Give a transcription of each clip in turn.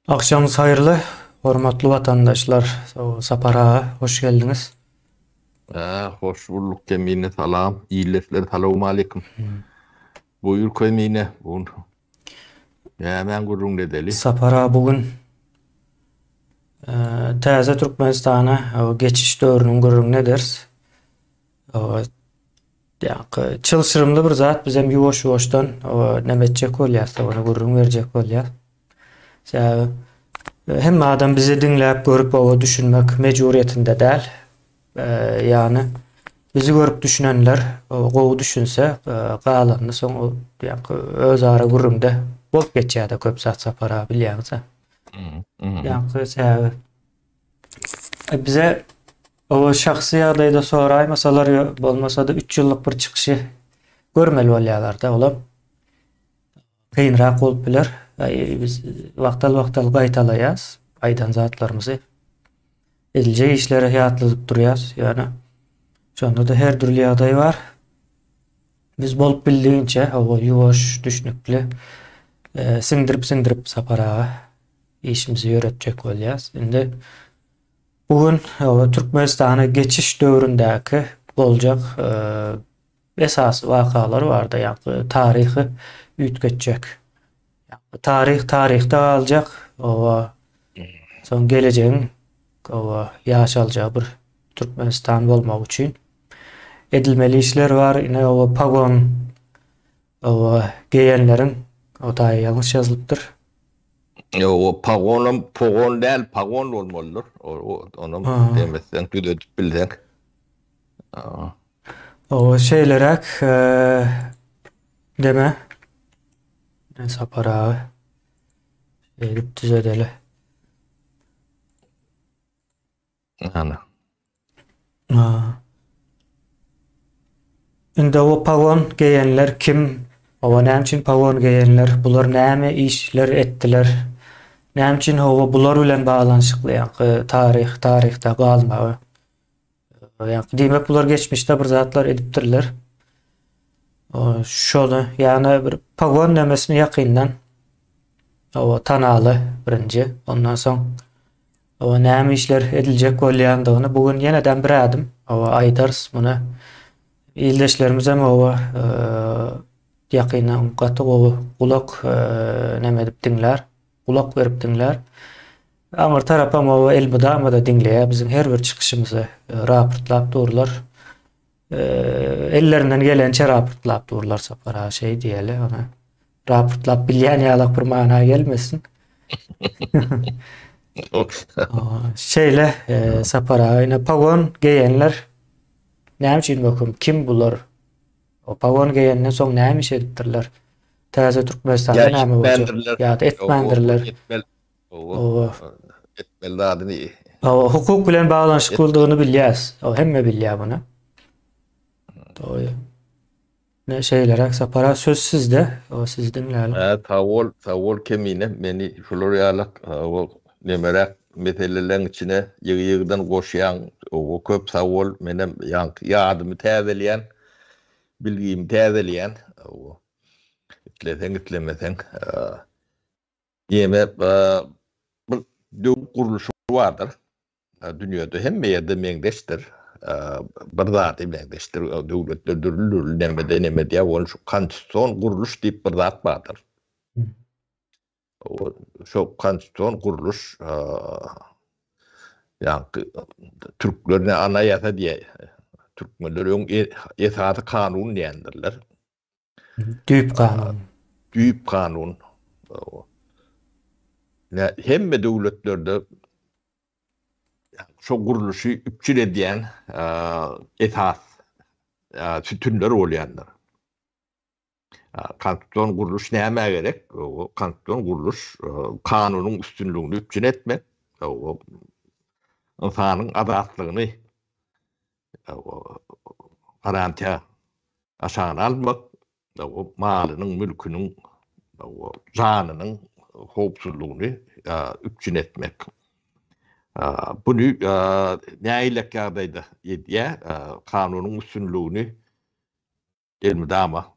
Agşamyňyz haýyrly, hormatly watandaşlar. Sapar aga, hoş geldiňiz. Hä, hoş bulduk Kemine, salam. Ildeşler salowmaleýkim. Buýur Kemine, bu gün nämäň gürrüňini edeli? Sapar aga, bu gün täze Türkmenistana geçiş döwrüniň gürrüňini ederis. Ýaňky çylşyrymly bir zat bizem ýuwaş-ýuwaşdan neme etjek bolýas, ony gürrüň berjek bolýas. Sebäbi hemme adam bizi diňläp, görüp oba düşünmek mejburyýetinde däl. Ýagny bizi görüp düşünenler gowy düşünse, galanyny soň ýaňky özara gürrüňde bolup geçýär-de köp zat Sapar aga bilýäňiz-ä. Ýaňky sebäbi bize Oba şahsy ýagdaýda soraýmasalar ýa bolmasa-da üç ýyllyk bir çykyşy görmeli bolýarlar-da, olam kynrak bolup biler. Biz wagtal-wagtal gaýtalaýas aýdan zatlarymyzy. Ediljek işleri ýatladyp durýas, ýöne şonda-da her dürli ýagdaý bar. Biz bolup bildigiçe, hawa, ýuwaş, düşnükli, siňdirip-siňdirip Sapar aga işimizi ýöretjek bolýas. Indi Bu gün Türkmenistana geçiş döwründäki boljak esasy wakalar barda, ýagny taryhy üýtgetjek. Taryh taryhda galjak, oba soň gelejegiň oba ýaşaljagy bir Türkmenistan bolmagy üçin edilmeli işler bar. Ine oba pagon oba geýenleriň o taýy ýalňyş ýazylypdyr. Ýok, o pagonam pogon däl, pagon bolmalydyr. Onam demeseň, düzedip bilseň. O şeýleräk deme. Sapar aga. Şeýdip düzedeli. Ana. Indi o pagon geýenler kim? Owa näme üçin pagon geýenler? Bular näme işler etdiler? Näme üçin hawa bular bilen baglanyşykly ýaňky taryh taryhda galmagy? Ýaňky diýmek bular geçmişde bir zatlar edipdirler. Şony ýagny bir pagon nemesini ýakyndan hawa tanaly birinji. Ondan soň Hawa, näme işler ediljek bolýandygyny bu gün ýeneden bir ädim, hawa, aýdarys muny. Ildeşlerimizem, hawa, ýakyndan gaty gowy gulak neme edip diňlär, gulak berip diňlär. Aňyr tarapam, hawa, elmydama-da diňleýär, biziň her bir çykyşymyzy raportlap durlar. Ellerinden gelençe raportlap durlar Sapar aga, şeý diýeli, ony raportlap bilýän ýalak bir mana gelmesin. Şeýle e, Sapar aga ine pagon geýenler näme üçin möhüm? Kim bular? O pagon geýenden soň näme iş edipdirler? Täze Türkmenistanda näme boljak? Ýa-da etmändirler. Owa. Etmeli zadyny. Hawa, hukuk bilen baglanyşyklydygyny bilýäs. O hemme bilýär muny. Dogry. Ne şeýleräk Sapar aga söz sizde. O sizi diňläliň. Hä, sag bol, sag bol Kemine. Meni şular ýalak o nemeräk meseleleň içine ýygy-ýygydan goşýaň. Owa, köp sag bol. Menem ýaňky ýadymy täzeleýän, bilgimi täzeleýän. Owa. Isleseň, islemeseň. Ýene bir döwlet gurluşy bardyr. Dünýäde hemme ýerde meňzeşdir. Bir zady meňzeşdir. Döwletler dürli-dürli nemede neme diýýär. Ol şu konstitusion gurluş diýip bir zat bardyr. Şo konstitusion gurluş ýaňky türkler ne anaýasa diýýär. Türkmenler öň esasy kanun diýendirler. Düýp kanun. Düýp kanun. Ne hemme döwletlerde şo gurluşy üpjün edýän esas sütünler bolýandyr. Konstitusion gurluş nämä gerek? Konstitusion gurluş kanunyň üstünligini üpjün etmek, ynsanyň azatlygyny garantiýa aşagyna almak, malynyň, mülküniň, janynyň howpsuzlygyny üpjün etmek. Buny nähilek ýagdaýda edýär? Kanunyň üstünligini elmydama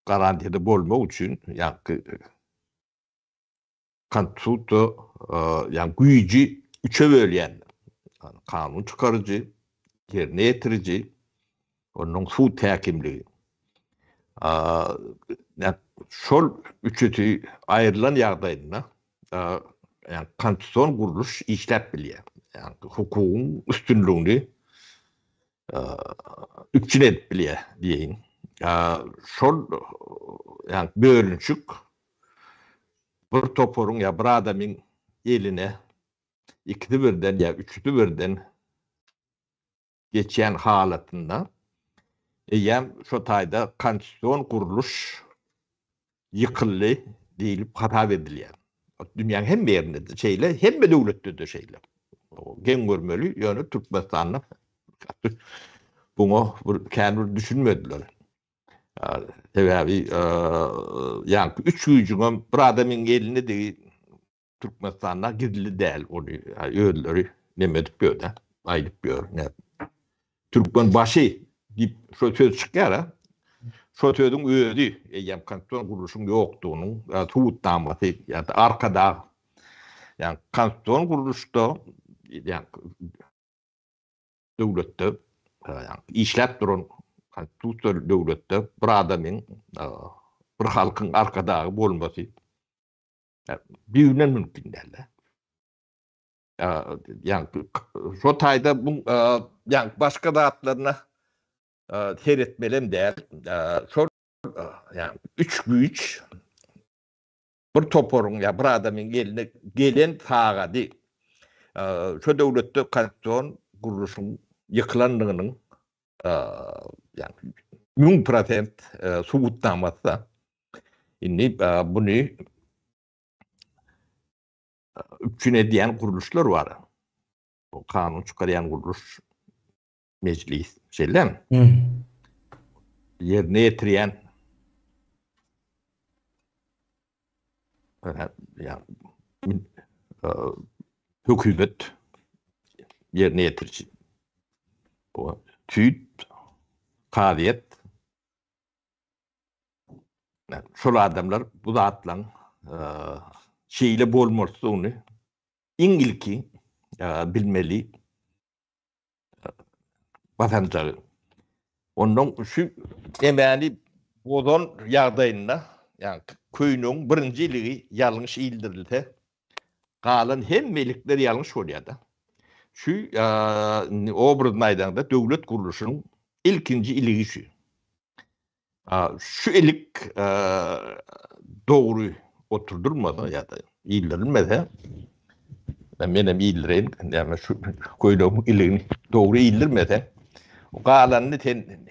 garantiýada bolmak üçin, ýagny. Konstitusiýa ýagny güýji üçe bölýän. Kanun çykaryjy, ýerine ýetiriji, onnoň sud häkimligi. Şol üçüsi aýrylan ýagdaýynda ýagny konstitusion gurluş işläp bilýär. Ýagny hukugyň üstünligini üpjün edip bilýär diýeýin. Şol ýagny bölünişik bir toparyň ýa bir adamyň eline ikisi birden ýa üçüsi birden geçýän halatynda eýýäm şo taýda konstitusion gurluş ýykyldy diýlip hasap edilýär. Dünýäň hemme ýerinde-de şeýle, hemme döwletde-de şeýle. Geň görmeli, ýöne Türkmenistanda buňa bir kän bir düşünmediler. Sebäbi ýaňky üç güýjüňem bir adamyň elindedigi Türkmenistanda gizli däl, ony özleri neme edip ýör-dä, aýdyp ýör. Türkmen başy diýip şo söz çykýar-a. Şo sözüň özi eýýäm konstitusion gurluşyň ýokdugynyň subutnamasy ýa-da arkadag. Ýagny konstitusion gurluşda ýagny döwletde ýagny işläp duran konstitusiýaly döwletde bir adamyň bir halkyň arkadagy bolmasy düýbünden mümkin däl-de. Ýagny şo taýda bu ýagny başga zatlaryna seretmelem däl. Şol ýagny üç güýç bir toparyň ýa bir adamyň eline gelen sagady şo döwletde konstitusion gurluşyň ýykylandygynyň ýagny 1000% subutnamasy. Indi buny üpjün edýän gurluşlar bar. Kanun çykarýan gurluş mejlis, şeýlemi? Ýerine ýetirýän hökümet ýerine ýetiriji. Süýt, kazyýet Şol adamlar bu zatlaryň şeýle bolmalydygyny iň ilki bilmeli basanjagy. Ondan şu emäni bozan ýagdaýynda, ýagny köýnegiň birinji iligi ýalňyş ildirilse, galan hemme ilikler ýalňyş bolýar-da. Şu obrazyny aýdaňda döwlet gurluşynyň ilkinji iligi şu. Şu ilik dogry oturdylmasa ýa-da ildirilmese, menem ildireýin, ýagny şu köýnegiň iligini dogry ildirmese, galanyny sen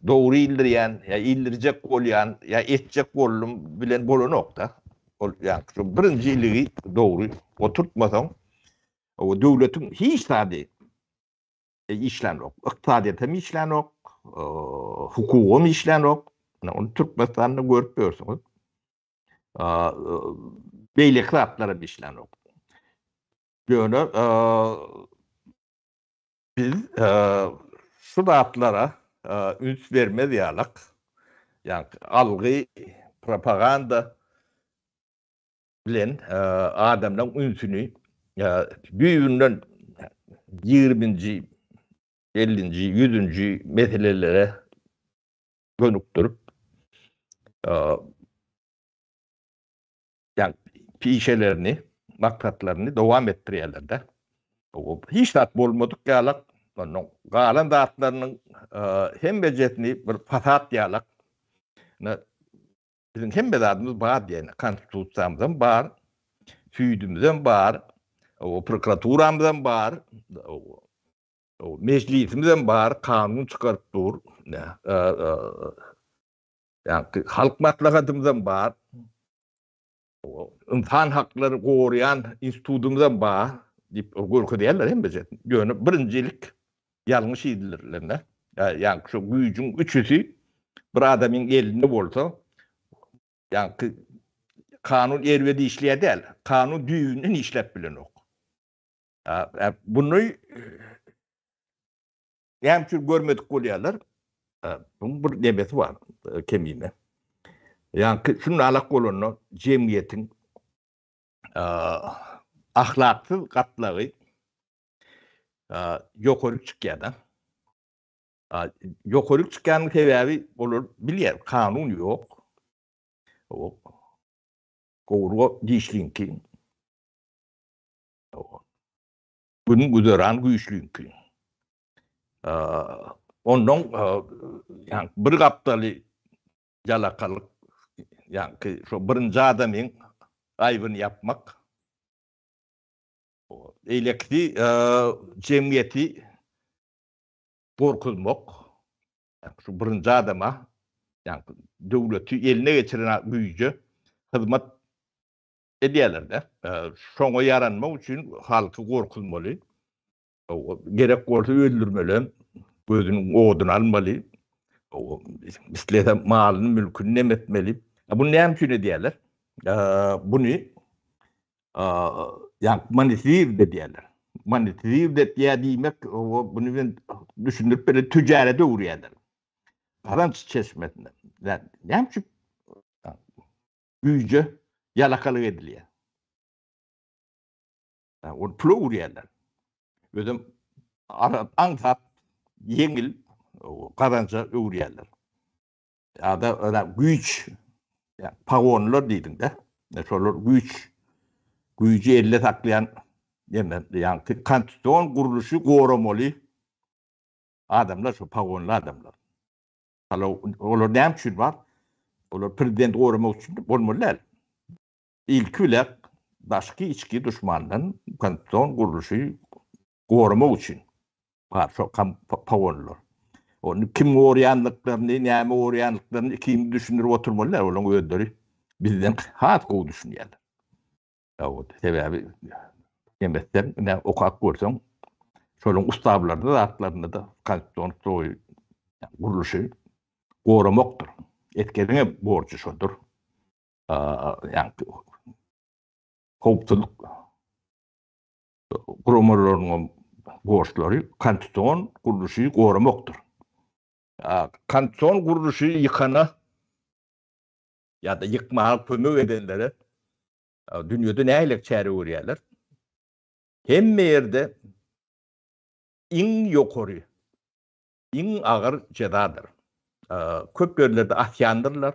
dogry ildirýän ýa ildirjek bolýan ýa etjek boldum bilen bolanok-da. Ol ýagny şu birinji iligi dogry oturtmasaň, döwletiň hiç zady işlänok. Ykdysadyýetem işlänok, hukugam işlänok. Ine, ony Türkmenistanda görüp ýörsüňiz. Beýleki zatlaram işlänok. Ýöne biz şu zatlara üns bermez ýalak, ýagny algy, propaganda bilen adamlaryň ünsüni düýbünden ýigriminji, ellinji, ýüzünji meselelere gönükdirip, ýagny pişelerini, maksatlaryny dowam etdirýärler-de. Hiç zat bolmadyk ýalak, ondan galan zatlarynyň hemmejesini bir fasad ýalak Biziň hemme zadymyz bar diýen, konstitusiýamyzam bar, süýdümizem bar, o prokuraturamyzam bar, o mejlisimizem bar, kanun çykaryp dur. Ýa halk maslahatymyzam bar. Ynsan haklary goraýan institutymyzam bar diýip görkezýärler hemmesi. Ýöne birinjilik ýalňyş idilirlerine, ýagny şu güýjüň üçüsi bir adamyň elinde bolsa, ýagny kanun erbet işleýär däl, kanun düýbünden işläp bilenok. Buny Näme üçin görmedik bolýarlar? Buň bir nemesi bar, kemine. Ýagny şunda alak bolanda jemgyýetiň. ahlaksyz gatlagy ýokaryk çykýar-da. Ýokaryk çykýanyň sebäbi olar bilýär, kanun ýok. Gowurga dişliňki. Gün güzeran güýçliňki. Ondan ýa bir gapdaly ýalakalyk, ýaňky şo birinji adamyň aýbyny ýapmak. Beýlekisi jemgyýeti gorkuzmak. Şu birinji adama, ýaňky döwleti eline geçiren güýje hyzmat edýärler-de. Şoňa ýaranmak üçin halky gorkuzmaly. Gerek bolsa öldürmeli, gözüniň oduny almaly, islese malyny, mülküni nem etmeli. Bunu näme üçin edýärler? Buny ýa monetizir edýärler. Monetizir edýär diýmek, buny men düşündirip beren tüjärete öwürýärler. Gazanç çeşmesine. Näme üçin güýje ýalakalyk edilýär? Ony pula öwürýärler. Özem aňsat, ýeňil gazanja öwürýärler. Ýa-da güýç, pagonlar diýdiň-de, şolar güýç, güýji elde saklaýan ýa konstitusion gurluşy goramaly adamlar şu pagonly adamlar. Olar näme üçin bar? Olar prezidenti goramak üçin bolmaly däl. Ilki bilen daşky içki duşmandan konstitusion gurluşy goramak üçin bar şo pagonlar. Ony kim goraýandyklaryny, näme goraýandyklaryny ikimiz düşündirip oturmaly däl, olaryň özleri bizden has gowy düşünýärler. Ýa sebäbi nemesden ine okap görseň, şolaryň ustawlarynda zatlarynda-da konstitusion stroý gurluşy goramakdyr. Esgeriň hem borjy şodur. Ýagny howpsuzlyk guramalarynyň borçlary konstitusion gurluşy goramakdyr. Konstitusion gurluşy ýykana ýa-da ýykmaga kömek edenlere dünýede nähili çäre görýärler? Hemme ýerde iň ýokary, iň agyr jezadyr. Köp ýerlerde asýandyrlar.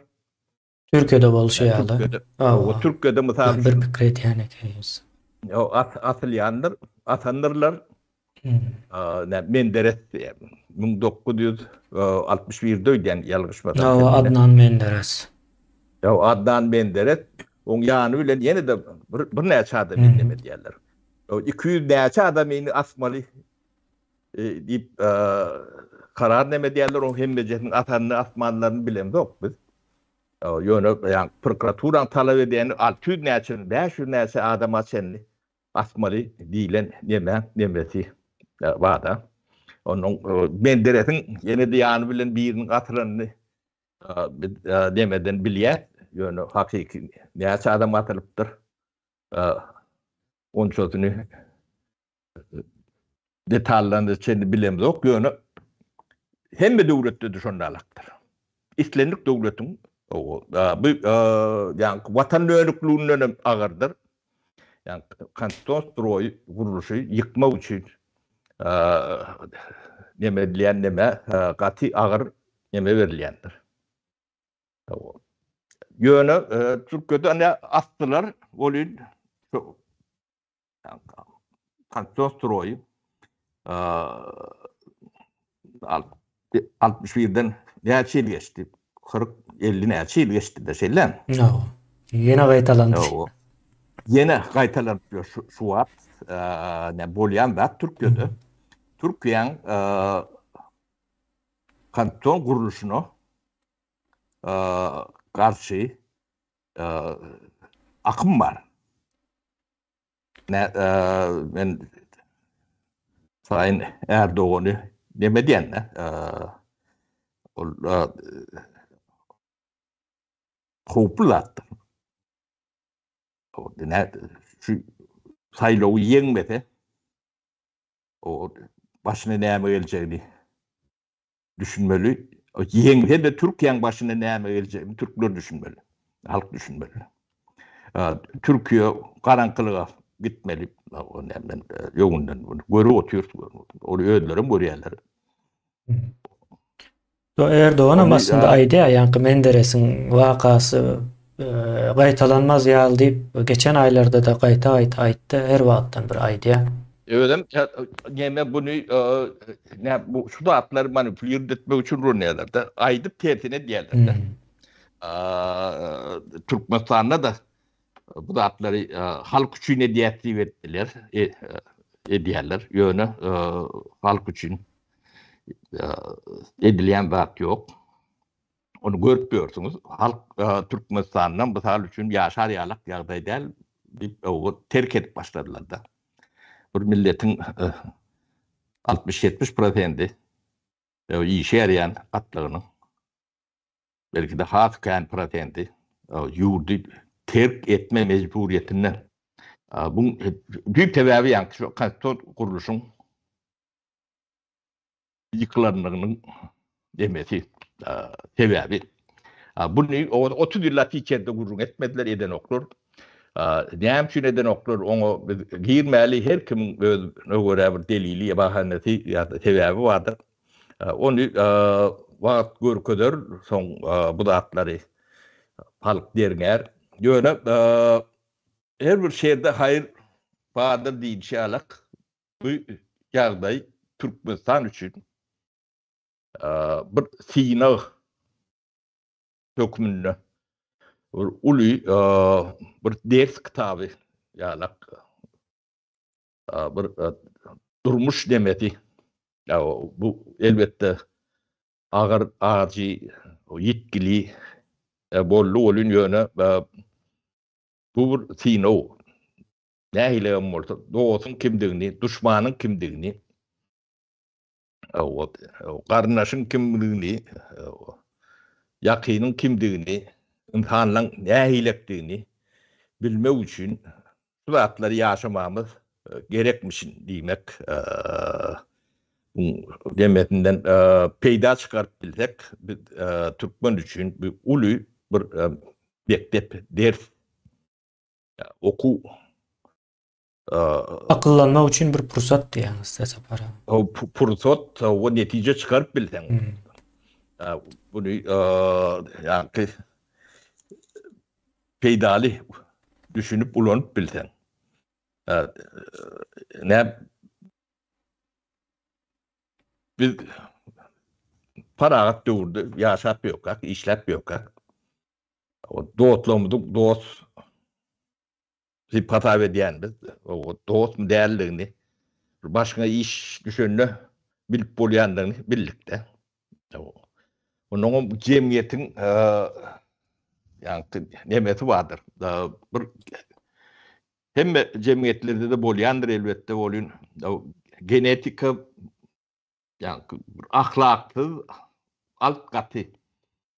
Türkiýede bolşy ýaly. Türkiýede. Hawa, Türkiýede mysal üçin. Bir pikir edýän ekeniňiz. Ýok, asylýandyr, asandyrlar. Nä, Menderes diýýär. 1961-de öýdýän ýalňyşmasam. Hawa, Adnan Menderes. Ýok, Adnan Menderes, oň ýany bilen ýene-de birnäçe adamy neme edýärler. 200 näçe adamyny asmaly diýip karar neme edýärler, oň hemmejesiniň asanyny, asmanlaryny bilemzok biz. Ýöne ýa prokuraturanyň talap edýäni 600 näçe, 500 näçe adama çenli asmaly diýlen neme, nemesi bar-da. Onuň Menderesiň ýene-de ýany bilen biriniň atylanyny biz nemeden bilýäs. Ýöne hakyky näçe adam atylypdyr, onçasyny detallaryna çenli bilemzok, ýöne hemme döwletde-de şonda alakdyr. Islendik döwletiň bu ýaňky watan dönükliginden hem agyrdyr. Ýaňky konstitusion stroýy gurluşy ýykmak üçin neme edilýän neme gaty agyr neme berilýändir. Ýöne Türkiýede ine asdylar welin Konstitusion stroýy 61-den näçe ýyl geçdi? 40, 50 näçe ýyl geçdi-de, şeýlemi? Hawa. Ýene gaýtalandy. Ýene gaýtalanyp ýör şu wagt. Ne bolýan zat Türkiýede. Türkiýäň konstitusion gurluşyna garşy akym bar. Men Saýyn Ärdogany neme diýende, ol howply zatdyr. Şu saýlawy ýeňmese, o başyna näme geljegini düşünmeli. Ýeňse-de Türkiýäň başyna näme geljegini türkler düşünmeli. Halk düşünmeli. Türkiýe garaňkylyga gitmeli. Men öňünden görüp otyrys. Ony özlerem görýärler. Erdoganam aslynda aýdýar, ýaňky Menderesiň wakasy gaýtalanmaz ýaly diýip, geçen aýlarda-da gaýta-gaýta aýtdy, her wagtdan bir aýdýar. Özem neme buny nä bu şu zatlary manipulird etmek üçin ulanýarlar-da, aýdyp tersine edýärler-de. Türkmenistanda-da bu zatlary halk üçin edýäs diýip etdiler, edýärler. Ýöne halk üçin edilýän zat ýok. Ony görüp ýörsüňiz. Halk Türkmenistanda mysal üçin ýaşar ýalak ýagdaý däl diýip terk edip başladylar-da. Bir milletiň 60-70 prosendi işe ýaraýan gatlagynyň belki-de has kän prosenti ýurdy terk etme mejburyýetinde. Bu düýp sebäbi ýaňky şu konstitusion gurluşyň ýykylanlygynyň demesi sebäbi. Buny 30 ýyllap hiç ýerde gürrüň etmediler, edenoklar. Näme üçin edenoklar, oňa biz girmäli, her kimiň özüne görä bir delili, bahanasy ýa-da sebäbi bardyr. Ony wagt görkezer, soň bu zatlary halk derňär. Ýöne her bir şerde haýyr bardyr diýlişi ýalak, bu ýagdaý Türkmenistan üçin bir synag hökmünde bir uly bir ders kitaby ýalak bir durmuş demesi bu elbetde agyr ajy ýitgili boldy welin ýöne bu bir synag Nähili hem bolsa, dostuň kimdigini, duşmanyň kimdigini, garyndaşyň kimdigini, ýakynyň kimdigini, ynsanlaň nähilekdigini bilmek üçin şu zatlary ýaşamamyz gerekmişin diýmek, demesinden peýda çykaryp bilsek, biz türkmen üçin bu uly bir mekdep, ders. Okuw Akyllanmak üçin bir pursat diýýäňiz-dä Sapar aga. Pursat, we netije çykaryp bilseň. Buny ýaňky peýdaly düşünip ulanyp bilseň. Nä biz parahat döwürde ýaşap ýörkäk, işläp ýörkäk. Dostlarymyzy dost diýip hasap edýän biz. Dostmy däldigini başyňa iş düşende bilip bolýandygyny bildik-de. Onnoňam jemgyýetiň ýaňky nemesi bardyr. Bir hemme jemgyýetlerde-de bolýandyr elbetde welin genetika ýaňky bir ahlaksyz alt gaty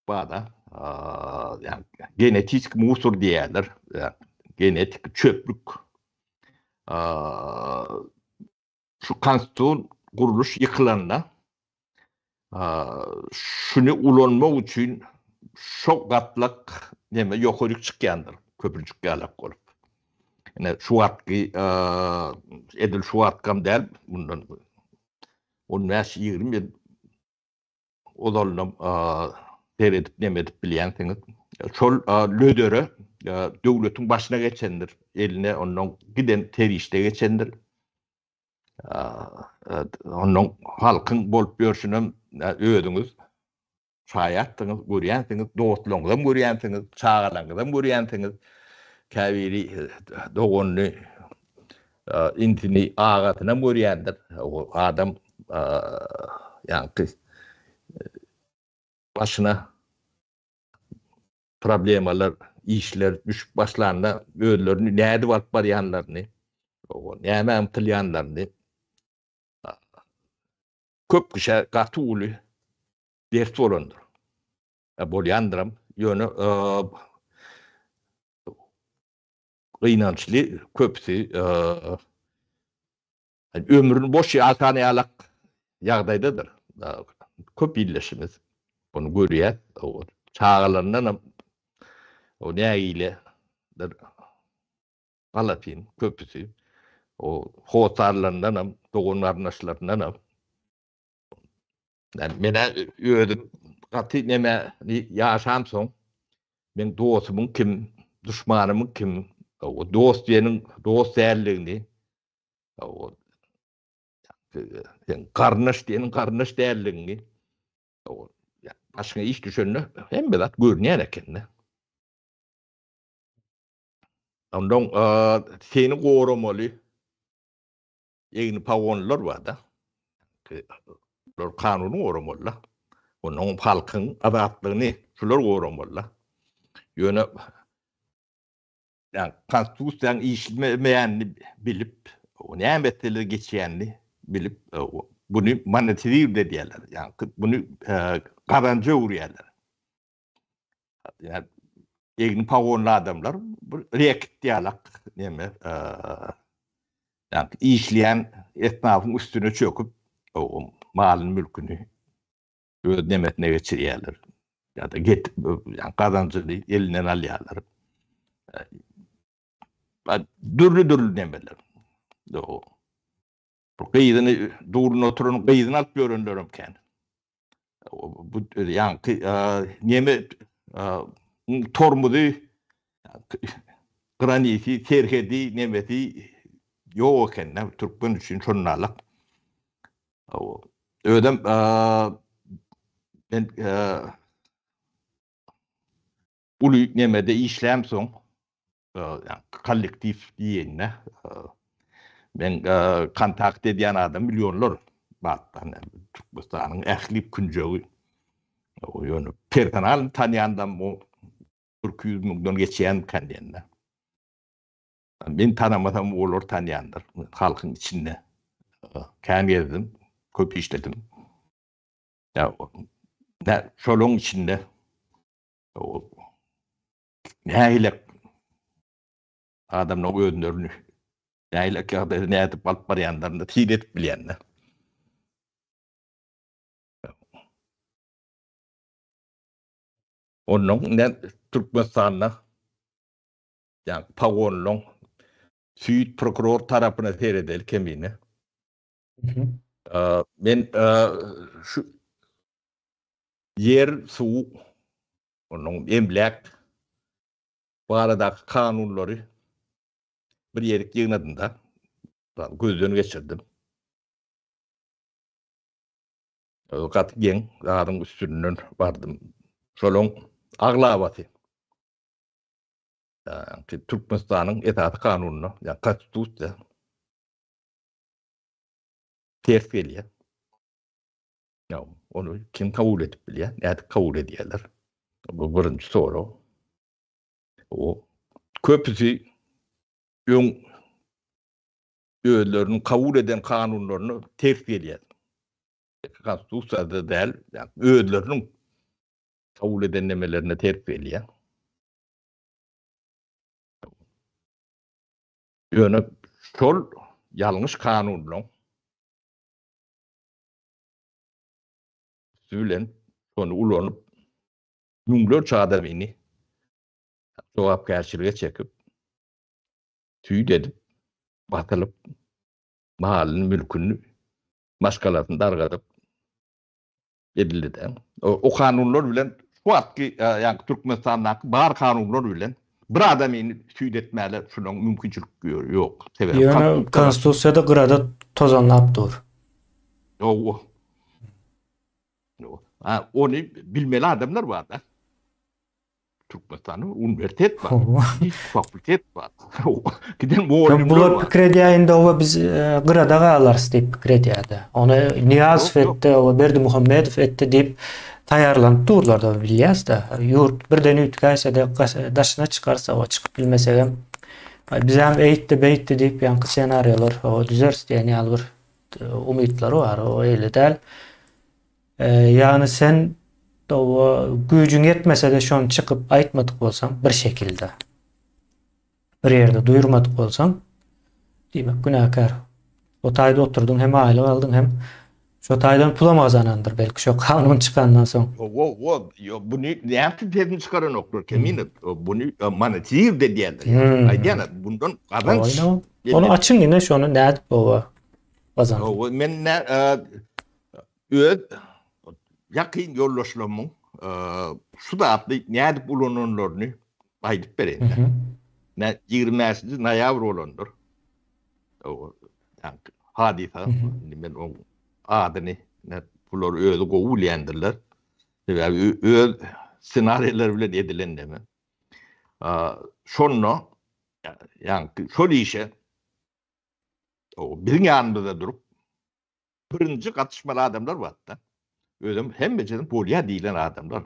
Bada, ýagny genetik musor diýýärler, genetik çöplük. Şu konstitusion gurluş ýykylanda şuny ulanmak üçin şo gatlak neme ýokaryk çykýandyr, köpürjik ýalak bolup. Ine şu wagtky edil şu wagtkam däl, mundan 15-20 ýyl ozalynam seredip neme edip bilýänsiňiz. Şol lödere döwletiň başyna geçendir. Eline ondan giden serişde geçendir. Ondan halkyň bolup ýörşünem özüňiz şaýatsyňyz, görýänsiňiz, dostlaryňyzam görýänsiňiz, çagalaryňyzam görýänsiňiz. Käbiri doganyny, inisini, agasynam görýändir. O adam ýaňky başyna problemalar, işler düşüp başlanda özlerini nädip alyp barýanlaryny, nämä ymtylýanlaryny köp kişä gaty uly ders bolandyr. Bolýandyram. Ýöne gynançly köpüsi ömrüni boş ýatan ýalak ýagdaýdadyr. Köp ildeşimiz ony görýär. Çagalaryndan hem o nägiledir. Galatyn köpüsi. O hossarlaryndanam, dogan-garyndaşlaryndanam. Yani men özüm gaty neme ýaşamsoň, men dostumyň kim, duşmanymyň kim, o dost diýeniň dost däldigini, o sen garyndaş diýeniň garyndaş däldigini, o başyňa iş düşende hemme zat görünýän eken-de. Ondan seni goramaly egni pagonlylar bar-da. Bular kanuny goramaly-da. Ondan halkyň azatlygyny şular goramaly-da. Ýöne ýa konstitusiýanyň işlemeýänini bilip, näme mesele geçýänini bilip, buny monetizird edýärler. Ýa buny gazanja öwürýärler. Ýa egni pagonly adamlar bir reket ýalak neme ýa işleýän esnafyň üstüne çöküp o malyny mülküni öz nemesine geçirýärler. Ýa-da get ýa gazanjyny elinden alýarlar. Dürli-dürli nemeler. Bu gyzyny dulunda oturan gyzyny alyp ýörenlerem kän. Bu ýaňky neme tormuzy granisi, serhedi, nemesi ýok eken-de türkmen üçin şondalyk. Özem men uly nemede işlämsoň, kollektiw diýende men kontakt edýän adam millionlar bar. Türkmenistanyň ähli künjegi. Ýöne personal tanýandam bu 200 müňden geçýänmikä diýende. Men tanamasam olar tanýandyr. Halkyň içinde kän gezdim, köp işledim. Ýa şolaryň içinde nähili adamlar özlerini nähili ýagdaýda nädip alyp barýanlaryny syn edip bilýänler. Ondan ne Türkmenistanda ýa pagonlaň süýt prokuror tarapyna seredeli kemine. Men şu ýer, suw, onuň emläk baradaky kanunlary bir ýerik ýygnadym-da, gözden geçirdim. Gaty geň zadyň üstünden bardym. Şolaň aglabasy Türkmenistanyň esasy kanunyna, ýa konstitusiýa ters gelýär. Ýa ony kim kabul edip bilýär? Nädip kabul edýärler? Bu birinji sorag. O köpüsi öň özleriniň kabul eden kanunlaryna ters gelýär. Konstitusiýada däl, özleriniň kabul eden nemelerine ters gelýär. Ýöne şol ýalňyş kanunlaryň üsti bilen şony ulanyp müňlerçe adamyny jogapkärçilige çekip, süýt edip, basylyp, malyny, mülküni, maşgalasyny dargadyp edildi-de. O kanunlar bilen şu wagtky ýa Türkmenistandaky bar kanunlar bilen bir adamyny süýt etmäge şularyň mümkinçilik ýok. Sebäbi Ýöne konstitusiýada gyrada tozanlap dur. Ýok. Ha, ony bilmeli adamlar bar-da. Türkmenistanda uniwersitet bar. Fakultet bar. Giden mugallymlar Bular bar. pikir edýär indi oba biz e, gyrada galarys diýip pikir edýärdi. Ony Nyýazow etdi, oba Berdimuhamedow etdi diýip taýýarlanyp durlar da bilýäs-de. Ýurt birden üýtgäýse-de daşyna çykarsa, o çykyp bilmesegem bizem eýtdi, beýtdi diýip ýaňky ssenariýalar oba düzeris diýen ýaly bir e, umytlary bar. O eýle däl. Ýagny sen dowa güýjüň ýetmese-de şony çykyp aýtmadyk bolsaň bir şekilde bir ýerde duýurmadyk bolsaň diýmek günäkär. O taýda oturdyň hem aýlyk aldyň hem Şo taýdan pulam gazanandyr belki şo kanun çykandan soň. Hawa, hawa, ýok, buny näme üçin sesini çykaranoklar Kemine? Buny monetizir edýärler. Aýdýan, bundan gazanç. Ony açyň ine şony nädip hawa gazandy. Hawa, men nä öz ýakyn ýoldaşlarymyň şu zatny nädip ulananlaryny aýdyp bereýin. Nä 25-nji noýabr bolandyr. Hadysa, indi men oň adyny bular özi gowy bilýändirler. Sebäbi öz ssenariýalar bilen edilen neme. Şonda ýaňky şol işe biziň ýanymyzda durup birinji gatyşmaly adamlar bardy-da. Özem hemmejeden bolýar diýlen adamlar.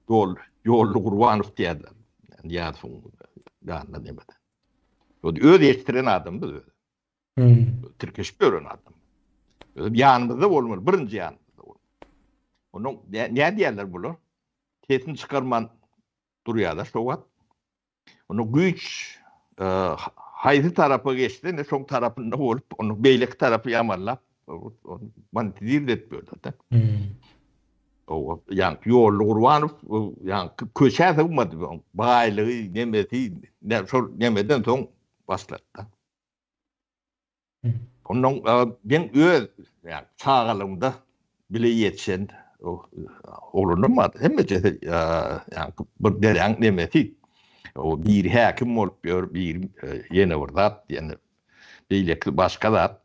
Ýol, Ýolly Gurbanow diýerler. Nyýazowyň ýanynda nemede. O öz ýetişdiren adamymyz özi. Tirkeşip ýören adam. Özem ýanymyzda bolmaly, birinji ýanymyzda bolmaly. Onuň näme diýerler bular? Sesini çykarman durýarlar şo wagt. Onda güýç haýsy tarapa geçse, ine şoň tarapynda bolup, ony beýleki tarapy ýamanlap, ony monetizir edip ýörler-de. Owa, ýaňky Ýolly Gurbanow, ýaňky köçä sygmady, baýlygy, nemesi, şol nemeden soň başlady-da. Ondan men öz çagalygymda bile ýetişen oglanlarym bardy. Hemmejesi ýaňky bir deräň nemesi. O biri häkim bolup ýör, biri ýene bir zat, ýene beýleki başga zat.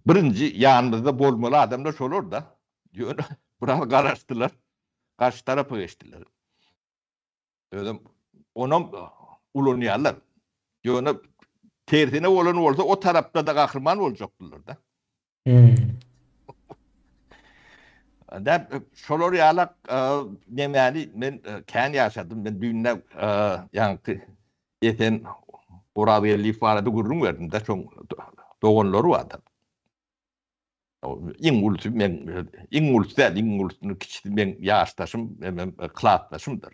Birinji ýanymyzda bolmaly adamlar şolar-da. Ýöne biraz garaşdylar. Garşy tarapa geçdiler. Özem onam ulanýarlar. Ýöne tersine bolan bolsa o tarapda-da gahryman boljakdylar-da. Hmm. Da şolar ýalak nemäni men kän ýaşadym. Men düýnde ýaňky Esen Orazgeldiýew barada gürrüň berdim-de, şoň doganlary bardy. Iň ulusy men, iň ulusy däl, iň ulusynyň kiçisi meň ýaşdaşym, hemem klasdaşymdyr.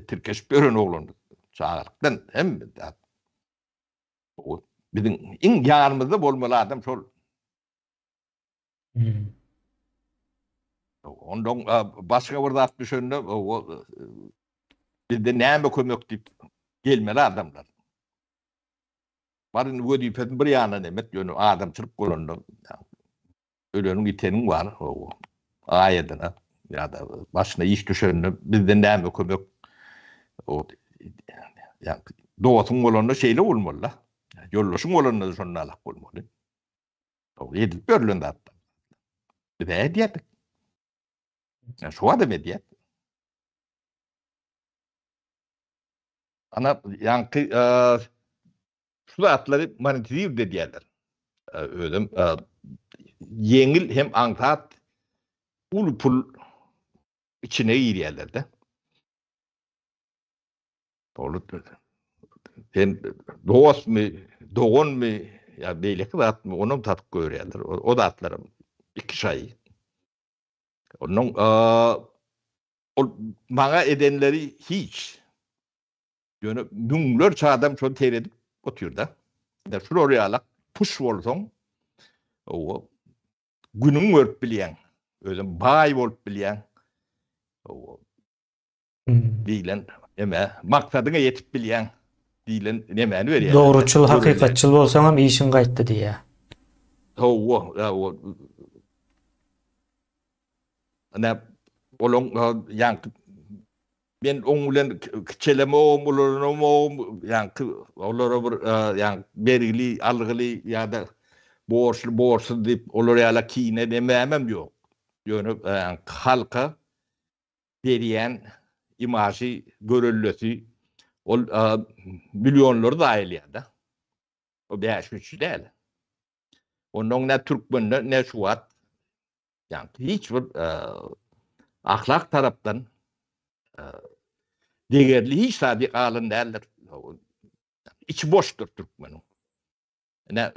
Tirkeşip ýören oglan çagalykdan hemme zat. Biziň iň ýanymyzda bolmaly adam şol. Hmm. Ondan başga bir zat düşende bizde näme kömek diýip gelmeli adamlar. Bar indi wezipesini bir ýana nemet, ýöne adamçylyk bolanda öleniň ýiteniň bar, aýadyna ýa-da başyna iş düşende bizden näme kömek o ýa dostuň bolanda şeýle bolmaly-da. Ýoldaşyň bolanda şonda alak bolmaly. O edilip berlen zatlar. Biz edýärdik. Şu adam edýär. Ana ýaňky şu zatlary monetizir edýärler. Özem ýeňil hem aňsat uly pul içine girýärler-de. Sen dostmy, doganmy ýa beýleki zatmy, onam satyp goýberýärler. O zatlaram iki şaýy. Ondan Ol maňa edenleri hiç. Ýöne müňlerçe adam şony seredip otyr-da. Ine şular ýalak puş bolsaň, owa, günüňi görüp bilýäň. Özem baý bolup bilýäň. Owa. Diýlen neme, maksadyňa ýetip bilýäň diýlen nemäni berýär. Dogruçyl, hakykatçyl bolsaňam işiň gaýtdy diýýär. Hawa, hawa. Ine, olaň ýaňky men oň bilen kiçelemogam, ulalanamogam, ýaňky olara bir ýaňky bergili, algyly ýa-da borçly, borçsuz diýip, olar ýala kine nemämem ýok. Ýöne ýaňky halka berýän imažy, görellesi ol millionlary zaýalaýar-da. O bäş-üç däl. Onnoň ne türkmende, ne şu wagt Ýagny hiç bir ahlak tarapdan degerli hiç zady galan däldir. Içi boşdur türkmeniň. Ine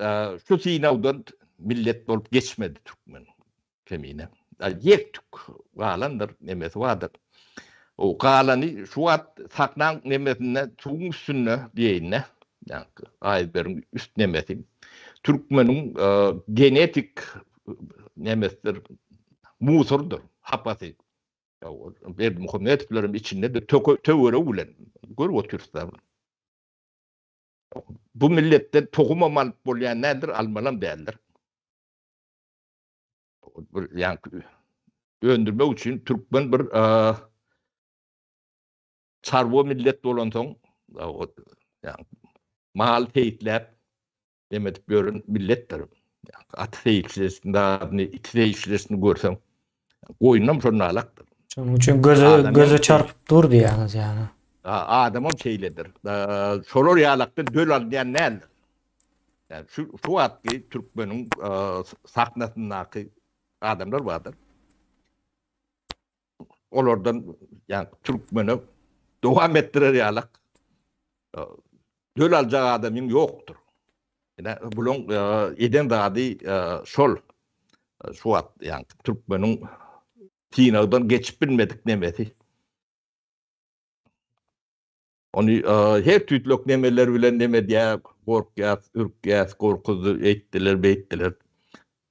şu synagdan millet bolup geçmedi türkmen kemine. Ýek-tük galandyr, nemesi bardyr. O galany şu wagt saklaň nemesinde suwuň üstünde diýeýin-de. Ýagny aýzbergiň üst nemesi. türkmeniň genetik nemesidir, musurdyr, hapasy. Berdimuhamedowlaryň içinde-de töweregi bilen görüp otyrys-da. Bu milletden tohumam alyp bolýan däldir, almalam däldir. Bir ýaňky öndürmek üçin türkmen bir çarwa millet bolansoň, ýa mal seýisläp neme edip ýören milletdir. Aty seýisleşini, zadyny, iti seýisleşini görseň, goýunam şonda alakdyr. Şonuň üçin göze göze çarpyp dur diýýäňiz ýagny. Adamam şeýledir. Şolar ýalakdan döl alynýan däldir. Ýani şu şu wagtky türkmeniň sahnasyndaky adamlar bardyr. Olardan ýani türkmene dowam etdirer ýalak döl aljak adamyň ýokdur. Ine bulaň eden zady şol. Şu wagt ýani türkmeniň synagdan geçip bilmedik nemesi. Ony her tüýtlek nemeler bilen neme edýär, gorkýas, ürkýäs, gorkuzdy, eýtdiler, beýtdiler.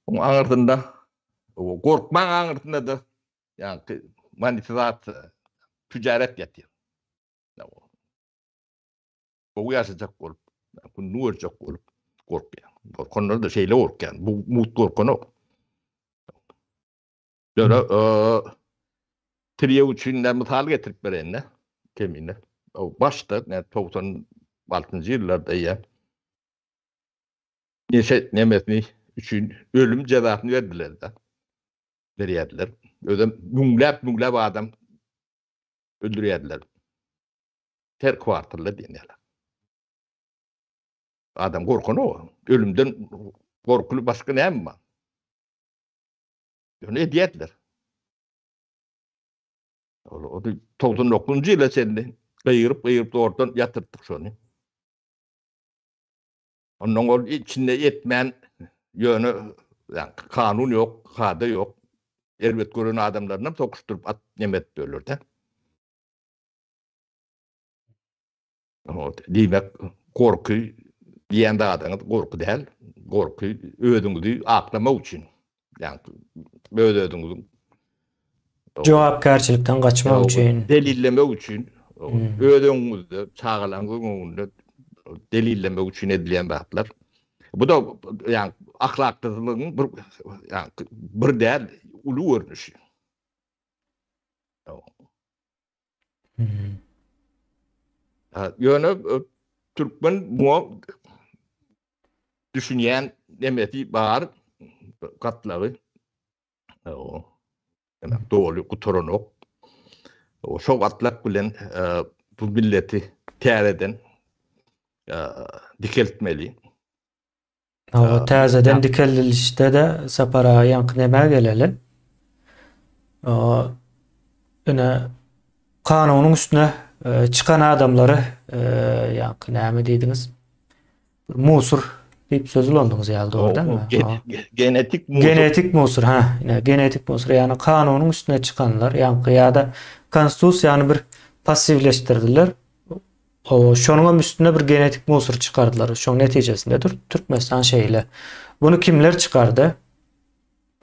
Oň aňyrsynda, gorkmaň aňyrsynda-da ýaňky monetizasiýa, tüjaret ýatyr. Gowy ýaşajak bolup, gününi görjek bolup gorkýar. Gorkanlar-da şeýle gorkýar. Bu mugt gorkanok. Ýöne tirýek üçin nä mysal getirip bereýin-de, kemine. O başda, nä 96-njy ýyllarda eýýäm neşe nemesini üçin ölüm jezasyny berdiler-de. Berýärdiler. Özem müňläp-müňläp adam öldürýärdiler. Her kwartalda diýen ýaly. Adam gorkanok. Ölümden gorkuly başga näme bar? Ýöne edýärdiler. Ol ony 99-njy ýyla çenli gygyryp-gygyryp zordan ýatyrtdyk şony. Ondan ol içinde etmän ýöne ýa kanun ýok, kada ýok. Erbet gören adamlarynam sokuşdyryp at neme edip ýörler-de. Diýmek, gorky diýen zadyňyz gorky däl. Gorky özüňizi aklamak üçin. Ýagny öz-özüňiziň jogapkärçilikden gaçmak üçin. Delillemek üçin, öz öňüňizde, çagalaryňyzyň öňünde delillemek üçin edilýän zatlar. Bu da ýagny ahlaksyzlygyň bir ýagny bir däl, uly görnüşi. Ýöne türkmen muňa düşünýän nemesi bar, gatlagy. Demek doly gutaranok. Şo gatlak bilen bu milleti täzeden dikeltmeli. Hawa, täzeden dikeldilişde-de Sapar aga ýaňky nämä geleli. Ine, kanunyň üstüne e, çykan adamlary e, ýaňky näme diýdiňiz? Bir musur diýip söz ulandyňyz ýaly dogry dälmi? Genetik musur. Genetik musur, ha. Ine, genetik musur, ýagny kanunyň üstüne çykanlar, ýaňky ýa-da konstitusiýany bir passiwleşdirdiler. Hawa, şonuňam üstüne bir genetik musor çykardylar. Şoň netijesinde Türkmenistan şeýle. Muny kimler çykardy?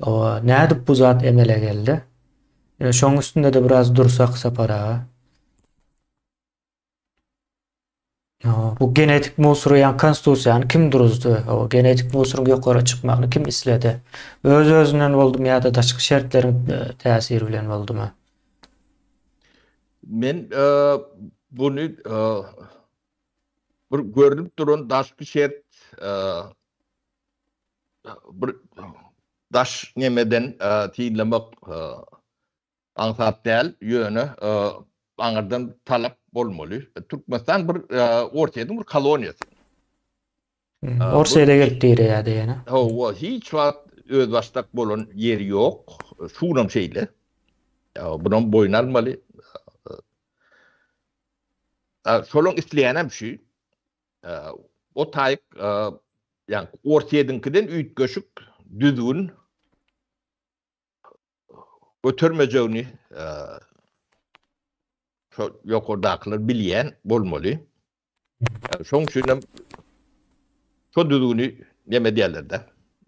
Hawa, nädip bu zat emele geldi? Ýöne şoň üstünde-de biraz dursak Sapar aga. Hawa, bu genetik musory ýa konstitusiýany kim duruzdy? Hawa, genetik musoryň ýokary çykmagyny kim isledi? Öz-özünden boldumy ýa-da daşky şertleriň e, täsiri bilen boldumy? Men buny bir görnüp duran daşky şert bir daş nemeden synlamak aňsat däl, ýöne aňyrdan talap bolmaly. Türkmenistan bir Orsýetiň bir koloniýasy. Orsýete gelip direýär diýene. Hawa, hiç wagt özbaşdak bolan ýeri ýok. Şunam şeýle. Bunam boýun almaly. Şolaň isleýänem şu. O taýyk ýa Orsýetiňkiden üýtgeşik düzgün götermejegini şo ýokardakylar bilýän bolmaly. Şoň üçin hem şo düzgüni neme edýärler-de,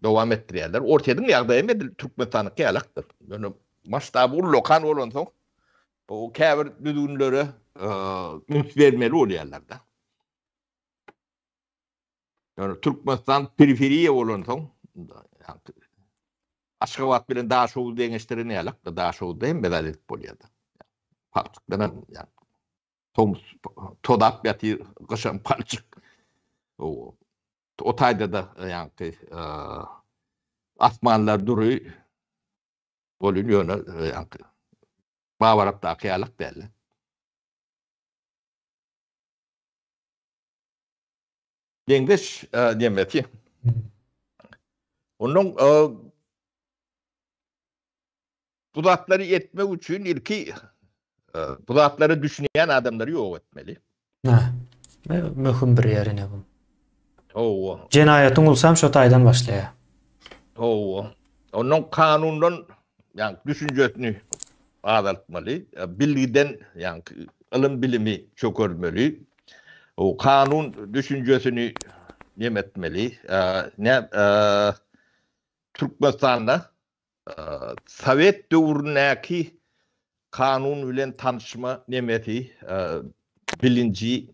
dowam etdirýärler. Orsýetiň ýagdaýy hem edil Türkmenistanyňky ýalakdyr. Ýöne masştaby ullakan bolansoň, käbir düzgünlere üns bermeli bolýarlar-da. Ýöne Türkmenistan periferiýa bolansoň, Aşgabat bilen Daşoguzy deňeşdiren ýalak-da, Daşoguzda hemme zat edip bolýar-da. Palçykdan hem tomus tozap ýatyr, gyşam palçyk. O o taýda-da ýaňky asmanlar dury bolýar, ýöne ýaňky Babarapdaky ýalak däl. Deňdeş nemesi. Ondan bu zatlary etmek üçin ilki bu zatlara düşünýän adamlary ýok etmeli. Ha. Möhüm bir ýeri ne bu. Hawa. Jenaýatyň ulsam şo taýdan başlaýar. Hawa. Ondan kanundan ýa düşünjesini azaltmaly, bilgiden ýa ylym bilimi çökermeli. O kanun düşünjesini neme etmeli? Ne Türkmenistanda Sowet döwründäki kanun bilen tanyşma nemesi bilinji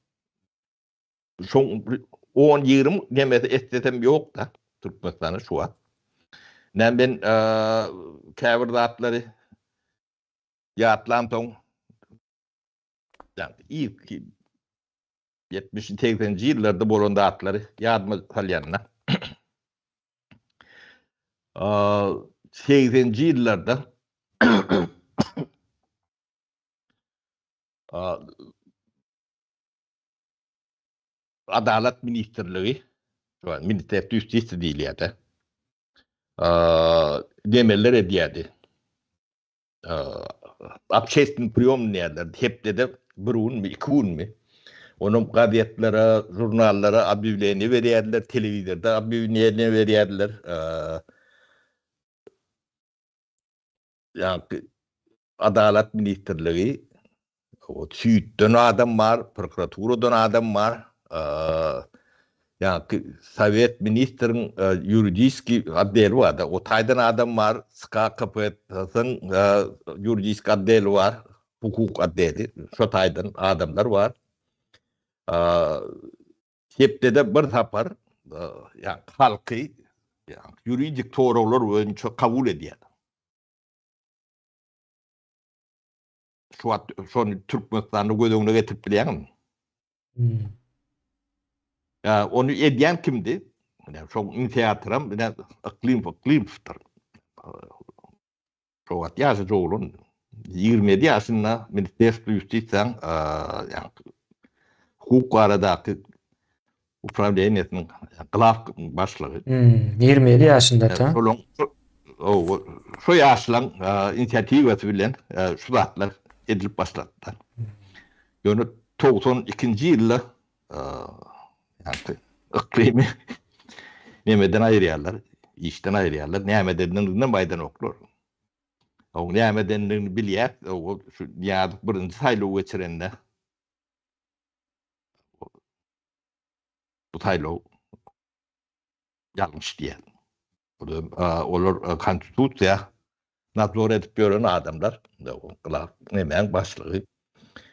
şoň 10-20 nemesi etsesem ýok-da Türkmenistanda şu wagt. Näme men käbir zatlary ýatlamsoň ýa irki 70-80-nji ýyllarda bolan zatlary ýadyma salýan-da. 80-nji ýyllarda Adalat ministrligi, Ministerstwo ýustisiýa diýilýär-de, demeller edýärdi. Obşestweniý priýom diýýärler, hepdede bir günmi, iki günmi. Onam gazetlere, žurnallara obýawleniýe berýärdiler, telewizorda obýawleniýe berýärdiler. Ýaňky Adalat ministrligi süýtden adam bar, prokuraturadan adam bar, ýaňky sowet ministriň ýuridiski otdeli bar-da, o taýdan adam bar, SK KPSS-iň ýuridiski otdeli bar, hukuk otdeli, şo taýdan adamlar bar. Hepdede bir sapar ýaňky halky ýuridik soraglar boýunça kabul edýär. Şu wagt şony Türkmenistanda göz öňüne getirip bilýäňmi? Hmm. Ýa ony edýän kimdi? Ine şoň inisiatoram ine Yklym Yklymowdyr. Şo wagt ýaşajyk oglan 27 ýaşynda Ministerstwo ýustisiýaň ýa hukuk baradaky uprawleniýesiniň glaw başlygy. Hmm, 27 ýaşynda ta. Şolaň şo ýaşlaň inisiatiwasy bilen şu zatlar edilip başlady. Ýöne 92-nji ýylda ýagny yklymy nemeden aýyrýarlar, işden aýyrýarlar. Näme edendigini hem aýdanoklar. Oň näme edendigini bilýär. O şu Nyýazow birinji saýlaw geçirende bu saýlaw ýalňyş diýýär. Olar konstitusiýa nadzor edip ýören adamlar, nemäň başlygy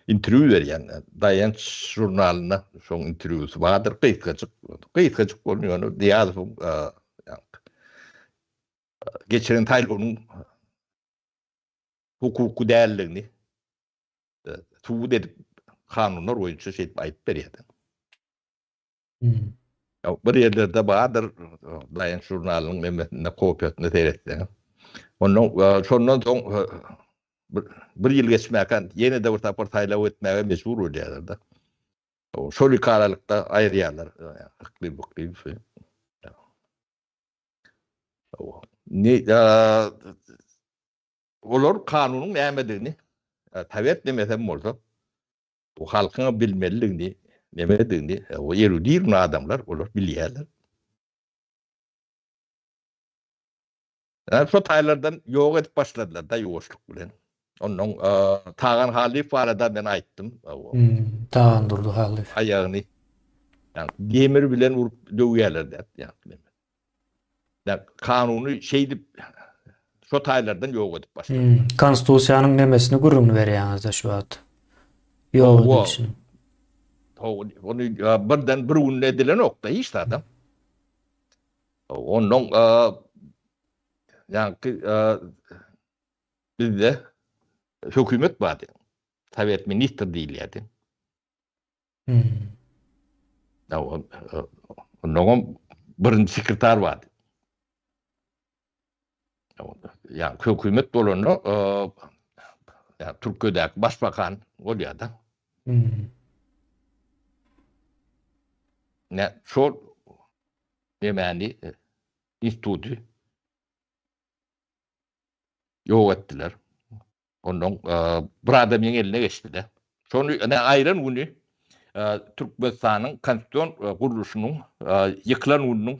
interwýu berýän Daýanç žurnalynda şoň interwýusy bardyr, gysgajyk, gysgajyk bolun ýöne Nyýazowyň geçiren saýlawynyň hukuky däldigini subut edip kanunlar boýunça şeýdip aýdyp berýär. Bir ýerlerde bardyr, Daýanç žurnalynyň nemesinde kopiýasynda seretseňiz. Ondan şondan soň bir ýyl geçmäkä ýene-de bir sapar saýlaw etmäge mejbur bolýarlar-da. Şol iki aralykda aýyrýarlar Yklym Yklymowy. Ne olar kanunyň nämedigini sowet nemesem bolsa Bu halkyň bilmelidigini, nemedigini, o erudirny adamlar olar bilýärler. Ýa şo taýlardan ýok edip başladylar da ýuwaşlyk bilen. Ondan Tagan Halyýew barada men aýtdym. Hmm, Tagan Durdy Halyýew. Aýagyny ýa demir bilen urup döwýärler diýip, ýa. Kanuny şeýdip şo taýlardan ýok edip başladylar. Konstitusiýanyň nemesini gürrüňini berýäňizde şu wagt. Ýok edilişini. Ony birden bir günde edilenok-da hiç zadam. Ondan ýaňky bizde hökümet bardy. Sowet ministr diýilýärdi. Onnoňam birinji sekretar bardy. Ýa hökümet bolanda ýa Türkiýedäki başbakan bolýar-da. Ne şol nemäni instituty ýok etdiler. Ondan bir adamyň eline geçdi-de. Şony ine aýran güni Türkmenistanyň konstitusion gurluşynyň ýykylan gününiň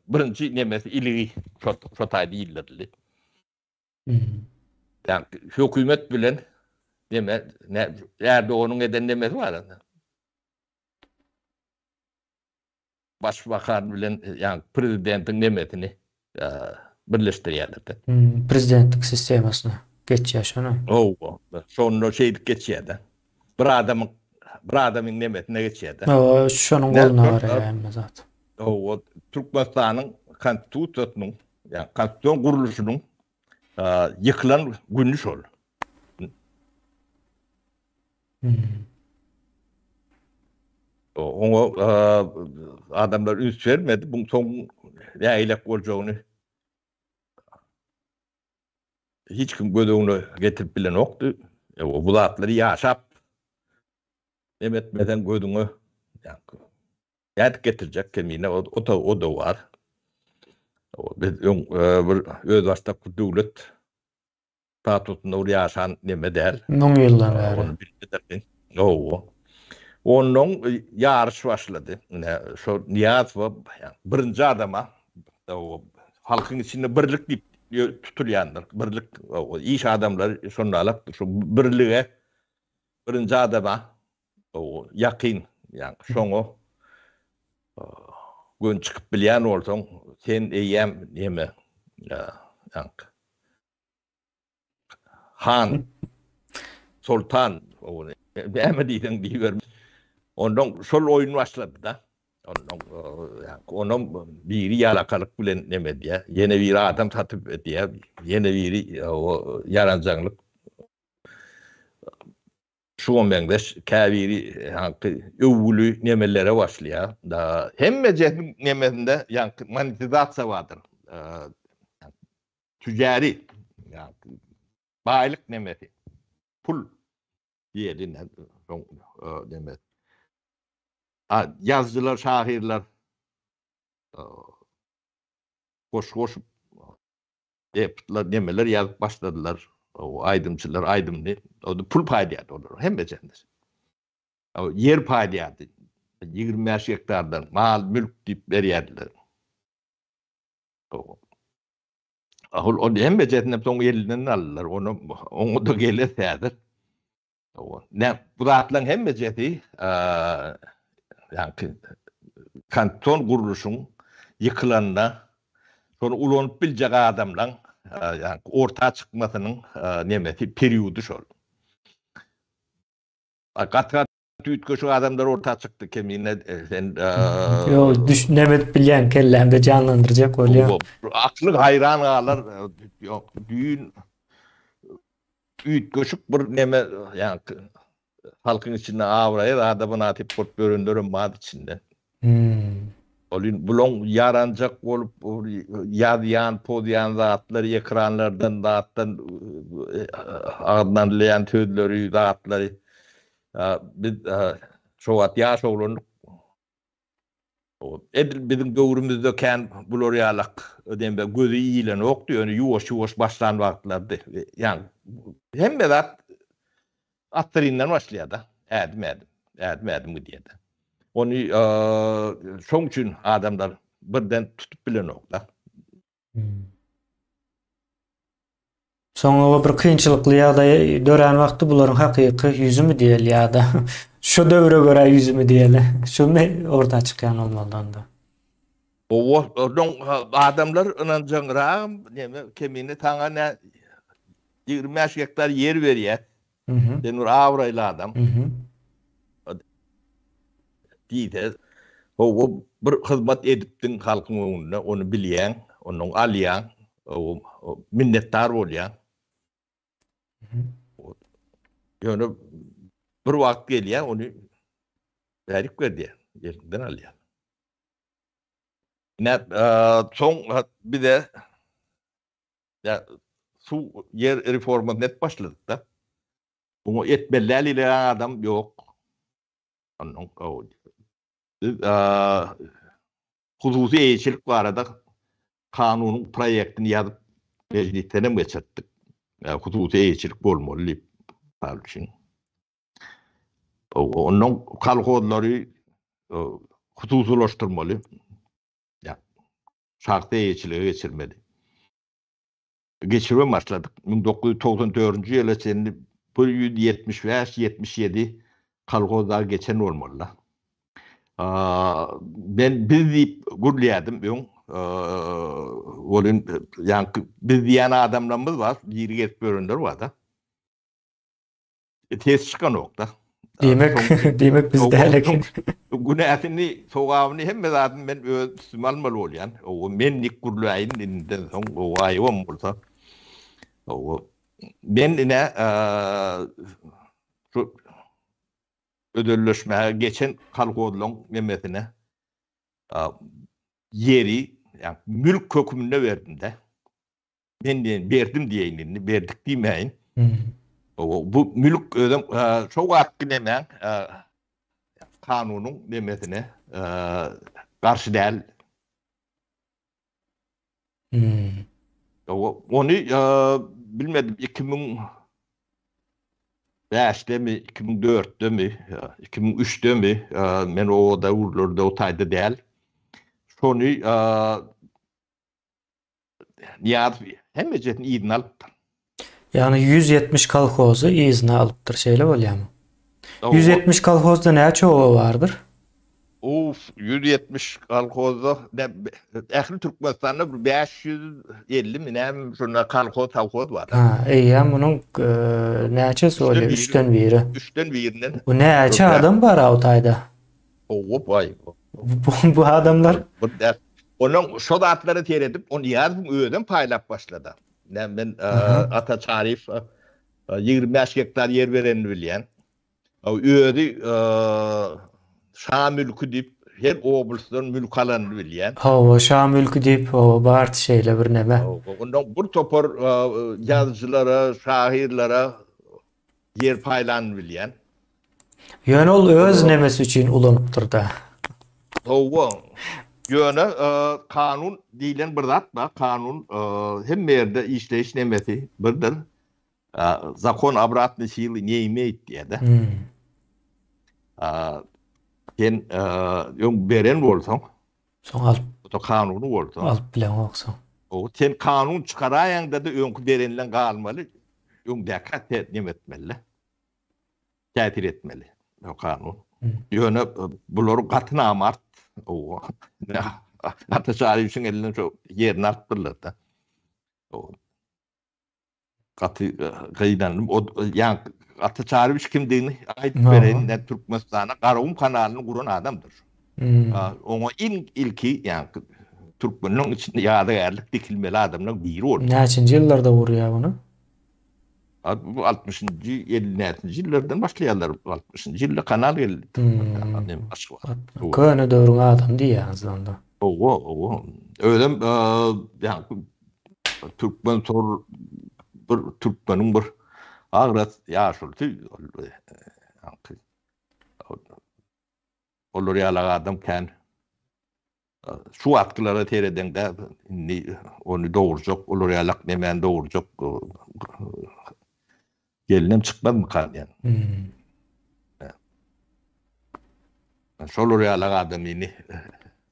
birinji nemesi iligi şo şo taýda ildirildi. Ýa hökümet bilen neme Erdoganyň eden nemesi bar. Başbakan bilen ýa prezidentiň nemesini birleşdirýärler-de. Prezidentlik sistemasyna geçýär şona. Hawa, şonda şeýdip geçýär-de. Bir adamyň bir adamyň nemesine geçýär-de. Hawa, şonuň goluna barýar hemme zat. Hawa, Türkmenistanyň Konstitusiýasynyň, ýa konstitusion gurluşynyň ýykylan güni şol. Oňa adamlar üns bermedi. Bu soň nägilek boljagyny hiç kim göz öňüne getirip bilenokdy. Bu zatlary ýaşap nem etmeseň gözüňe nädip getirjek kemine o-da bar. Biz öň bir özbaşdak bir döwlet statusynda bir ýaşan neme däl. Müň ýyldan bäri. Ony bilmedirsin. Hawa. Onnoň ýaryş başlady. Ine, şo Nyýazowa birinji adama halkyň içinde birlik diýip tutulýandyr. Birlik, iş adamlary şonda alapdyr. Şo birlige birinji adama ýakyn, ýagny şoňa göni çykyp bilýän bolsaň, sen eýýäm neme, ýagny Han, Soltan, näme diýseň diýiber. Ondan şol oýun başlady-da. Ondan onam biri ýalakalyk bilen neme edýär, ýene biri adam satyp edýär, ýene biri ýaranjaňlyk. Şuňa meňzeş käbiri ýaňky öwgüli nemelere başlaýar. Hemmejesiniň nemesinde ýaňky monetizasiýa bardyr. Tüjäri, ýaňky baýlyk nemesi, pul diýeli soň neme. A ýazyjylar, şahyrlar goşgy goşup eplar nemeler ýazyp başladylar. O aýdymçylar aýdymyny, o pul paýlaýardy olar hemmejesinde. Ýer paýlaýardy. 25 gektardan mal, mülk diýip berýärdiler. Ol ol hemmejesini soň elinden aldylar. Ony oňa-da geler häzir. Ne bu zatlaryň hemmejesi ýaňky kanton gurluşyň ýykylanda şony ulanyp biljek adamlaň ýaňky orta çykmasynyň nemesi periody şol. Gaty Üýtgeşik adamlar orta çykdy kemine sen Ýok, düş näme edip bilýän kellämde janlandyrjak bolýan. Aklyň haýran galar. Ýok, düýn üýtgeşik bir neme, ýa halkyň içinde abraýa zada mynasyp bolup ýörenlerem bar içinde. Hmm. Ol indi bulaň ýaranjak bolup ýazýan, pozýan zatlary ekranlardan zatdan agzyndan alýan sözleri, zatlary biz şo wagt ýaş oglandyk. Edil biziň döwrümizde kän bular ýalak dembe gözi iýilenokdy, ýöne ýuwaş-ýuwaş başlan wagtlardy. Ýagny hemme zat Assyryndan başlaýar-da, ädim-ädim, ädim-ädim gidýär-de. Ony şoň üçin adamlar birden tutup bilenok-da. Soňra bir kynçylykly ýagdaý dörän wagty bularyň hakyky ýüzümi diýeli ýa-da şu döwre görä ýüzümi diýeli. Şumy orta çykýan bolmaly onda. Owa, onuň adamlar ynanjaňragam neme kemine saňa nä 25 gektar ýer berýär. Sen bir abraýly adam. Diýse, hawa bir hyzmat edipdiň halkyň öňünde, ony bilýäň, ondan alýaň, minnetdar bolýaň. Ýöne bir wagt gelýär, ony bärik ber diýýär, eliňden alýar. Ine, soň bize suw ýer reformasyny edip başladyk-da. Muňa etmeli däl diýlen adam ýok. Ondan biz hususy eýeçilik barada kanunyň proýektini ýazyp mejlisden hem geçirtdik. Hususy eýeçilik bolmaly diýip, mysal üçin. Ondan kolhozlary hususylaşdyrmaly. Şahsy eýeçilige geçirmeli. Geçiribem başladyk. 1994-nji ýyla çenli 175-77 kolhoz dagy geçen bolmaly-da. Men biz diýip gürlýärdim öň. Welin ýaňky biz diýen adamlarymyz bar, diri gezip ýörenler bar-da. Ses çykanok-da. Diýmek, diýmek biz däl eken. Günäsini, sogabyny hemme zadyny men öz üstüme almaly bolýan. Owa, men dik gürläýin indiden soň, owa aýybam bolsa. Owa. Men ine şu özelleşmäge geçen kolhozlaryň nemesine ýeri, ýa mülk hökmünde berdim-de. Men diýen berdim diýeýin indi, berdik diýmäýin. Bu mülk özem şo wagtky nemäň kanunyň nemesine garşy däl. Ony bilmedim 2005-demi, 2004-demi, 2003-demi men o döwürlerde o taýda däl. Şony Nyýazow hemmejesini yzyna alypdyr. Ýagny 170 kolhozy yzyna alypdyr, şeýle bolýarmy? 170 kolhozda näçe oba bardyr? Uf, 170 kolhozda ähli Türkmenistanda bir 550 mi näme şunda kolhoz, sowhoz bar. Ha, eýýäm munuň e, näçesi bolýar? Üçden biri. Üçden birinden. Bu näçe adam bar o taýda? Owa, baý. Bu, bu adamlar Bu Onuň şo zatlara seredip, o Nyýazowyň özem paýlap başlady. Näme men Ata Çaryýew 25 gektar ýer berenini bilýän. Özi şa mülki diýip her oblastdan mülk alanyny bilýän. Hawa, şa mülki diýip, hawa, bardy şeýle bir neme. Ondan bir topar ýazyjylara, şahyrlara Ýer paýlanyny bilýän. Ýöne ol öz nemesi üçin ulanypdyr-da. Hawa. Ýöne kanun diýlen bir zat bar. Kanun hemme ýerde işleýiş nemesi birdir. Zakon obratnoý sily ne imeýit diýýär-de. Sen öň beren bolsaň, Soň alyp. Bu-da kanuny bolsa. Alyp bileňok soň. Ow, sen kanun çykaraýaňda-da öňki berenileň galmaly, öňdäkä te neme etmeli-le. Täsir etmeli o kanun. Ýöne bular gaty namart. Ow. Ata Çaryýewiçiň elinden şo ýerini alypdyrlar-da. Ow. Gaty gynandym. O ýa Ata Çaryýewiç kimdigini aýdyp bereýin. Ine Türkmenistanda Garagum kanalyny guran adamdyr şu. Oňa iň ilki ýa türkmeniň içinde ýadygärlik dikilmeli adamlaryň biri boldy. Näçinji ýyllarda gurýar muny? Bu 60-njy, 50-nji ýyllardan başlaýarlar. 60-njy ýylda kanal geldi Türkmenistana. Aşgabat. Köne döwrüň adamy diýýäňiz onda. Owa, owa. Özem ýa Türkmen tor bir türkmeniň bir agras ýaşulusy olar ýaly adam kän. Şu wagtkylara seredeňde indi ony dogurjak, olar ýalak nemäni dogurjak gelinem çykmazmykan diýen. Hmm. Şolar ýalak adamyny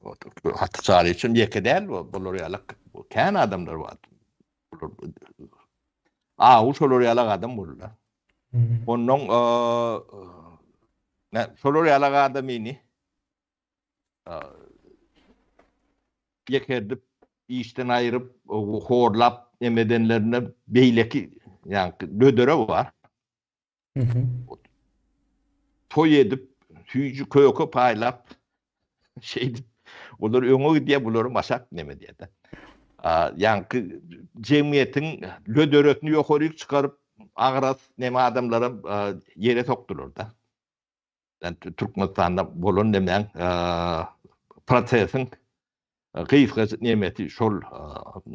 Ata Çaryýewiç hem ýeke däl, bular ýalak kän adamlar bar. Aw şolar ýalak adam boldy. Hmm. Ondan şolar ýalak adamyny. Ýekerdip, işden aýryp, horlap neme edenlerinde beýleki ýaňky lödere bar. Toý edip, süýji köke paýlap, şeýdip, olar öňe gidýär, bularam aşak neme edýär-de. Ýaňky jemgyýetiň löderesini ýokaryk çykaryp, agras neme adamlaram ýere sokdular-da. Türkmenistanda bolan nemäň prosesiň gysga nemesi şol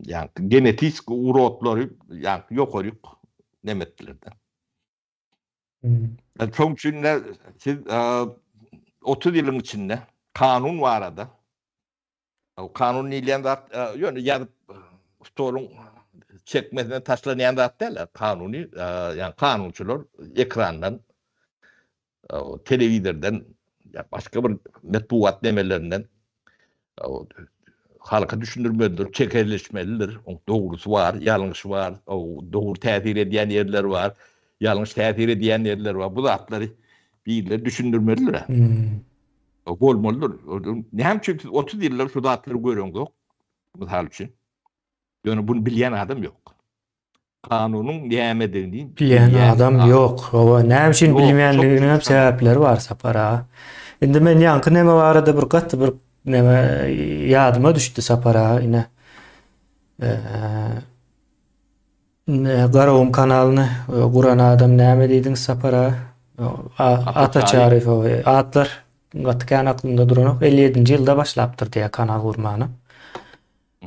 ýaňky genetiki urodlary ýaňky ýokaryk neme etdiler-de. Şoň üçin-de siz 30 ýylyň içinde kanun barada Kanun diýilýän zat ýöne ýazyp stoluň çekmesine taşlanýan zat däl. Kanuny, ýagny kanunçylar ekrandan, telewizordan ýa başga bir metbugat nemelerinden halka düşündirmelidir, çekeleşmelidir. Oň dogrusy bar, ýalňyşy bar, dogry täsir edýän ýerleri bar, ýalňyş täsir edýän ýerleri bar. Bu zatlary birileri düşündirmelidir. Bolmalydyr. Näme üçin siz 30 ýyllar şu zatlary göreňzok? Mysal üçin. Ýöne bunu bilýän adam ýok. Kanunyň nämedigini bilýän adam ýok. Hawa, näme üçin bilmeýänliginiň hem sebäpleri bar Sapar aga. Indi men ýaňky neme barada bir gaty bir neme ýadyma düşdi Sapar aga ine. Garagum kanalyny guran adam näme diýdiňiz Sapar aga? Ata Çaryýew atlar gaty kän aklymda duranok. 57-nji ýylda başlapdyr diýýär kanal gurmany.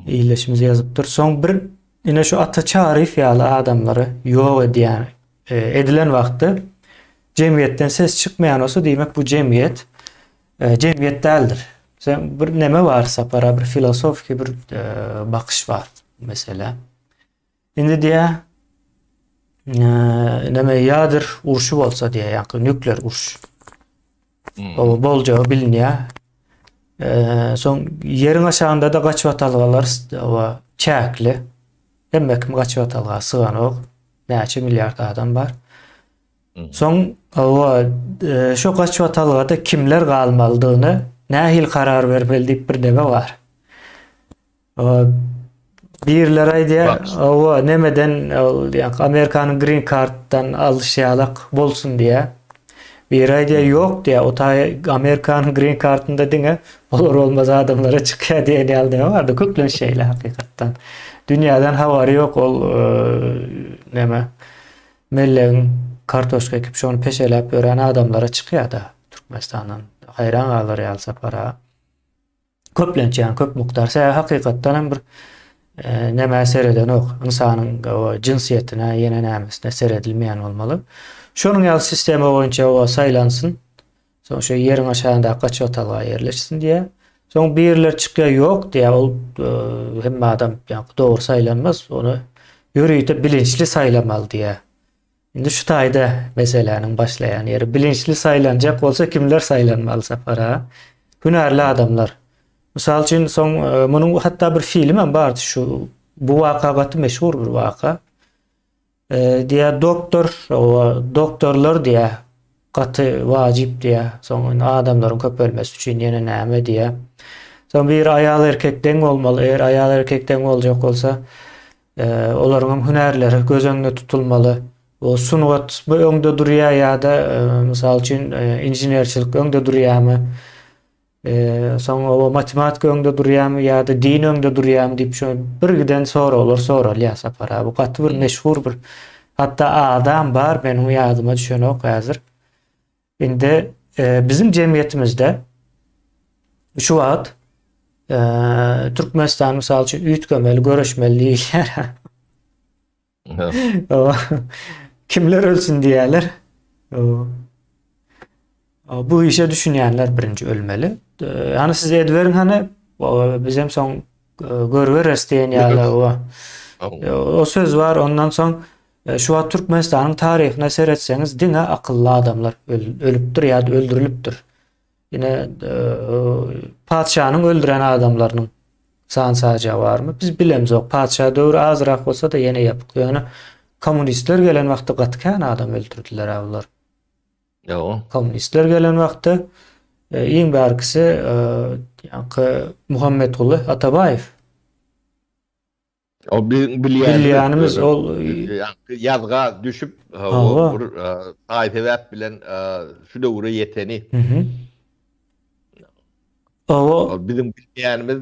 Ildeşimiz ýazypdyr. Soň bir ine şu Ata Çaryýew ýaly adamlary ýok edýän edilen wagtda jemgyýetden ses çykmaýan bolsa diýmek bu jemgyýet jemgyýet däldir. Sen bir neme bar Sapar aga bir filosofiki bir bakyş bar meselä. Indi diýä, neme ýader urşy bolsa diýä, ýa-da nuklear uruş. O boljagy bilinýär. Soň ýeriň aşagynda-da gaçybatalgalar oba çäkli. Hemme kim gaçybatalga syganok. Näçe milliard adam bar. Soň oba şu gaçybatalgada kimler galmalydygyny nähili karar bermeli diýip bir neme bar. Birler aýdýar, owa, nemeden ol ýa Amerikanyň green carddan alyş ýalak bolsun diýýär. Biri aýdýar, ýok diýýär, o taý Amerikanyň green cardynda diňe bolar bolmaz adamlara çykýar diýen ýaly neme bardy. Köplenç şeýle hakykatdan. Dünýäden habary ýok ol neme mellegiň kartoşka ekip şony peşeläp ýören adamlara çykýar-da Türkmenistandan. Haýran galar ýaly Sapar aga. Köplenç ýagny köp mukdar. Sebäbi hakykatdan hem bir e, nämä seredenok. Ynsanyň jynsyýetine, ýene nämesine seredilmeýän bolmaly. Şonuň ýaly sistema boýunça o saýlansyn. Soň şu ýeriň aşagyndaky gaçybatalga ýerleşsin diýýär. Soň birileri çykýar, ýok diýýär. Ol e, hemme adam ýa dogry saýlanmaz. Ony ýörite bilinçli saýlamaly diýýär. Indi şu taýda meseläniň başlaýan ýeri. Bilinçli saýlanjak bolsa kimler saýlanmaly Sapar aga? Hünärli adamlar. Mysal üçin soň e, munuň hatda bir film hem bardy şu bu waka gaty meşhur bir waka. E, diýä doktor, o doktorlar diýä gaty wajyp diýä. Soň indi adamlaryň köpelmesi üçin ýene näme diýä. Soň bir aýal erkek deň bolmaly. Eger aýal erkek deň boljak bolsa Olaryň hem hünärleri göz öňünde tutulmaly. Bu sungat bu öňde durýar ýa-da mysal üçin inženerçilik öňde durýarmy? Soň o matematika öňde durýarmy ýa-da din öňde durýarmy diýip şu bir giden soraglar soralýar Sapar aga. Bu gaty bir meşhur bir hatda adam bar meniň ýadyma düşenok häzir. Indi biziň jemgyýetimizde şu wagt Türkmenistan mysal üçin üýtgemeli, göreşmeli diýilýär. Kimler ölsün diýýärler. Bu işe düşünýänler birinji ölmeli. Hany siz ediberiň hany, bizem soň görübereris diýen ýaly. O söz bar, ondan soň Şu wagt Türkmenistanyň taryhyna seretseňiz diňe akylly adamlar ölüpdir ýa-da öldürilipdir. Ine patyşanyň öldüren adamlarynyň san sajagy barmy? Biz bilemzok. Patyşa döwri azrak bolsa-da ýene ýapyk. Ýöne kommunistler gelen wagtda gaty kän adam öldürdiler bular. Ýok. Kommunistler gelen wagtda iň bärkisi. Ýaňky Muhammetguly Atabaýew. O biziň bilýänimiz. Bilýänimiz ol ýazga düşüp, o bir aý-sebäp bilen şu döwre ýeteni. Owo. Biziň bilýänimiz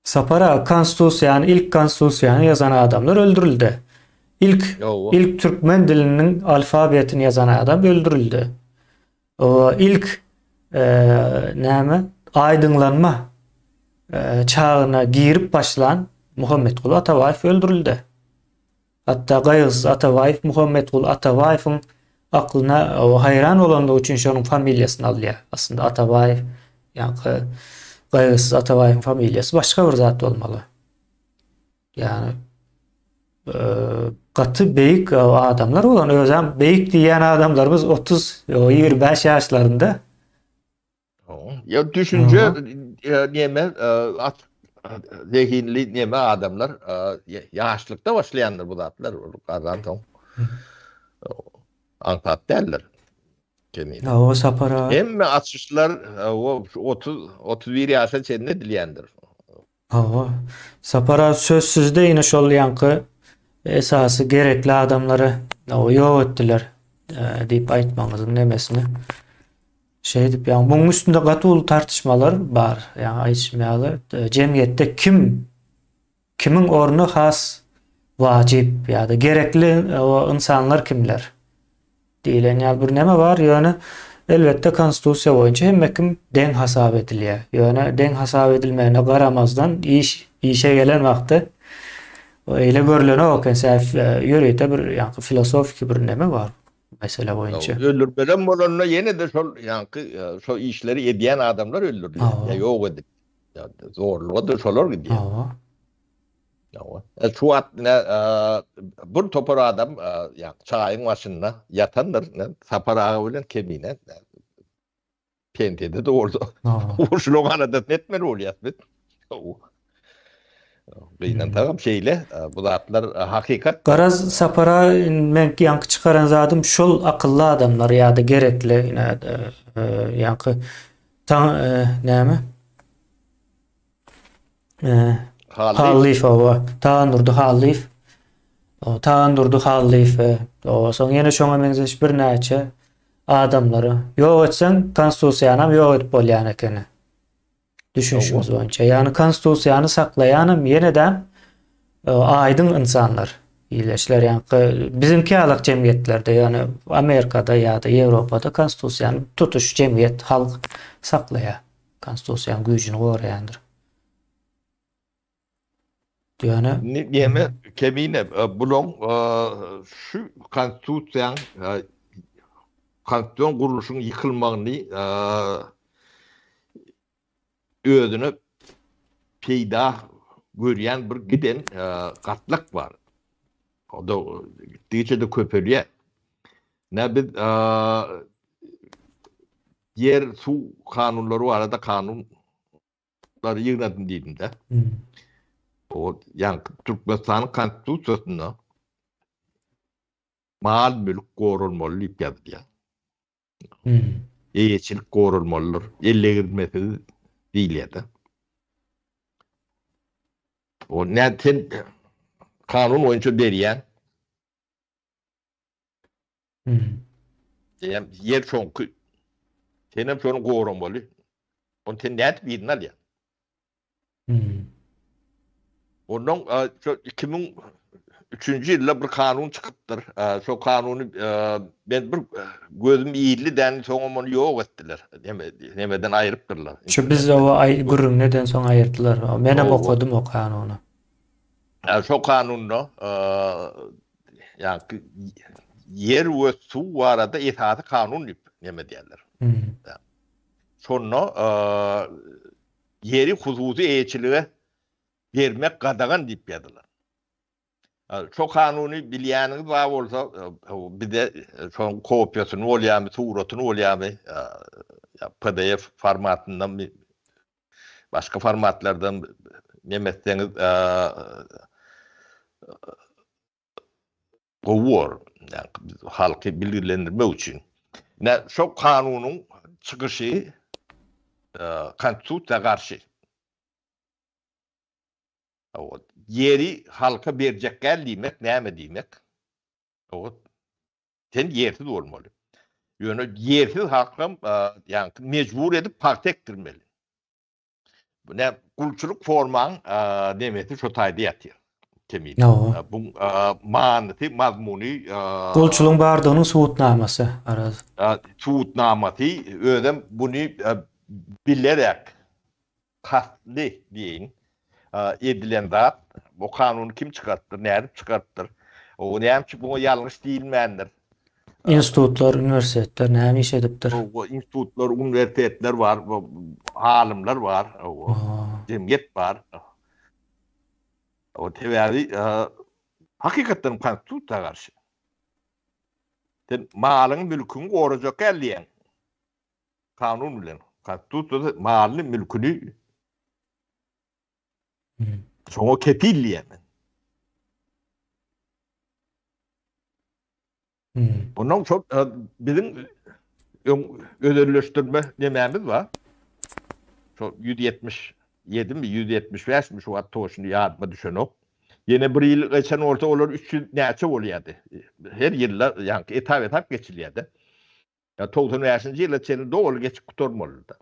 Sapar aga konstitusiýany ilk konstitusiýany ýazan adamlar öldürildi. Ilk ilk türkmen diliniň alfabetini ýazan adam öldürildi. Owo ilk näme aýdyňlanma çagyna girip başlan Muhammetguly Atabaýew öldürildi. Hatda Gaýgysyz Atabaýew Muhammetguly Atabaýewiň aklyna haýran bolanlygy üçin şonuň familiýasyny alýar. Aslynda Atabaýew ýaňky Gaýgysyz Atabaýewiň familiýasy başga bir zat bolmaly. Ýagny gaty beýik adamlar bolan özem beýik diýýän adamlarymyz 30, 25 ýaşlarynda. Ya düşünje neme açyk zehinli neme adamlar ýaşlykda başlaýandyr bu zatlar garran soň aňsat däldir. Kemine. O Sapar aga. Hemme açyşlar o 30 31 ýaşa çenli edilýändir. Hawa. Sapar aga söz sizde ýene şol ýaňky esasy gerekli adamlary ýok etdiler diýip aýtmagyňyzyň nemesini. Şeýdip ýagny munuň üstünde gaty uly tartyşmalar bar. Ýagny aýdyşym ýaly jemgyýetde kim kimiň orny has wajyp ýa-da gerekli ynsanlar kimler? Diýlen ýaly bir neme bar, ýöne elbetde konstitusiýa boýunça hemme kim deň hasap edilýär. Ýöne deň hasap edilmegine garamazdan iş işe gelen wagty eýle görlenok eken, sebäp ýörite bir ýaňky filosofiki bir neme bar mesele boýunça. Öldürmelem bolanda ýene-de şol ýaňky şo işleri edýän adamlar öldürilýär ýa ýok edilýär. Zorluga-da şolar gidýär. Hawa. Hawa. E, şu wagt ine bir topar adam ýa çaýyň başynda ýatandyr. Sapar aga bilen Kemine pensiýada-da bolsa. Şularyň aladasyny etmeli bolýas biz. Gynansagam şeýle, bu zatlar hakykat. Garaz Sapar aga men ýaňky çykaran zadym şol akylly adamlar ýa-da gerekli ine ýaňky näme Hallyýew hawa. Tagandurdy Hallyýew. Tagandurdy Hallyýew. Soň ýene şoňa meňzeş birnäçe adamlary ýok etseň, konstitusiýanam ýok edip bolýan ekeni. Düşünişimiz boýunça. Ýagny konstitusiýany saklaýanam ýene-de aýdyň ynsanlar. Ileşler ýaňky biziňki ýalak jemgyýetlerde, ýagny Amerikada ýa-da Ýewropada konstitusiýany tutuş jemgyýet, halk saklaýar. Konstitusiýanyň güýjüni goraýandyr. Ýöne Näme Kemine bulaň şu konstitusiýaň konstitusion gurluşyň ýykylmagyny özüne peýda görýän bir giden gatlak bar. O-da gitdigiçe-de köpelýär. Nä biz Ýer, suw kanunlary barada kanunlary ýygnadym diýdim-de. O ýaňky Türkmenistanyň Konstitusiýasynda mal-mülk goralmaly diýip ýazylýar. Eýeçilik goralmalydyr, ellegirilmesiz diýilýär-de. O nädip sen kanun boýunça berýäň. Diýýän, ýer şoňky. Senem şony goramaly. Ony sen nädip yzyna alýaň? Ondan şo 2003-nji ýylda bir kanun çykypdyr. Şo kanuny men bir gözüm ildi däni soňam ony ýok etdiler. Neme, nemeden aýrypdyrlar. Şu biz o gürrüňini eden soň aýyrdylar. Menem okadym o kanuny. Şo kanunda ýa-ki ýer we suw barada esasy kanun diýip neme diýerler. Şonda ýeri hususy eýeçilige bermek gadagan diýip ýazylan. Şo kanuny bilýäniňiz bar bolsa, bize şoň kopiýasyny bolýarmy, suratyny bolýarmy, PDF formatynda Başga formatlardan neme etseňiz gowy bor. Halky bilgilendirmek üçin. Ine şo kanunyň çykyşy. Konstitusiýa garşy. Ýeri halka berjek däl diýmek näme diýmek? Sen ýersiz bolmaly. Ýöne ýersiz halkam ýaňky mejbur edip pagta ekdirmeli. Bu ne gulçulyk formaň nemesi şo taýda ýatyr. Kemine. Bu manysy, mazmuny Gulçulygyň bardygynyň subutnamasy, Araz. Subutnamasy, özem buny bilerek kastly diýeýin, edilen zat. Bu kanuny kim çykarypdyr, nädip çykarypdyr? O näme üçin buňa ýalňyş diýilmändir? Institutlar, uniwersitetler näme iş edipdir? Hawa, institutlar, uniwersitetler bar, alymlar bar, hawa, jemgyýet bar. O sebäbi hakykatdan konstitusiýa garşy. Sen malyňy, mülküňi gorajak däl diýýäň. Kanun bilen. Konstitusiýada malyny, mülküni şoňa kepil diýýän men. Ondan şol biziň öň özelleşdirme nemämiz bar. Şol 177 mi, 175 mi şu wagt toşny ýadyma düşenok. Ýene bir ýyl geçen bolsa olar 300 näçe bolýardy. Her ýylda ýaňky etap-etap geçilýärdi. Ýa 95-nji ýyla çenli doly geçip gutarmalydy.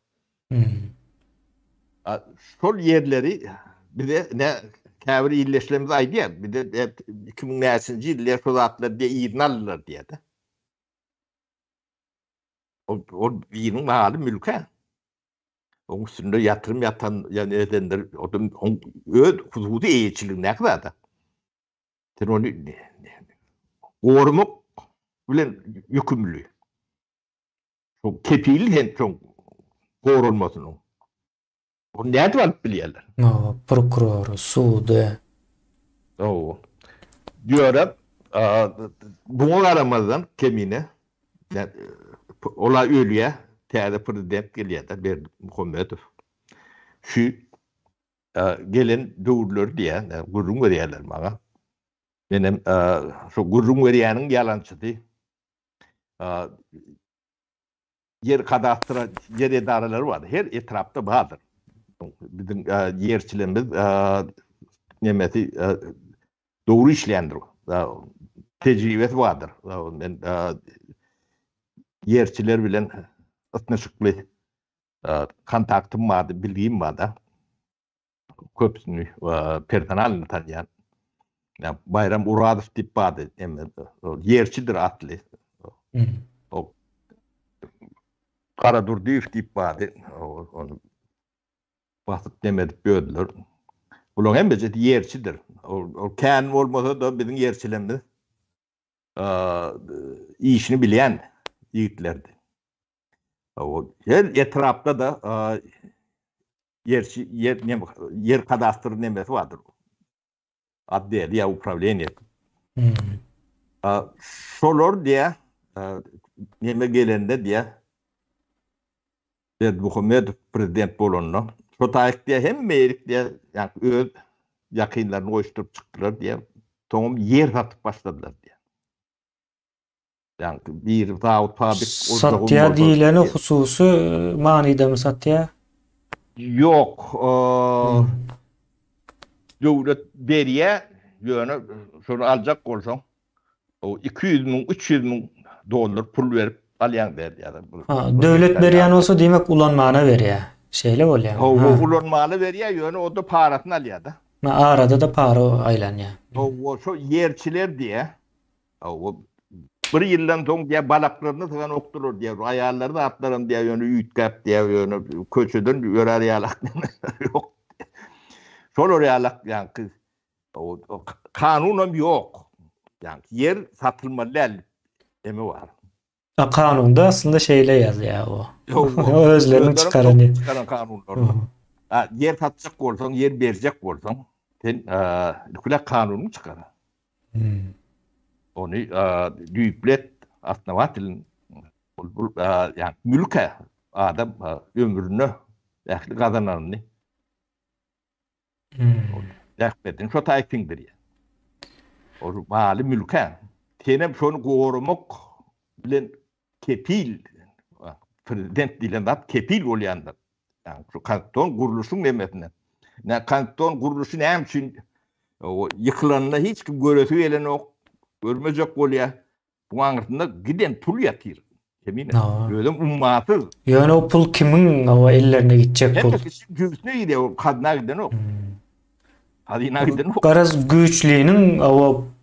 A şol ýerleri bize ne käbir ildeşlerimiz aýdýar, bize 2000 näçinji ýylda şo zatlar diýe yzyna aldylar diýýär-de. Ol, ol biriniň maly mülki. Oň üstünde ýatyrym ýatan ýa edendir, o da oň öz hususy eýeçiligindäki zat. Sen ony goramak bilen ýükümli. Şo kepili sen şoň goralmasynyň. Ony nädip alyp bilýärler? Hawa, prokurory, sudy. Hawa. Ýöne buňa garamazdan Kemine ola ölýär, täze prezident gelýär-de Berdimuhamedow. Şu gelen döwürleri diýýär, gürrüň berýärler maňa. Menem şo gürrüň berýäniň ýalançysy. Ýer kadastra, ýer edaralary bar. Her etrapda bardyr. Biziň ýerçilerimiz nemesi dogry işleýändir. Tejribesi bardyr. Men ýerçiler bilen ysnyşykly kontaktym bardy, bilgim barda. Köpüsini personalny tanýan. Baýram Urazow diýip bardy, emme ýerçidir atly. O Gara Durdyýew diýip bardy. Ony basyp neme edip ýördüler. Bularyň hemmesi ýerçidir. Ol kän bolmasa-da biziň ýerçilerimiz işini bilýän ýigitlerdi. Her etrapda-da ýerçi ýer ýer kadastr nemesi bardyr. Otdel ýa uprawleniýe. Hmm. Şolar diýä neme gelende diýä Berdimuhamedow prezident bolanda şo taýyk diýä hemme ýerik diýä ýa öz ýakynlaryny goýuşdyryp çykdylar diýä. Soňam ýer satyp başladylar diýä. Ýagny bir zawod fabrik Satýar diýileni hususy manydamy satýar? Ýok. Döwlet berýär, ýöne şony aljak bolsaň, o 200 müň, 300 müň dollar pul berip alýaň diýýär. Ha, döwlet berýän bolsa diýmek ulanmana berýär. Şeýle bolýar. Hawa, ulanmana berýär, ýöne o-da parasyny alýar-da. Arada-da para aýlanýar. Hawa, şo ýerçiler diýýär. Hawa, bir ýyldan soň diýýär, balaklaryny syganokdylar diýýär. Aýallary zatlaram diýýär, ýöne üýtgäp diýýär, ýöne köçeden ýörär ýalak ýok. Şolar ýalak ýaňky kanunam ýok. Ýaňky ýer satylmaly däl eme bar. A kanunda aslynda şeýle ýazýar o. Özleriniň çykarany. Çykaran kanunlary. A ýer satjak bolsaň, ýer berjek bolsaň, sen ilki kanunyňy çykar. Ony düýplet, osnowatel ol ýa mülke adam ömrüne ähli gazananyny Zähmetini şo taýy siňdirýär. Ol maly mülke. Senem şony goramak bilen kepil, prezident diýlen zat kepil bolýandyr. Ýagny şu konstitusion gurluşyň nemesinden. Ne konstitusion gurluşy näme üçin ýykylanda hiç kim göresi gelenok, görmejek bolýar. Bu aňyrsynda giden pul ýatyr. Kemine. Özem ummasyz. Ýöne o pul kimiň o ellerine gitjek pul? Hemme kişi jübüsine gidýär, o hazyna gidenok. Hmm. Hazyna gidenok. Garaz güýçliniň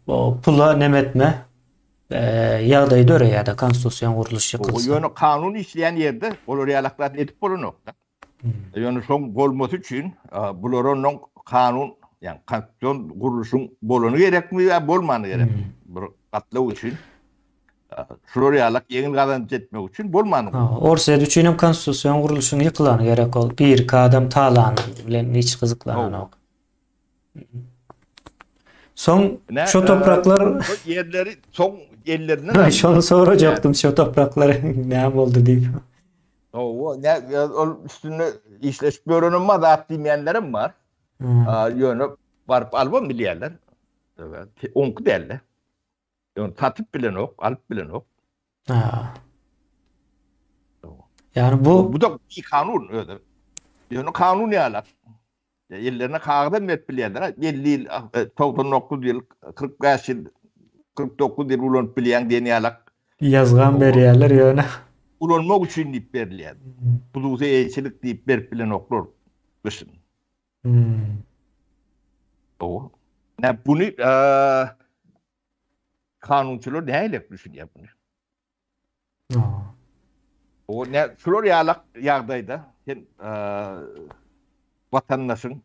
o pula neme etme e, ýagdaýy döreýär-de konstitusion gurluş ýykylsa. Ýöne kanun işleýän ýerde olar ýalak zat edip bolanok. Hmm. Ýöne şoň bolmasy üçin bular ondan kanun, ýagny konstitusion gurluşyň bolany gerekmi ýa bolmany gerek? Hmm. Bir gatlaw üçin. Şular ýalak ýeňil gazanç etmek üçin bolmany. Orsýet üçin hem konstitusion gurluşyň ýykylany gerek ol. Bir-iki adam talany bilen hiç gyzyklananok. Soň şo topraklar ýerleri soň ellerinden Şony sorajakdym şo topraklar näme boldy diýip. Hawa, ne ol üstünde işleşip ýörenem bar, zat diýmeýänlerem bar. Ýöne baryp alybam bilýärler. Oňky däl-de. Ýöne satyp bilenok, alyp bilenok. Ha. Ýani bu bu da kanun özi. Ýöne kanun ýaly. Ellerine kagyzam berip bilýärler. 50 ýyl, 99 ýyl, 45 ýyl, 49 ýyl ulanyp bilýäň diýen ýalak. Ýazgam berýärler ýöne. Ulanmak üçin diýip berilýär. Hususy eýeçilik diýip berip bilenoklar gyşyn. Hmm. Dogry. Nä buny kanunçylar nähili düşünýär buny? O ne şular ýalak ýagdaýda sen watandaşyň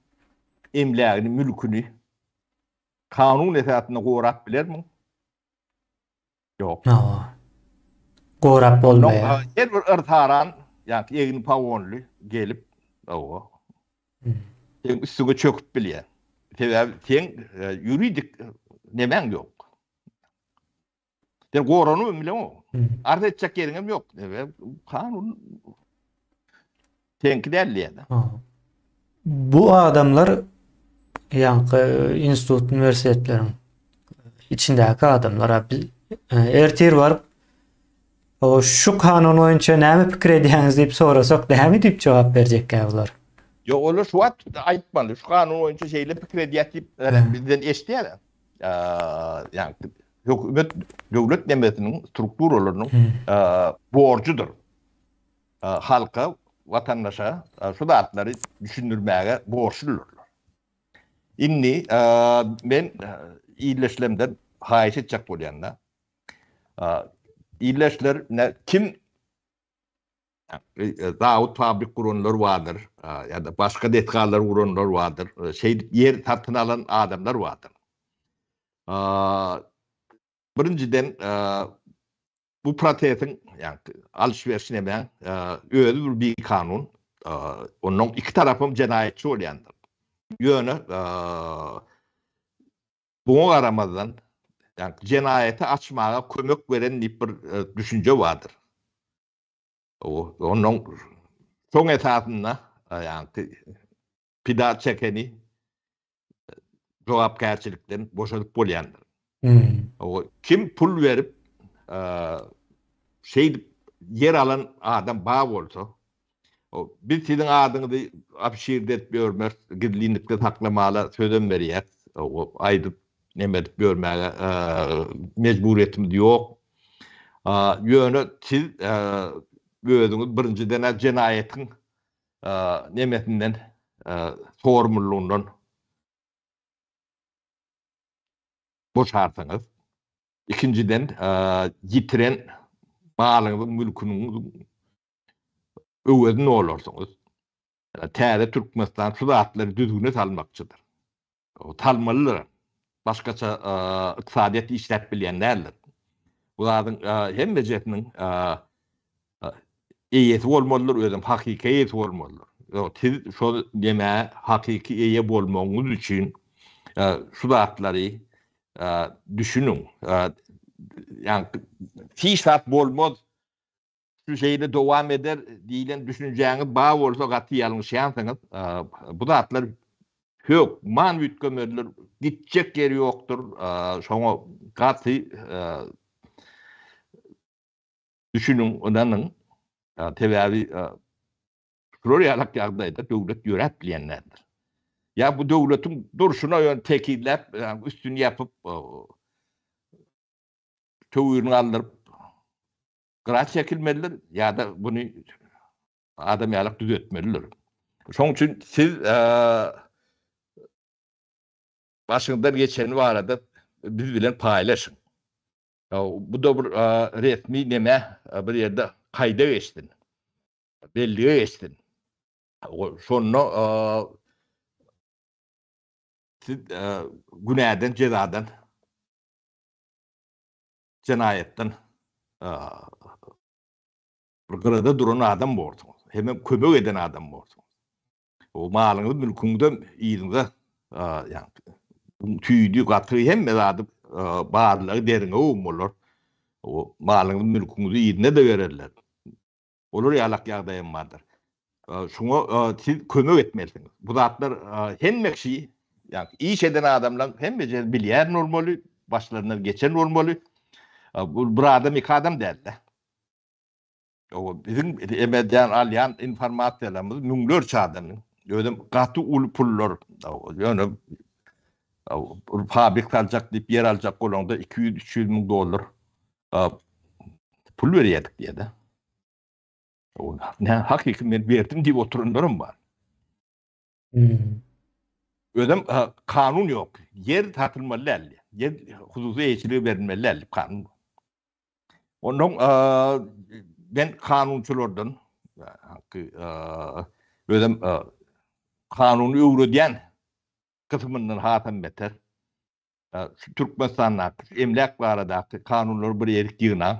emlägini, mülküni kanun esasynda gorap bilermiň? Ýok. Hawa. Gorap bolmaýar. Her bir yrsaran, ýa-da egni pagonly gelip, hawa. Seň üstüňe çöküp bilýär. Sebäbi seň ýuridik nemäň ýok. Sen goranyp bileňok. Arz etjek ýeriň hem ýok. Kanun seňki däl diýýär. Bu adamlar ýaňky institut uniwersitetleriň içindäki adamlar ertir baryp o şu kanun boýunça näme pikir edýäňiz diýip sorasak näme diýip jogap berjekkä bular? Ýok, olar şu wagt aýtmaly. Şu kanun boýunça şeýle pikir edýär diýip bizden eşidýärler. Ýagny hökümet döwlet nemesiniň strukturalarynyň borjudyr. Halka, watandaşa şu zatlary düşündirmäge borçludyrlar. Indi men ildeşlerimden haýyş etjek bolýan-da. Ildeşler kim zawod fabrik guranlar bardyr ýa-da başga desgalar guranlar bardyr. Şeýdip ýer satyn alan adamlar bardyr. Birinjiden bu prosesiň, ýagny alyş-beriş näme, özi bir bikanun. Ondan iki tarapam jenaýatçy bolýandyr. Ýöne buňa garamazdan, ýagny jenaýaty açmaga kömek beren diýip bir düşünje bardyr. Ondan soň esasynda ýagny pida çekeni jogapkärçilikden boşadyp bolýandyr. Hmm. O kim pul berip şeýdip ýer alan adam bar bolsa, o biz siziň adyňyzy afişirde edip ýörmeris, gizlinlikde saklamala sözem berýäs. O aýdyp neme edip ýörmäge mejburyýetimiz ýok. Ýöne siz özüňiz birinjiden-ä jenaýatyň nemesinden sorumlulygyndan boşarsyňyz. Ikinjiden ýitiren malyňyzyň, mülküniň öwezini dolarsyňyz. Täze Türkmenistan şu zatlary düzgüne salmakçydyr. Salmalydyr. Başgaça ykdysadyýet işläp bilýän däldir. Bu zadyň hemmejesiniň eýesi bolmalydyr, özem hakyky eýesi bolmalydyr. Siz şol nämä hakyky eýe bolmagyňyz üçin şu zatlary düşüniň. Ýagny hiç zat bolmaz, Şu şeýle dowam eder diýlen düşünjäňiz bar bolsa gaty ýalňyşýansyňyz. Bu zatlar hökman üýtgemelidir. Gitjek ýeri ýokdur. Şoňa gaty düşüniň, ynanyň. Sebäbi. Şular ýalak ýagdaýda döwlet ýöräp bilýän däldir. Ýa bu döwletiň durşuna ýöne tekizläp, üstüni ýapyp, töwirini galdyryp gyra çekilmelidir ýa-da buny adam ýalak düzetmelidir. Şonuň üçin siz başyňyzdan geçeni barada biz bilen paýlaşyň. Bu-da bir resmi neme, bir ýerde kaýda geçsin, bellige geçsin. Şonda siz günäden, jezadan, jenaýatdan bir gyrada duran adam borsuňyz. Hemem kömek eden adam borsuňyz. O malyňyzy, mülküňizem yzyňyza ýagny tüýdi, gatygy hemme zady barlygy derňewem bolar. O malyňyzy, mülküňizi yzyna-da bererler. Olar ýalak ýagdaýam bardyr. Şuňa siz kömek etmelisiňiz. Bu zatlar hemme kişi, ýagny iş eden adamlaryň hemmesi bilýän bolmaly, başlaryndan geçen bolmaly. Bu bir adam, iki adam däl-de. Biziň emedýän alýan informasiýalarymyz müňlerçe adamyň, özem gaty uly pullar, ýöne bir fabrik saljak diýip ýer aljak bolaňda 200-300 müň dollar pul berýärdik diýýär-de. Ne hakyky men berdim diýip oturanlaram bar. Özem kanun ýok. Ýer satylmaly däl. Ýer hususy eýeçilige berilmeli däl diýip kanun. Ondan men kanunçylardan özem kanuny öwredýän kysymyndan hasam beter şu Türkmenistandaky emläk baradaky kanunlary bir ýerik ýygnaň.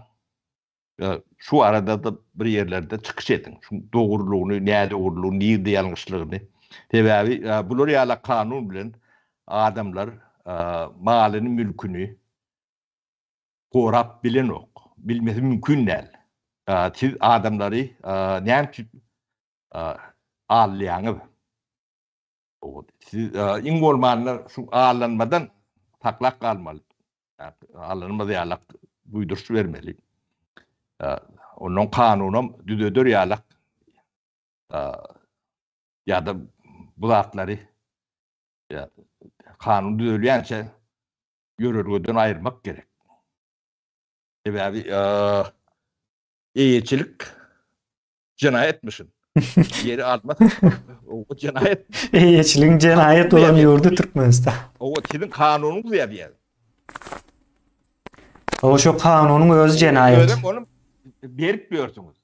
Şu barada-da bir ýerlerde çykyş ediň. Şu dogrulygyny, nädogrulygyny, nirde ýalňyşlygyny. Sebäbi bular ýaly kanun bilen adamlar malyny, mülküni gorap bilenok. Bilmesi mümkin däl. Siz adamlary näme üçin aldaýaňyz? Siz iň bolmanda şu aldanmadan saklap galmaly. Aldanmaz ýalak duýduryş bermeli. Ondan kanunam düzeder ýalak ýa-da bu zatlary kanun düzelýänçä ýörelgeden aýyrmak gerek. Sebäbi eýeçilik jenaýatmyşyn. Ýeri almak o jenaýat. Eýeçiligiň jenaýat bolan ýurdy Türkmenistan. O siziň kanunyňyz ýazýar. O şu kanunyň özi jenaýat. Özem ony berip ýörsüňiz.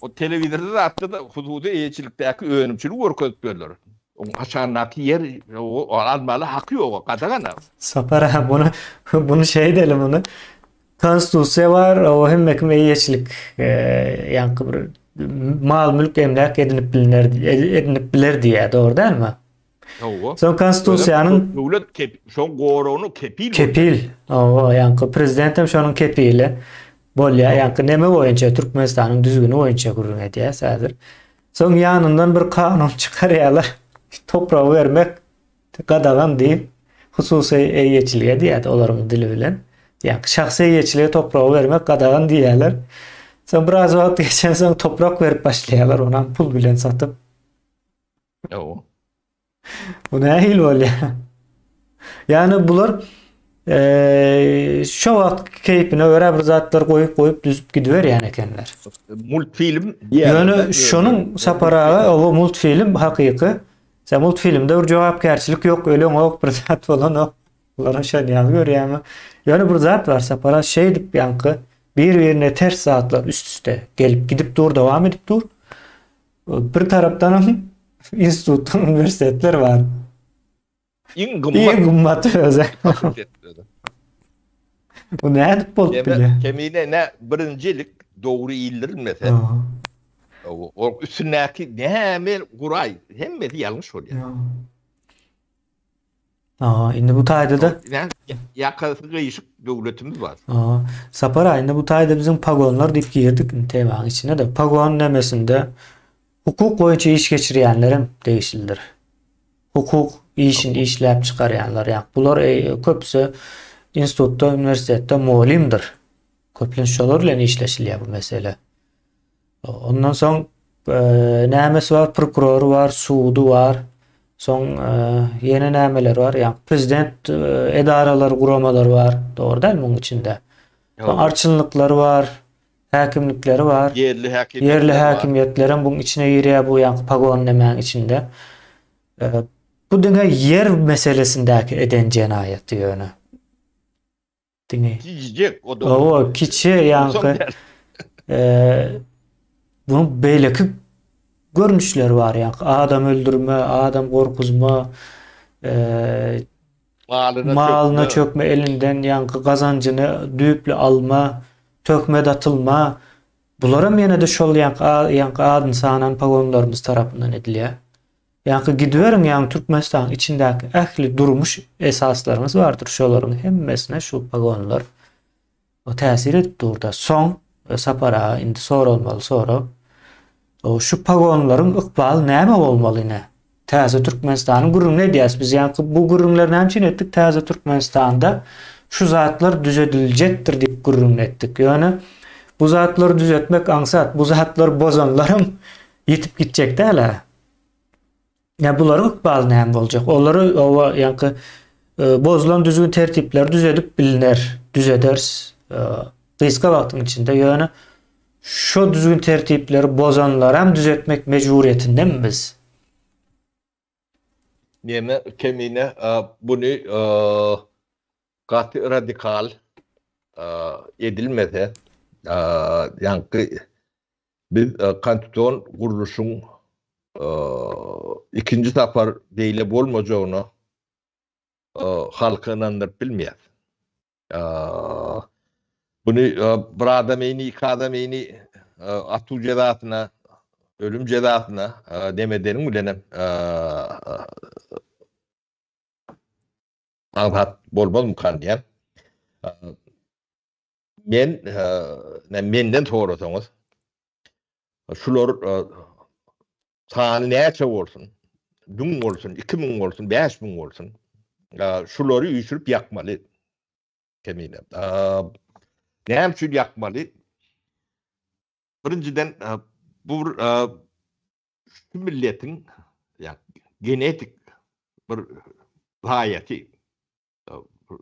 O telewizorda zatda da hususy eýeçilikdäki önümçiligi görkezip ýörler. Oň aşagyndaky ýer o almaly haky ýok, gadagan. Sapar aga bunu bunu şey edelim bunu. Konstitusiýa bar, o hemme kim eýeçilik, ýaňky bir mal mülk emläk edinip biliner, edinip biler diýýär, dogry dälmi? Hawa. Soň konstitusiýanyň döwlet kep, şoň goragyny kepil. Kepil. Hawa, ýaňky prezident hem şonuň kepili bolýar. Ýaňky neme boýunça Türkmenistanyň düzgüni boýunça gürrüň edýäs häzir. Soň ýanyndan bir kanun çykarýarlar. Topragy bermek gadagan diýip, hususy eýeçilige diýýärdi olaryň dili bilen. Ýagny şahsy eýeçilige topragy bermek gadagan diýýärler. Soň biraz wagt geçensoň toprak berip başlaýarlar, onam pul bilen satyp. Ýok. Bu nähili bolýar? Ýagny bular şo wagt keýpine görä bir zatlar goýup goýup düzüp gidiberýän ekenler. Multfilm Ýöne şonuň Sapar aga o multfilm hakyky. Sen multfilmde bir jogapkärçilik ýok, öleňok, bir zat bolanok. Bulara şony ýaly görýärmi? Ýöne bir zat bar Sapar aga şeýdip ýaňky bir-birine ters zatlar üst-üste gelip gidip dur, dowam edip dur. Bir tarapdanam institutlar, uniwersitetler bar. Iň gymmat. Iň gymmat özi. Bu nädip bolup bilýär? Kemine ne birinjilik dogry ildirilmese. O üstündäki näme guraý hemmesi ýalňyş bolýar. Aha, indi bu taýda-da ýakasy gyýşyk döwletimiz bar. Aha. Sapar aga, indi bu taýda biziň pagonlar diýip girdik indi temanyň içine-de. Pagon nemesinde hukuk boýunça iş geçirýänlerem degişlidir. Hukuk işini işläp çykarýanlar, ýa bular köpüsi institutda, uniwersitetde mugallymdyr. Köplenç şolar bilen işleşilýär bu mesele. Ondan soň. Nämesi bar, prokurory bar, sudy bar. Soň ýene nämeler bar? Ýa prezident edaralary, guramalary bar. Dogry däl muň içinde. Soň arçynlyklary bar, häkimlikleri bar. Ýerli häkimiýetler Ýerli häkimiýetler hem buň içine girýär bu ýaňky pagon nemäň içinde. Bu diňe ýer meselesindäki eden jenaýaty ýöne. Diňe. Kiçijek o da. Owa, kiçi ýaňky. Bunuň beýleki görnüşleri bar ýaňky adam öldürme, adam gorkuzma, malyna, malyna çökme, elinden ýaňky gazanjyny düýpli alma, töhmet atylma. Bularam ýene-de şol ýaňky ýaňky adyny sanan pagonlarymyz tarapyndan edilýär. Ýaňky gidiberiň ýaňy Türkmenistanyň içindäki ähli durmuş esaslaryňyz bardyr şolaryň hemmesine şu pagonlar täsir edip durda. Soň Sapar aga indi soralmaly sorag. Şu pagonlaryň ykbaly näme bolmaly ine? Täze Türkmenistanyň gürrüňini edýäs biz ýaňky bu gürrüňleri näme üçin etdik Täze Türkmenistanda şu zatlar düzediljekdir diýip gürrüňini etdik. Ýöne bu zatlary düzetmek aňsat bu zatlary bozanlaram ýitip gitjek däl-ä. Ýa bularyň ykbaly näme boljak? Olary oba ýaňky e, bozulan düzgün tertipleri düzedip biliner, düzederis e, gysga wagtyň içinde. Ýöne şo düzgün tertipleri bozanlaram düzetmek mejburyýetindemi biz? Neme kemine e, buny gaty radikal edilmese, ýaňky biz konstitusion gurluşyň ikinji sapar beýle bolmajagyna halky ynandyryp bilmeýäs. Buny bir adamyny, iki adamyny atuw jezasyna, ölüm jezasyna neme edeniň bilenem aňsat bolmazmykan diýýän. Men menden sorasaňyz, şular sany näçe bolsun, 1000 bolsun, 2000 bolsun, 5000 bolsun, şulary üýşürip ýakmaly. Kemine. Näme üçin ýakmaly? Birinjiden bu bir şu milletiň genetik bir zaýasy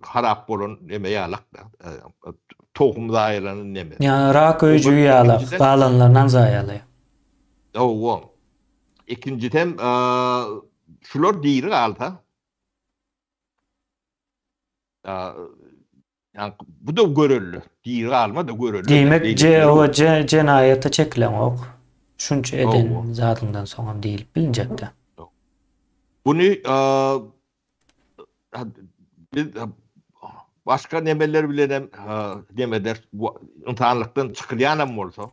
harap bolan neme ýalak tohum zaýalanan neme. Ýa rak öýjügi ýalak, galanlarynam zaýalaýar. Hawa. Ikinjisem şular diri galsa Ýa bu da görelde. Diri galma da görelde. Diýmek C O C jenaýata çekileňok. Şunça eden zadyňdan soňam diýilip bilinjekde. Buny biz başga nemeler bilen hem neme eder ynsanlykdan çykylýanam bolsa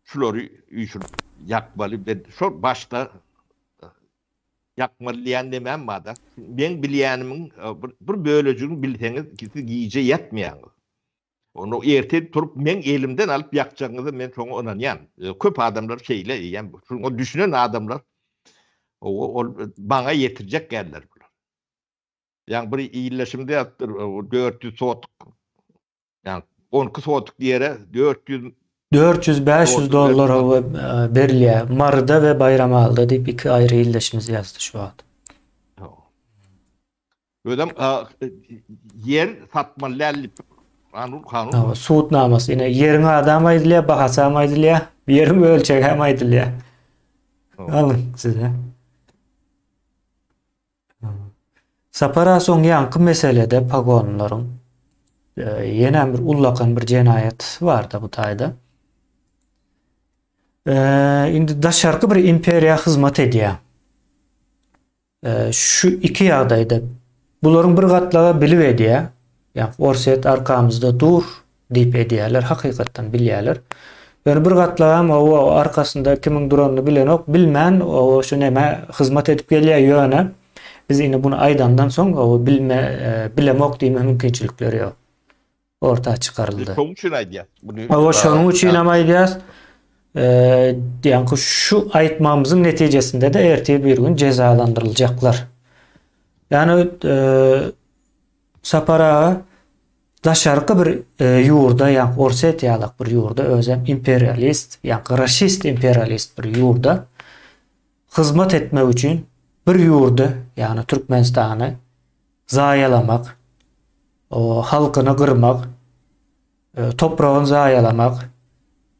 şulary üýşürip ýakmaly. Ben şol başda Ýakmaly diýen nemäm barda. Meň bilýänimiň bir bölejigini bilseňiz, siz gije ýatmaýaňyz. Onu ertir turup meň elimden alyp ýakjagyňyza men şoňa ynanýan. Köp adamlar şeýle eýýäm şoňa düşünen adamlar ol maňa ýetirjek däldir bular. Ýa bir illeşimde ýazypdyr, 400 sotuk. Ýa 12 sotuk ýere 400 400-500 dollar hawa berilýär. Maryda we Baýramalyda diýip iki aýry ildeşimiz ýazdy şu wagt. Özem ýer satmaly däl diýip kanun kanun. Hawa, sud namasy. Ine ýeriň adam aýdylýar, bahasam aýdylýar, ýeriň ölçegi hem aýdylýar. Alyň size. Sapar aga soň ýaňky meselede pagonlaryň ýenem bir ullakan bir jenaýat barda bu taýda. Indi daşarky bir imperiýa hyzmat edýär. Şu iki ýagdaýda bularyň bir gatlagy bilip edýär. Ýa Orsýet arkamyzda dur diýip edýärler, hakykatdan bilýärler. Ýöne bir gatlagam owa arkasynda kimiň duranyny bilenok, bilmän owa şu nämä hyzmat edip gelýär, ýöne biz indi buny aýdandan soň owa bilme bilemok diýme mümkinçilikleri ýok. Orta çykaryldy. Biz şonuň üçin aýdýas. Buny Owa şonuň üçin hem aýdýas. Ýaňky şu aýtmagymyzyň netijesinde-de ertir bir gün jezalandyryljaklar. Ýani Sapar aga. Daşarky bir ýurda, ýa Orsýet ýalak bir ýurda, özem imperialist, ýa raşist imperialist bir ýurda hyzmat etmek üçin bir ýurdy, ýagny Türkmenistany zaýalamak, halkyny gyrmak, topragyny zaýalamak,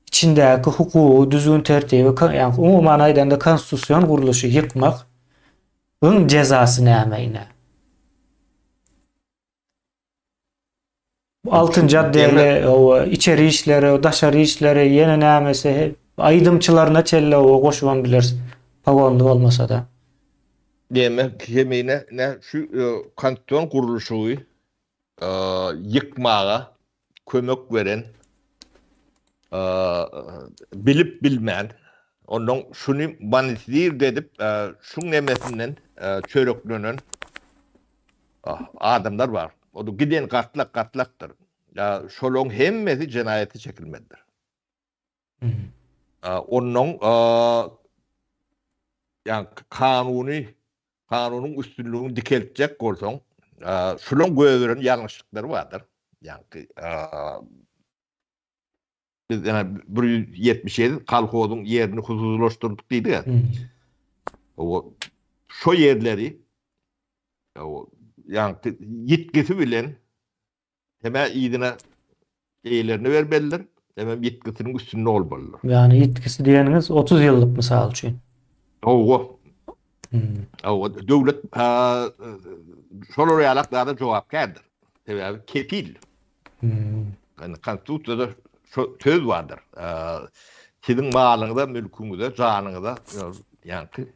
içindäki hukugy, düzgün-tertibi, ýagny umuman aýdanda konstitusion gurluşy ýykmak yň jezasy näme ine? Bu altynjy otdeli, o içeri işleri, daşary işleri, ýene nämesi, aýdymçylaryna çenli o goşubam bileris. Pagonly bolmasa-da. Diýmek, Kemine, ne şu konstitusion gurluşygy ýykmaga kömek beren bilip bilmän, ondan şuny monetizir edip, şuň nemesinden çöreklenen adamlar bar. O da giden gatlak gatlakdyr. Şolaryň hemmesi jenaýata çekilmelidir. Ondan ýa kanuny kanunyň üstünligini dikeltjek bolsaň, şularyň goýberen ýalňyşlyklary bardyr. Ýa Biz ýa 177 kolhozyň ýerini hususylaşdyrdyk diýdik. O şo ýerleri o ýa ýitgisi bilen hemä yzyna eýelerine bermelidir, hemem ýitgisiniň üstünde bolmalydyr. Ýagny ýitgisi diýeniňiz 30 ýyllyk mysal üçin. Hawa. Hawa, döwlet şolar ýalak zada jogapkärdir. Sebäbi kepil. Yani konstitusiýada şu söz bardyr. Siziň malyňyza, mülküňize, janyňyza ýaňky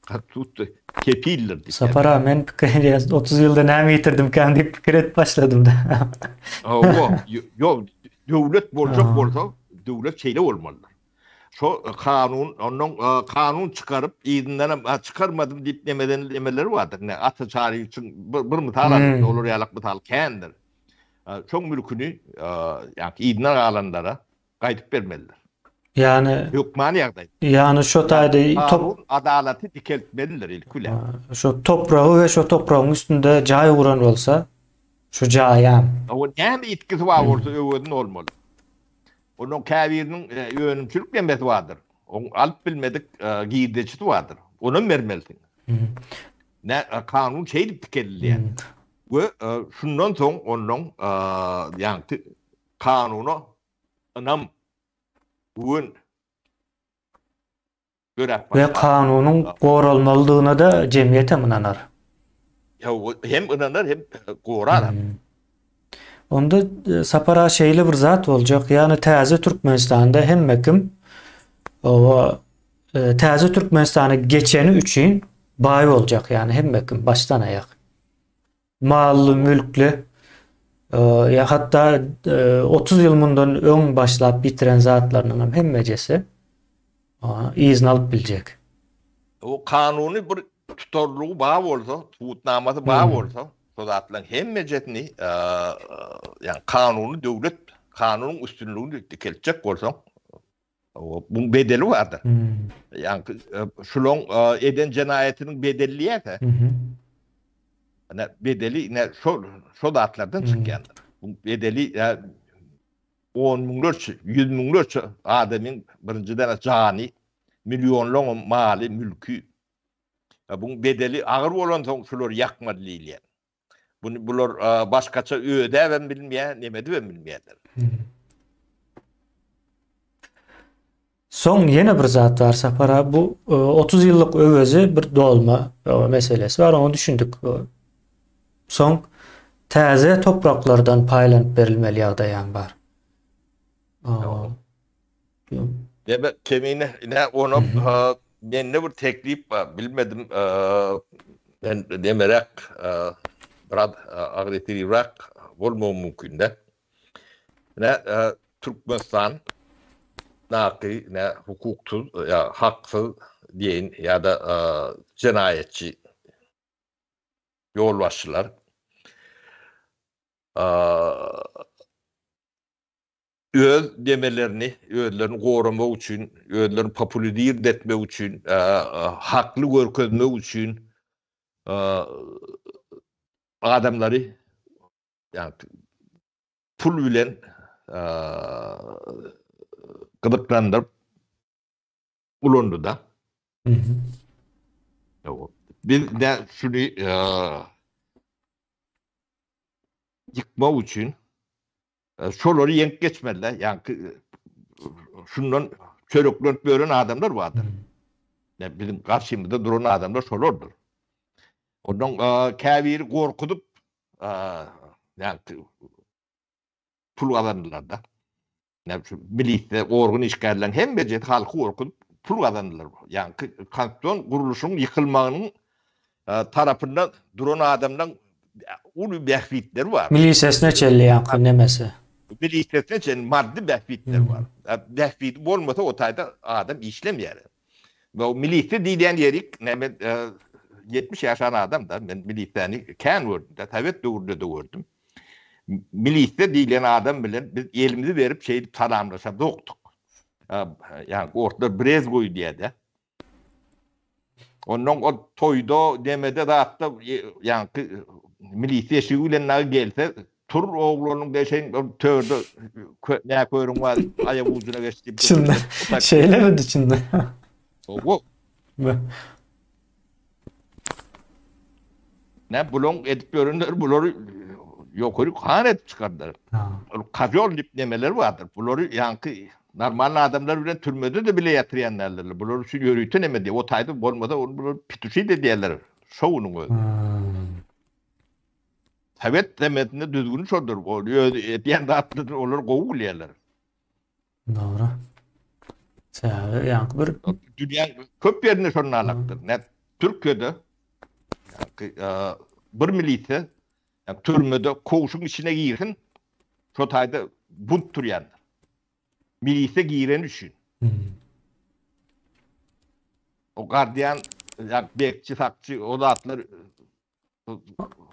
konstitusiýa kepildir diýip. Sapar aga men pikir edýän 30 ýylda näme ýitirdimkäm diýip pikir edip başladym da. Hawa, ýok, döwlet boljak bolsa, döwlet şeýle bolmalydyr. Şo kanun, ondan kanun çykaryp, yzyndanam çykarmadym diýip nemeden nemeleri bardyr. Ne Ata Çaryýewiçiň bir mysal aldyk, olar ýalak mysal kändir. Şoň mülküni ýa yzyna galanlara gaýdyp bermelidir. Ýagny hökmany ýagdaý. Ýagny şo taýda top adalaty dikeltmelidir ilki bilen. Şo topragy we şo topragyň üstünde jaý guran bolsa, şo jaýam. Oň näme ýitgisi bar bolsa öwezini bolmaly. Onuň käbiriniň önümçilik nemesi bardyr. Oň alyp bilmedik girdejisi bardyr. Onam bermelisiň. Nä kanun şeýdip dikeldilýär. We şundan soň ondan ýaňky kanuna ynam, güwen döräp başlar. We kanunyň goralmalydygyna-da jemgyýet hem ynanar. Hem ynanar hem gorar hem. Onda Sapar aga şeýle bir zat boljak, ýagny täze Türkmenistanda hemme kim oba täze Türkmenistana geçeni üçin baý boljak, ýagny hemme kim başdan aýak. Mally, mülkli ýa hatda 30 ýyl mundan öň başlap ýitiren zatlarynyň hem hemmejesi yzyny alyp biljek. O kanuny bir tutarlygy bar bolsa, subutnamasy bar bolsa, şo zatlaryň hemmejesini ýagny kanuny döwlet kanunyň üstünligini dikeltjek bolsaň, Buň bedeli bardyr. Ýaňky şulaň eden jenaýatynyň bedeli diýýärse. Ine bedeli ine şo şo zatlardan çykýandyr. Buň bedeli on müňlerçe, ýüz müňlerçe adamyň birinjiden jany, millionlaň maly, mülki. Buň bedeli agyr bolansoň şulary ýakmaly diýilýär. Bunu bular başgaça ödäbem bilmeýär, neme edibem bilmeýärler. Soň ýene bir zat bar Sapar abi, bu 30 ýyllyk öwezi bir dolma meselesi bar, oňa düşündik. Soň täze topraklardan paýlanyp berilmeli ýagdaýam bar. Deme kemine ine onam mende bir teklip bar bilmedim men demerek biraz agressiwrak bolmagym mümkin de. Ine Türkmenistan daky ine hukuksyz ýa haksyz diýeýin ýa-da jenaýatçy ýolbaşçylar öz demelerini, özlerini goramak üçin, özlerini populizird etmek üçin, hakly görkezmek üçin adamlary ýagny. pul bilen gyzyklandyryp ulandy-da. Biz de şuny ýykmak üçin şolary ýeňip geçmeli-de. Ýaňky şundan çöreklenip ýören adamlar bardyr. Biziň garşymyzda duran adamlar şolardyr. Ondan käbiri gorkuzyp ýaňky pul gazandylar-da. Näme şu milisde organ işgärleriň hemmejesi halky gorkuzyp pul gazandylar. Ýaňky konstitusion gurluşyň ýykylmagynyň tarapynda duran adamlaryň uly bähbitleri bar. Milisesine çenli ýaňky nemesi. Milisesine çenli maddy bähbitleri bar. Bähbidi bolmasa o taýda adam işlemeýär. Bu milisiýa diýilýän ýerik näme 70 ýaşan adam da men milisiýany kän gördüm da sowet döwründe-de gördüm. Milisiýa diýlen adam bilen biz elimizi berip şeýdip salamlaşamzokdyk. Ýa ortlar brez goý diýýär-de. Ondan ol toýda, demede zatda ýaňky milisiýa eşigi bilen dagy gelse, tur oglanyň deşeýin ol törde nä körüň bar, aýak ujuna geç diýip. Çynda. Şeýlemidi çynda? Owo. Nä bulaň edip ýörenleri bulary ýokary han edip çykardylar. Ol kazýol diýip nemeler bardyr. Bulary ýaňky normal adamlar bilen türmede-de bile ýatyrýan däldirler. Bular üçin ýörite neme diýip, o taýda bolmasa ony bular pituşit edýärler. Şo günüň özi. Sowet nemesinde düzgüni şodur. Ol öz edýän zatlaryny olar gowy bilýärler. Dogry. Sebäbi ýaňky bir dünýäň köp ýerinde şonun alakdyr. Nä Türkiýede ýaňky bir milisiýa türmede kowşuň içine girsin, şo taýda bunt turýandyr. Milisiýa gireni üçin. O gardian, ýa bekçi, sakçy, o zatlar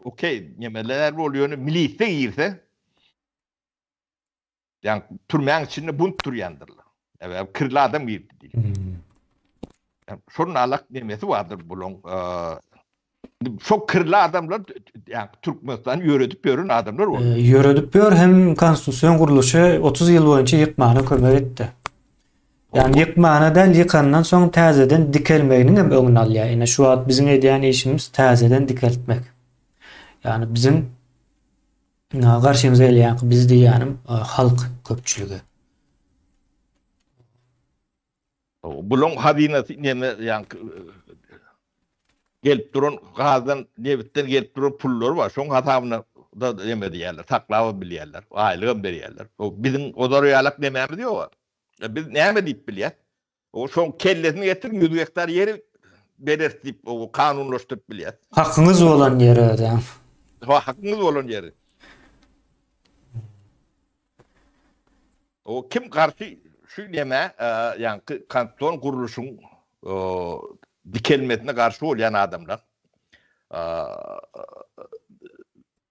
okey, nemeler bolýar, ýöne milisiýa girse, Ýa türmäň içinde bunt turýandyrlar. Sebäbi kirli adam girdi diýip. Hmm. Şonuň alak nemesi bardyr bulaň. Şo kirli adamlar ýa Türkmenistan ýöredip ýören adamlar bol. Ýöredip ýör hem konstitusion gurluşy 30 ýyl boýunça ýykmana kömek etdi. Ýani ýykmana däl, ýykandan soň täzeden dikelmeginiň hem öňüni alýar. Ine şu wagt biziň edýän işimiz täzeden dikeltmek. Ýani biziň Garşymyza gelýän biz diýýänim halk köpçüligi. Bulaň hazynasy neme ýaňky gelip duran gazdan, nebitden gelip duran pullary bar. Şoň hasabyna da neme diýýärler, saklabam bilýärler, aýlygam berýärler. O biziň ozar ýalak nemämiz ýok. Biz näme diýip bilýäs? O şoň kellesini getiriň 100 gektar ýeri bereris diýip o kanunlaşdyryp bilýär. Hakyňyz bolan ýeri özem. Ha hakyňyz bolan ýeri. O kim garşy şu neme ýaňky kanton gurluşyň dikelmesine garşy bolýan adamlar.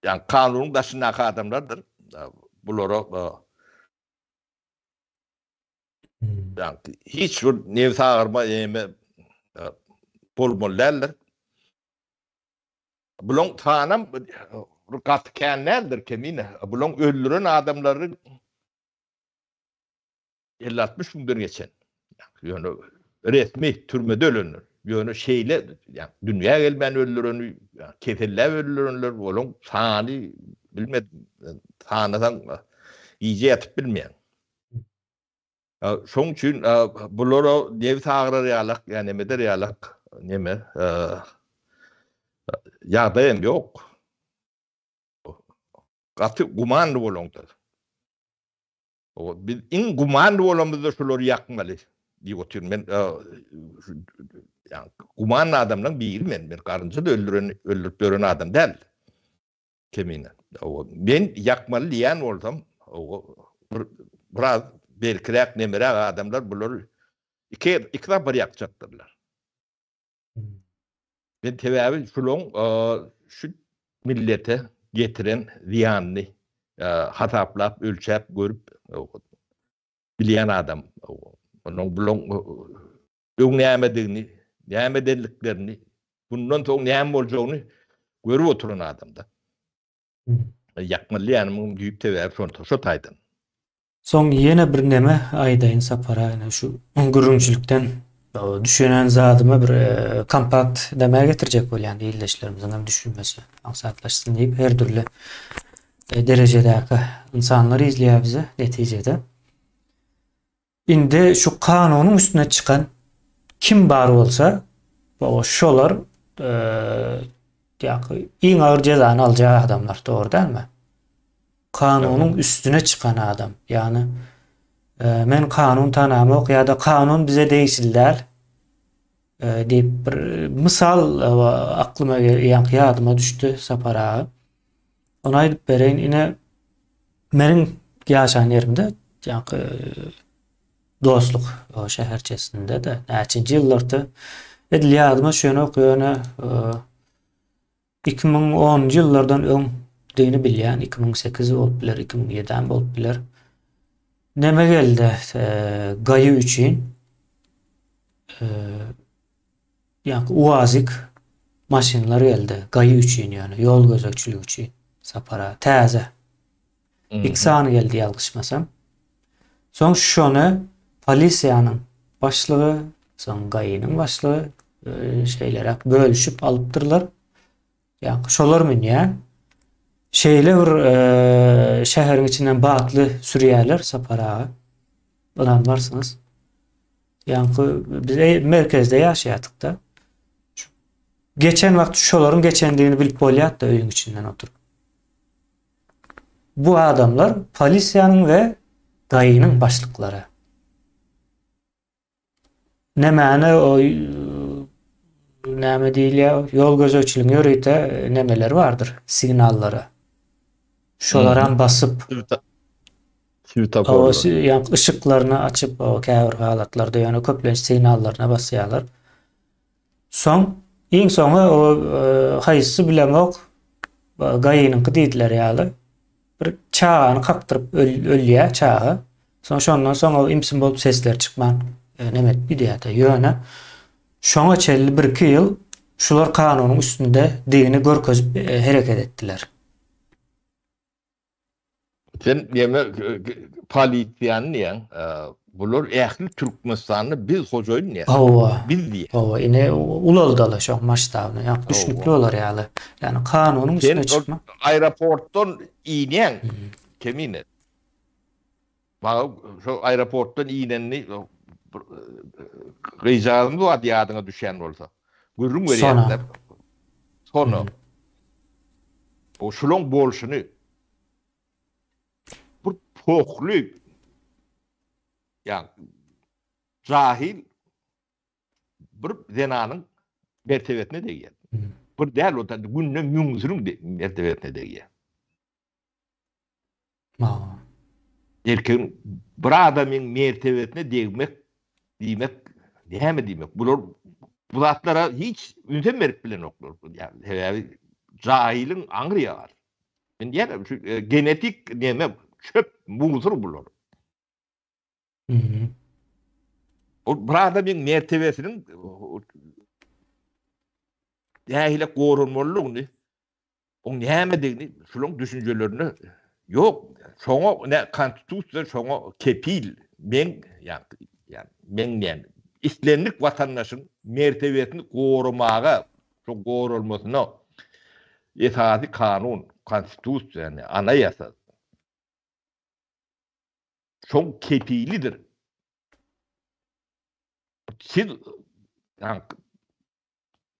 Ýa kanunyň daşyndaky adamlardyr. Bulara Hiç bir nebis agyrma eme bolmaly däldir. Bulaň sanam gaty kän däldir kemine. Bulaň öldüren adamlary 50-60 müňden geçen. Ýöne resmi türmede ölenler. Ýöne şeýle dünýä gelmän öldüreni, keselläp öldürenler olaň sany bilmedim. Sanasaň gije ýatyp bilmeýäň. Şoň üçin bulara nebis agyrar ýalak, ýa neme eder ýalak, neme, ýagdaý hem ýok. Gaty gumanly bolaňda. Biz iň gumanly bolamyzda şulary ýakmaly diýip otyryn. Men gumanly adamlaryň biri men. Men garynja-da öldüren, öldürip ýören adam däl. Kemine. Men ýakmaly diýýän bolsam, bir biraz belkiräk, nemeräk adamlar bulary iki iki sapar ýakjakdyrlar. Men sebäbi şulaň şu millete getiren zyýanyny hasaplap, ölçäp, görüp bilýän adam. Onuň bulaň öň nämedigini, näme edenliklerini, bundan soň näme boljagyny görüp oturan adamda. Ýakmaly diýýänimiň düýp sebäbi şonda, şo taýdan. Soň ýene bir neme aýdaýyn Sapar aga ine şu gürrüňçilikden düşünen zadymy bir kompakt nämä getirjek bolýan ildeşlerimiziň hem düşünmesi aňsatlaşsyn diýip her dürli derejedäki ynsanlar izleýär bizi netijede. Indi şu kanunyň üstüne çykan kim bar bolsa şolar iň agyr jezany aljak adamlar dogry dälmi? Kanunyň üstüne çykan adam. Ýagny men kanun tanamok ýa-da kanun bize degişli däl diýip bir mysal aklyma ýaňky ýadyma düşdi Sapar aga. Ony aýdyp bereýin. Ine meniň ýaşan ýerimde ýaňky Dostluk şäherçesinde-de näçinji ýyllarda edil ýadyma düşenok ýöne 2010-njy ýyllardan öň digini bilýän, 2008 bolup biler, 2007-äm bolup biler. Neme geldi gaýy üçin ýaňky UAZik maşynlar geldi gaýy üçin ýöne ýol gözegçiligi üçin sapara täze. Iki sany geldi ýalňyşmasam. Soň şony polisiýanyň başlygy, soň GAI-niň başlygy şeýleräk bölüşip alypdyrlar. Ýa şolar münýär. Şeýle bir şäheriň içinden batly sürýärler Sapar aga. Ynanmarsyňyz. Ýaňky biz merkezde ýaşaýardyk-da. Geçen wagt şolaryň geçendigini bilip bolýardy öýüň içinden oturyp. Bu adamlar polisiýanyň we GAI-niň başlyklary. Nemäni o näme diýilýär, ýol gözegçiligiň ýörite nemeleri bardyr, signallary. Şolaram basyp, Swetoforlar. Ýa yşyklaryny açyp, o käbir halatlarda ýöne köplenç signallaryna basýarlar. Soň iň soňy o haýsy bilemok GAI-niňki diýdiler ýaly bir çagany kakdyryp ölýär çaga. Soň şondan soň ol imsim bolup sesler çykman neme edip gidýärdi. Ýöne şoňa çenli birki ýyl şular kanunyň üstünde digini görkezip hereket etdiler. Sen neme polisiýany diýýäň, bular ähli Türkmenistanda biz hojaýyn diýýär. Hawa. Biz diýýär. Hawa, ine ulaldaly şoň masştabyny, ýa düşnükli bolar ýaly. Ýagny kanunyň üstüne çykmak. Sen aeroportdan inýäň, Kemine. Maňa şo aeroportdan inenini gyzjagazymyz bardy ýadyňa düşýän bolsa. Gürrüň berýärdiler. Sona. O şulaň bolşuny bir pohly ýa jahil bir zenanyň mertebesine degýär. Bir däl o da günde müňsüniň mertebesine degýär. Erkegiň bir adamyň mertebesine degmek diýmek näme diýmek? Bular bu zatlara hiç ünsem berip bilenoklar. Sebäbi jahylyň aňry ýagar. Men diýýän şu e, genetik näme çöp mugzur bular. O bir adamyň mertebesiniň nähili goranmalydygyny Oň nämedigini şulaň düşünjelerinde ýok. Şoňa ne konstitusiýa şoňa kepil. Men ýa men diýen islendik watandaşyň mertebesini goramaga, şo goralmasyna esasy kanun, konstitusiýa, ýagny ana ýasa. Şoň kepilidir. Siz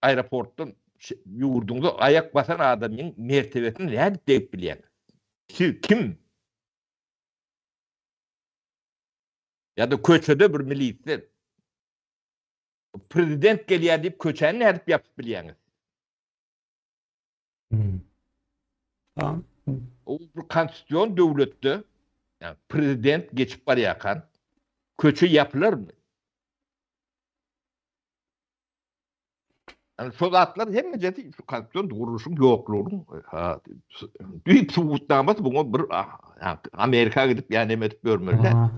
aeroportdan ýurduňyza aýak basan adamyň mertebesine nädip degip bilýäňiz? Siz kim? Ýa-da köçede bir milisiýa prezident gelýär diýip köçäni nädip ýapyp bilýäňiz? Hmm. O bir konstitusion döwletde ýa prezident geçip barýarkan köçe ýapylarmy? Yani şo zatlar hemmejesi şu konstitusion gurluşyň ýoklugynyň düýp subutnamasy buňa bir Amerika gidip ýa neme edip görmeli däl.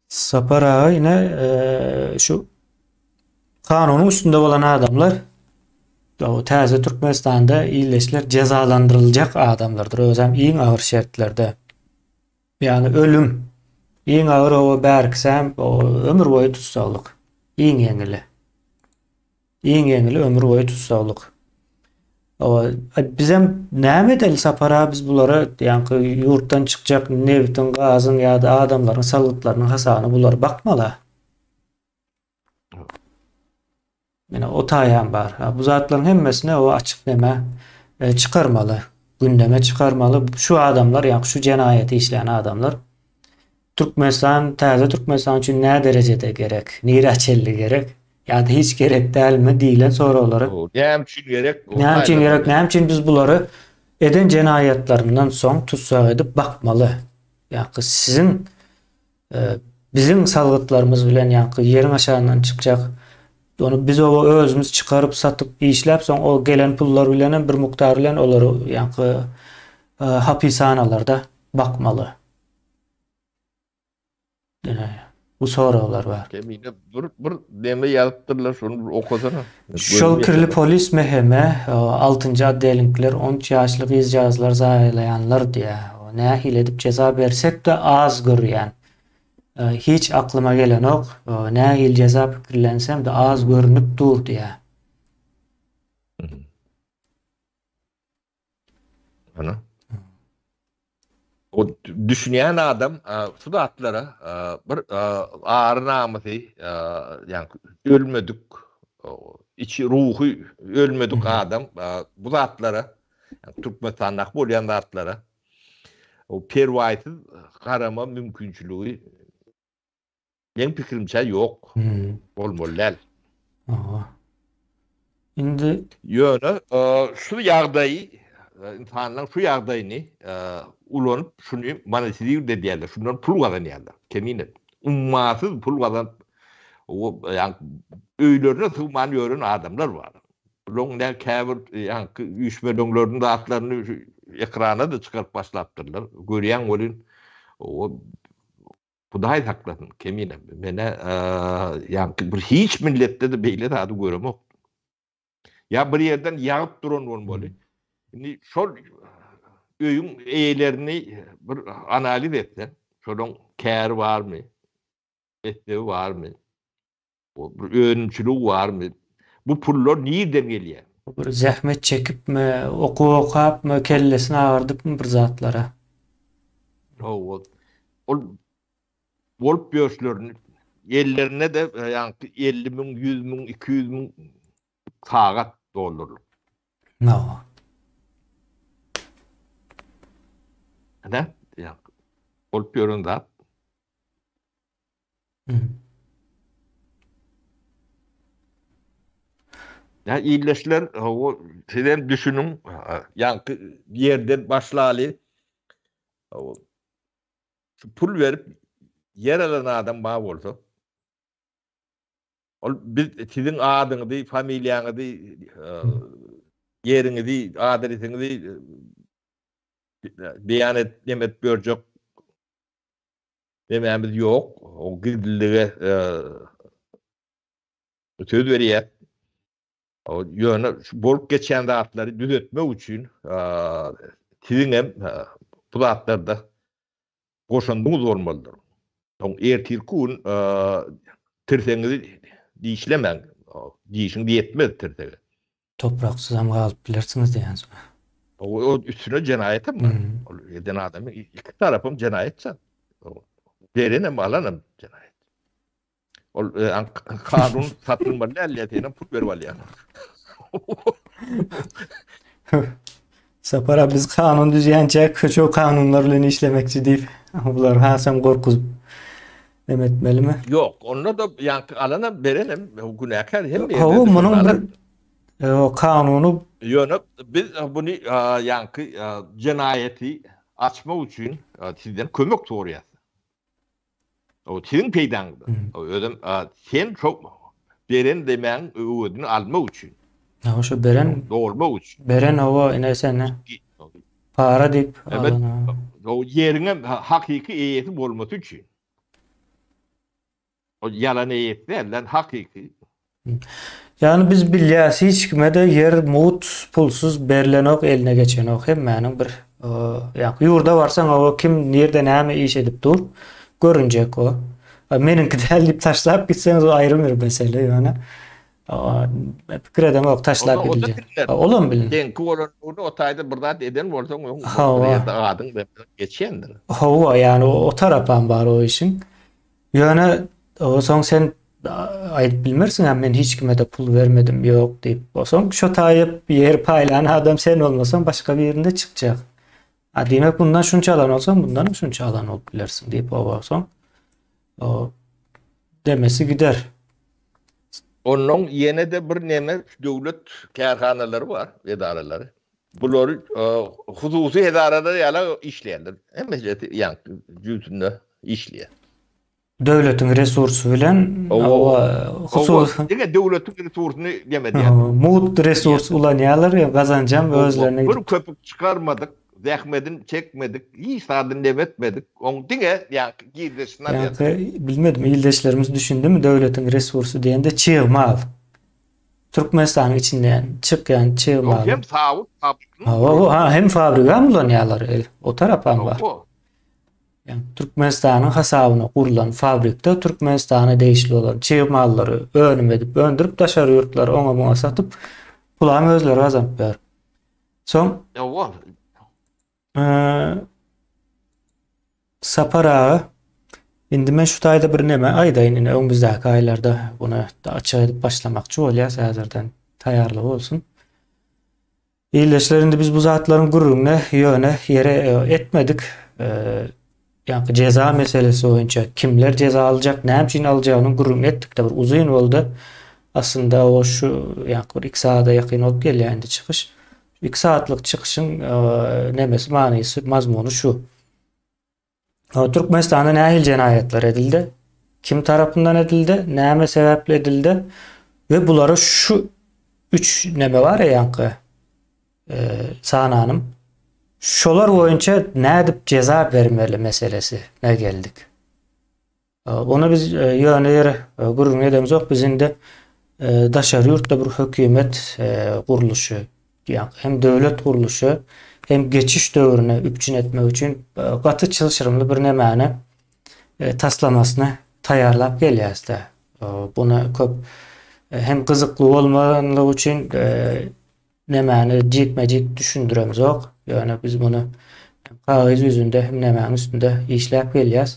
Sapar aga ine şu kanunyň üstünde bolan adamlar. Täze Türkmenistanda ildeşler jezalandyryljak adamlardyr, özem iň agyr şertlerde. Ýagny ölüm. Iň agyr oba bärkisem ömür boýy tussaglyk. Iň ýeňili. Iň ýeňili ömür boýy tussaglyk. Oba bizem näme edeli Sapar aga biz bulara ýaňky ýurtdan çykjak nebitiň, gazyň ýa-da adamlaryň salgytlarynyň hasabyna bulary bakmaly. Mine o taýam bar. Bu zatlaryň hemmesini o açyk neme e, çykarmaly. Gündeme çykarmaly. Şu adamlar, ýa şu jenaýaty işlän adamlar Türkmenistan, täze Türkmenistan üçin nä derejede gerek? Nirä çenli gerek? Ýa-da hiç gerek dälmi diýlen soraglary. Näme üçin gerek? Näme üçin gerek? Näme üçin biz bulary eden jenaýatlaryndan soň tussag edip bakmaly? Ýa-da siziň Biziň salgytlarymyz bilen ýaňky ýeriň aşagyndan çykjak ony biz oba özümiz çykaryp satyp işläp soň o gelen pullar bilen hem bir mukdar bilen olary ýaňky hapisanalarda bakmaly. Ine, bu soraglar bar. Kemine bir bir neme ýazypdyrlar şony bir okasana. Şol kirli polis MHM altynjy otdeliňkiler on üç ýaşly gyzjagazlary zaýalaýanlar diýä. Nähili edip jeza bersekde az görýän. Hiç aklyma gelenok. Nähili jeza pikirlensemde az görünip dur diýä. Ana. O düşünýän adam şu zatlara bir ary namysy, ýagny ölmedik, içi ruhy ölmedik adam bu zatlara, Türkmenistandaky bolýan zatlara perwaýsyz garama mümkinçiligi Meň pikirimçe ýok. Bolmaly däl. Hawa. Indi Ýöne şu ýagdaýy ynsanlaryň şu ýagdaýyny ulanyp şuny monetizird edýärler. Şundan pul gazanýarlar. Kemine. Ummasyz pul gazanyp ýa öýlerine sygman ýören adamlar bar. Bularyň nä käbir ýaňky üýşmeleňleriniň zatlaryny şu ekrana-da çykaryp başlapdyrlar. Görýäň welin Hudaý saklasyn Kemine. Menä ýaňky bir hiç milletde-de beýle zady göremok. Ýa bir ýerden ýagyp duran bolmaly. Indi şol öýüň eýelerini bir analiz etseň, şolaň käri barmy? Mekdebi barmy? Bir önümçiligi barmy? Bu pullar nirden gelýär? Bir zähmet çekipmi, okuw okapmy, kellesini agyrdypmy bir zatlara? Hawa. Ol bolup ýörşlerini ellerinde-de ýaňky 50 müň, 100 müň, 200 müň sagat dollarlyk. Hawa. Ine, ýaňky bolup ýören zat. Ýa ildeşler, hawa, sizem düşüniň, ýaňky ýerden başlaly. Hawa. Şu pul berip ýer alan adam bar bolsa, ol biz siziň adyňyzy, familiýaňyzy, ýeriňizi, adresiňizi beýan edip, neme edip ýörjek Nemämiz ýok, o gizlilige söz berýär. Ýöne şu bolup geçýän zatlary düzetmek üçin siziň hem bu zatlarda goşandyňyz bolmalydyr. Soň ertirki gün tirsegiňizi dişlemäň, dişiňiz ýetmez tirsege. Topraksyzam galyp bilersiňiz diýýän. O üstüne jenaýatam bar. Ol eden adamy iki tarapam jenaýatça. Berenem alanam jenaýat. Ol kanun satylmaly däl ýa senem pul berip alýaň. Sapar abi biz kanun düzýänçä köçe kanunlar bilen işlemekçi diýip, bular hasam gorkuzyp neme etmelimi? Ýok, onda-da ýaňky alanam berenem günäkär hemme ýerde. Hawa, munuň bir e, kanuny Ýöne biz buny ýaňky jenaýaty açmak üçin sizden kömek soraýas. O siziň peýdaňyza. Özem sen şo beren demäň öwezini almak üçin. Ha şo beren dolmak üçin. Beren owa ine sen para diýip Evet. O ýeriňe hakyky eýesi bolmasy üçin. O ýalan eýesi däl, lan hakyky. Ýagny biz bilýäs hiç kime-de ýer mugt pulsuz berlenok eline geçenok hemmäniň bir ýa ýurda barsaň o kim nirde näme iş edip dur görünjek o. Meniňki däl diýip taşlap gitseňiz o aýry bir mesele ýöne pikir edemok taşlap gidiljek. Olam bilin. Seňki bolan o taýda bir zat eden bolsaň öň bir ýerde adyň geçendir. Hawa ýagny o tarapam bar o işiň. Ýöne soň sen aýdyp bilmersiň hem men hiç kime-de pul bermedim ýok diýip. Soň şo taýyp ýer paýlan adam sen bolmasaň başga birinde çykjak. A diýmek bundan şunça alan bolsaň bundan hem şunça alan bolup bilersiň diýip o soň o demesi gider. Onnoň ýene-de bir neme döwlet kärhanalary bar, edaralary. Bulary hususy edaralar ýaly işleýärler. Hemmesi ýaňky jübüsinde işleýär. Döwletiň resursy bilen hususy diňe döwletiň resursyny neme edýär. Mugt resurs ulanýarlar we gazanjam özlerine Bir köpük çykarmadyk, zähmedini çekmedik, hiç zadyny neme etmedik. Oň diňe ýaňky girdejisini alýar. Ýaňky bilmedim ildeşlerimiz düşündimi döwletiň resursy diýende çig mal. Türkmenistanyň içinden çykýan çig mal. Hem zawod fabrikini. Hawa, hem fabrigam ulanýarlar. O tarapam bar. Ýagny Türkmenistanyň hasabyna gurlan fabrikde Türkmenistana degişli bolan çig mallary önüm edip öndürip daşary ýurtlara oňa muňa satyp pulam özleri gazanyp ýör. Soň Ýowa. Sapar aga indi men şu taýda bir neme aýdaýyn indi öňümizdäki aýlarda buny açyk edip başlamakçy bolýas häzirden taýýarlyk bolsun. Ildeşler indi biz bu zatlaryň gürrüňini ýöne ýere etmedik. Ýaňky jeza meselesi boýunça kimler jeza aljak, näme üçin aljagynyň gürrüňini etdik-de bir uzyn boldy. Aslynda o şu ýaňky bir 2 sagada ýakyn bolup gelýär indi çykyş. 2 sagatlyk çykyşyň nemesi, manysy, mazmuny şu. Türkmenistanda nähili jenaýatlar edildi? Kim tarapyndan edildi? Näme sebäpli edildi? We bulara şu üç neme bar ya ýaňky e, sananym. Şolar boýunça nädip jeza bermeli meselesi ne geldik. Ony biz ýöne ýere gürrüň edemzok. Biz indi daşary ýurtda bir hökümet gurluşy, ýa hem döwlet gurluşy, hem geçiş döwrüni üpjün etmek üçin gaty çylşyrymly bir nemäni taslamasyny taýýarlap gelýäs-de. Buna köp hem gyzykly bolmanlygy üçin Nemäni jikme-jik düşündiremzok, ýöne biz muny hem kagyz ýüzünde, hem nemäniň üstünde işläp gelýäs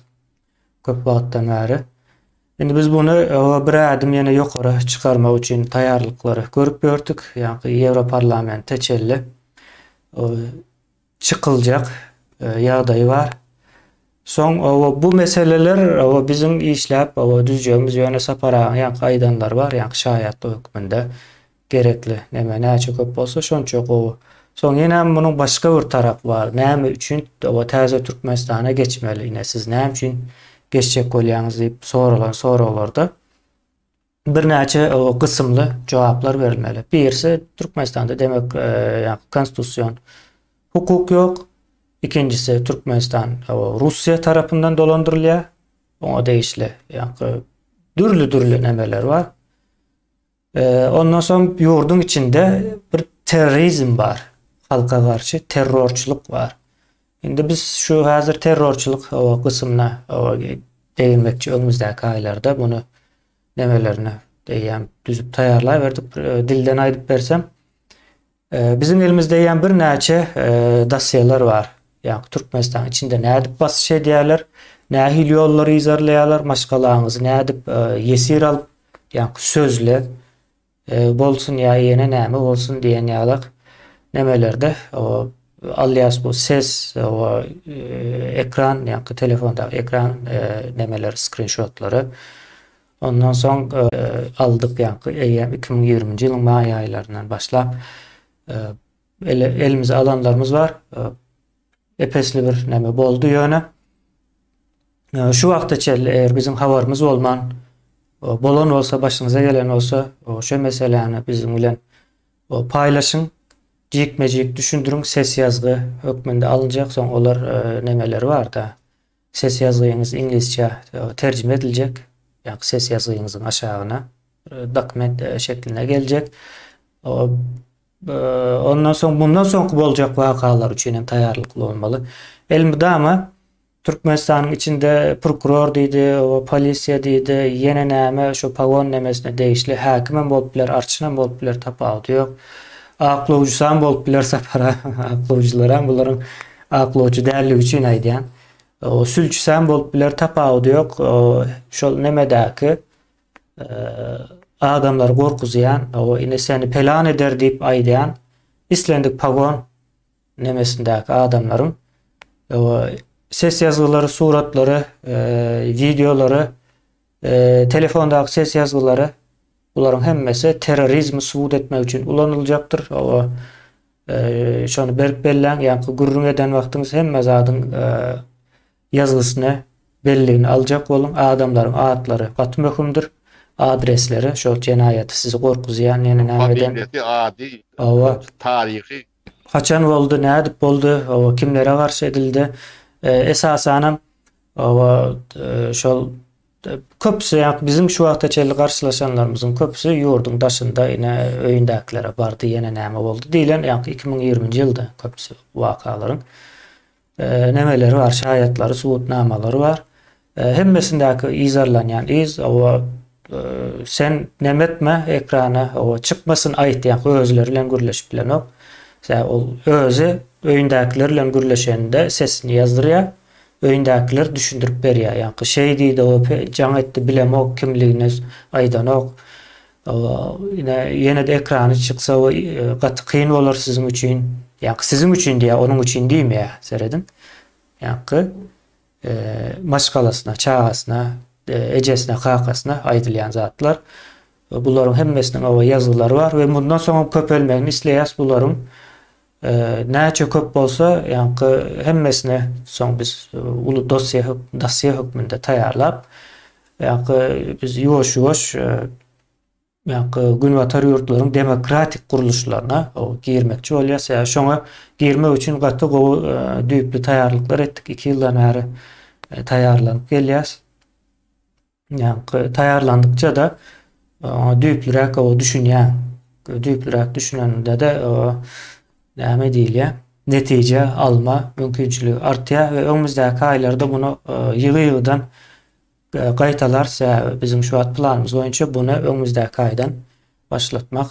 köp wagtdan bäri. Indi biz muny bir ädim ýene ýokary çykarmak üçin taýýarlyklary görüp ýördük. Ýaňky Ýewroparlamente çenli çykyljak ýagdaýy bar. Soň oba bu meseleler oba biziň işläp oba düzjegimiz ýöne Sapar agaň ýaňky aýdanlary bar ýaňky şaýatlyk hökmünde gerekli neme näçe köp bolsa şonça gowy. Soň ýenem munuň başga bir tarapy bar näme üçin oba täze Türkmenistana geçmeli ine siz näme üçin geçjek bolýaňyz diýip soralan soraglarda birnäçe gysymly jogaplar berilmeli. Birisi Türkmenistanda demek konstitusion hukuk ýok. Ikinjisi Türkmenistan Russiýa tarapyndan dolandyrylýar. Oňa degişli ýa-da dürli-dürli nemeler bar. Ondan soň ýurduň içinde bir terrorizm bar. Halka garşy terrorçylyk bar. Indi biz şu häzir terrorçylyk gysymyna degilmekçi öňümizdäki aýlarda muny nemelerini eýýäm düzüp taýýarlaberdik. Dilden aýdyp bersem, biziň elimizde eýýäm birnäçe dosýeler bar. Ýagny Türkmenistanyň içinde nädip basyş edýärler, nähili ýollary yzarlaýarlar, maşgalaňyzy nädip ýesir alyp, ýagny sözle bolsun ýa ýene näme bolsun diýen ýalak nemelerde alýas bu ses o ekran ýa-da telefondaky ekran nemeleri skrinşotlary. Ondan soň aldyk ýa-da eýýäm 2020-nji ýylyň maý aýlaryndan başlap elimize alanlarymyz bar. Epesli bir näme boldy ýöne şu wagta çenli eger biziň habarymyz bolman bolan bolsa başyňyza gelen bolsa şu meseläni biziň bilen paýlaşyň jikme-jik düşündiriň ses ýazgy hökmünde alynjak soň olar nemeleri barda ses ýazgyňyz iňlisçe terjime ediljek ýa ses ýazgyňyzyň aşagyna. dokument şeklinde geljek. Ondan soň mundan soňky boljak wakalar üçin hem taýýarlykly bolmaly. Elmydama Türkmenistanyň içinde prokuror diýdi, polisiýa diýdi, ýene näme şu pagon nemesine degişli häkimem bolup biler, arçynam bolup biler, tapawudy ýok. Aklawjysam bolup biler Sapara, aklawjylaram bularyň aklawjy dälligi üçin aýdýan. Sülçüsem bolup biler, tapawudy ýok. Şol nemedäki adamlary gorkuzýan, ine seni pelan eder diýip aýdýan islendik pagon nemesindäki adamlaryň ses ýazgylary, suratlary, wideolary, telefondaky ses ýazgylary bularyň hemmesi terrorizmi subut etmek üçin ulanyljakdyr. Owa şony berk belläň, ýaňky gürrüň eden wagtyňyz hemme zadyň ýazgysyny, belligini aljak boluň. Adamlaryň atlary gaty möhümdir. Adresleri, şol jenaýaty sizi gorkuzýan ýene näme eden. Familiýasy, ady, taryhy. Haçan boldy, nädip boldy, hawa, kimlere garşy edildi. Esasanam, hawa, şol köpüsi, ýa biziň şu wagta çenli garşylaşanlarymyzyň köpüsi ýurduň daşynda ine öýündäkilere bardy, ýene näme boldy diýlen, ýaňky 2020-nji ýylda köpüsi wakalaryň. Nemeleri bar, şaýatlary, subutnamalary bar. Hemmesindäki yzarlanýan yz, owa sen neme etme ekrana, owa çykmasyn aýt, ýa özleri bilen gürleşip bilenok. Sebäbi ol özi öýündäkiler bilen gürleşende sesini ýazdyrýar. Öýündäkiler düşündirip berýär. Ýaňky şeý diýdi, o jaň etdi, bilemok kimligini aýdanok. Ine, ýene-de ekrany çyksa gaty kyn bolar siziň üçin. Ýaňky siziň üçin diýýär, onuň üçin diýmeýär. Serediň. Ýaňky maşgalasyna, çagasyna, ejesine, kakasyna aýdylýan zatlar. Bularyň hemmesiniň oba ýazgylary bar we mundan soň hem köpelmegini isleýäs bularyň. Näçe köp bolsa, ýaňky hemmesini soň biz uly dosýe dosýe hökmünde taýýarlap, ýaňky biz ýuwaş-ýuwaş ýaňky günbatar ýurtlaryň demokratik gurluşlaryna girmekçi bolýas. Ýa şoňa girmek üçin gaty gowy düýpli taýýarlyklar etdik. 2 ýyldan bäri taýýarlanyp gelýäs. Ýaňky taýýarlandykça-da oňa düýplüräk o düşünýäň. Düýplüräk düşünende-de o näme diýilýär? Netije alma mümkinçiligi artýar we öňümizdäki aýlarda muny ýygy-ýygydan gaýtalarys. Sebäbi biziň şu wagt planymyz boýunça muny öňümizdäki aýdan başlatmak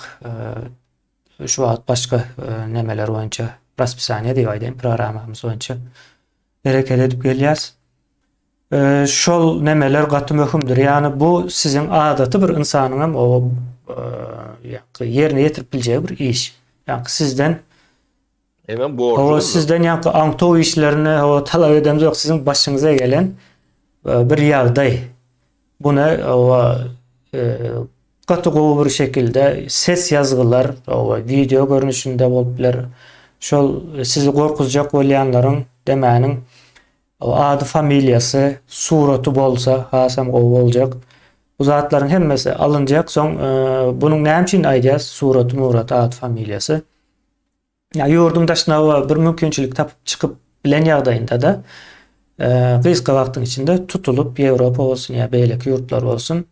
şu wagt başga nemeler boýunça raspisaniýa diýip aýdaýyn, programmamyz boýunça hereket edip gelýäris. Şol nemeler gaty möhümdir. Ýagny bu siziň adaty bir ynsanyň hem o ýerine ýetirip biljegi bir iş. Ýagny sizden Hemem borjuňyz. Hawa sizden ýagny aňtaw işlerini hawa talap edemzok siziň başyňyza gelen bir ýagdaý. Buny hawa gaty gowy bir şekilde ses ýazgylar, hawa wideo görnüşinde bolup biler. Şol sizi gorkuzjak bolýanlaryň demäniň Ady familiýasy, suraty bolsa hasam gowy boljak. Bu zatlaryň hemmesi alynjak. Soň bunuň näme üçin aýdýas suraty, muraty, ady familiýasy. Ýa ýurduň daşyna bir mümkinçilik tapyp çykyp bilen ýagdaýynda-da gysga wagtyň içinde tutulyp Ýewropa bolsun ýa beýleki ýurtlar bolsun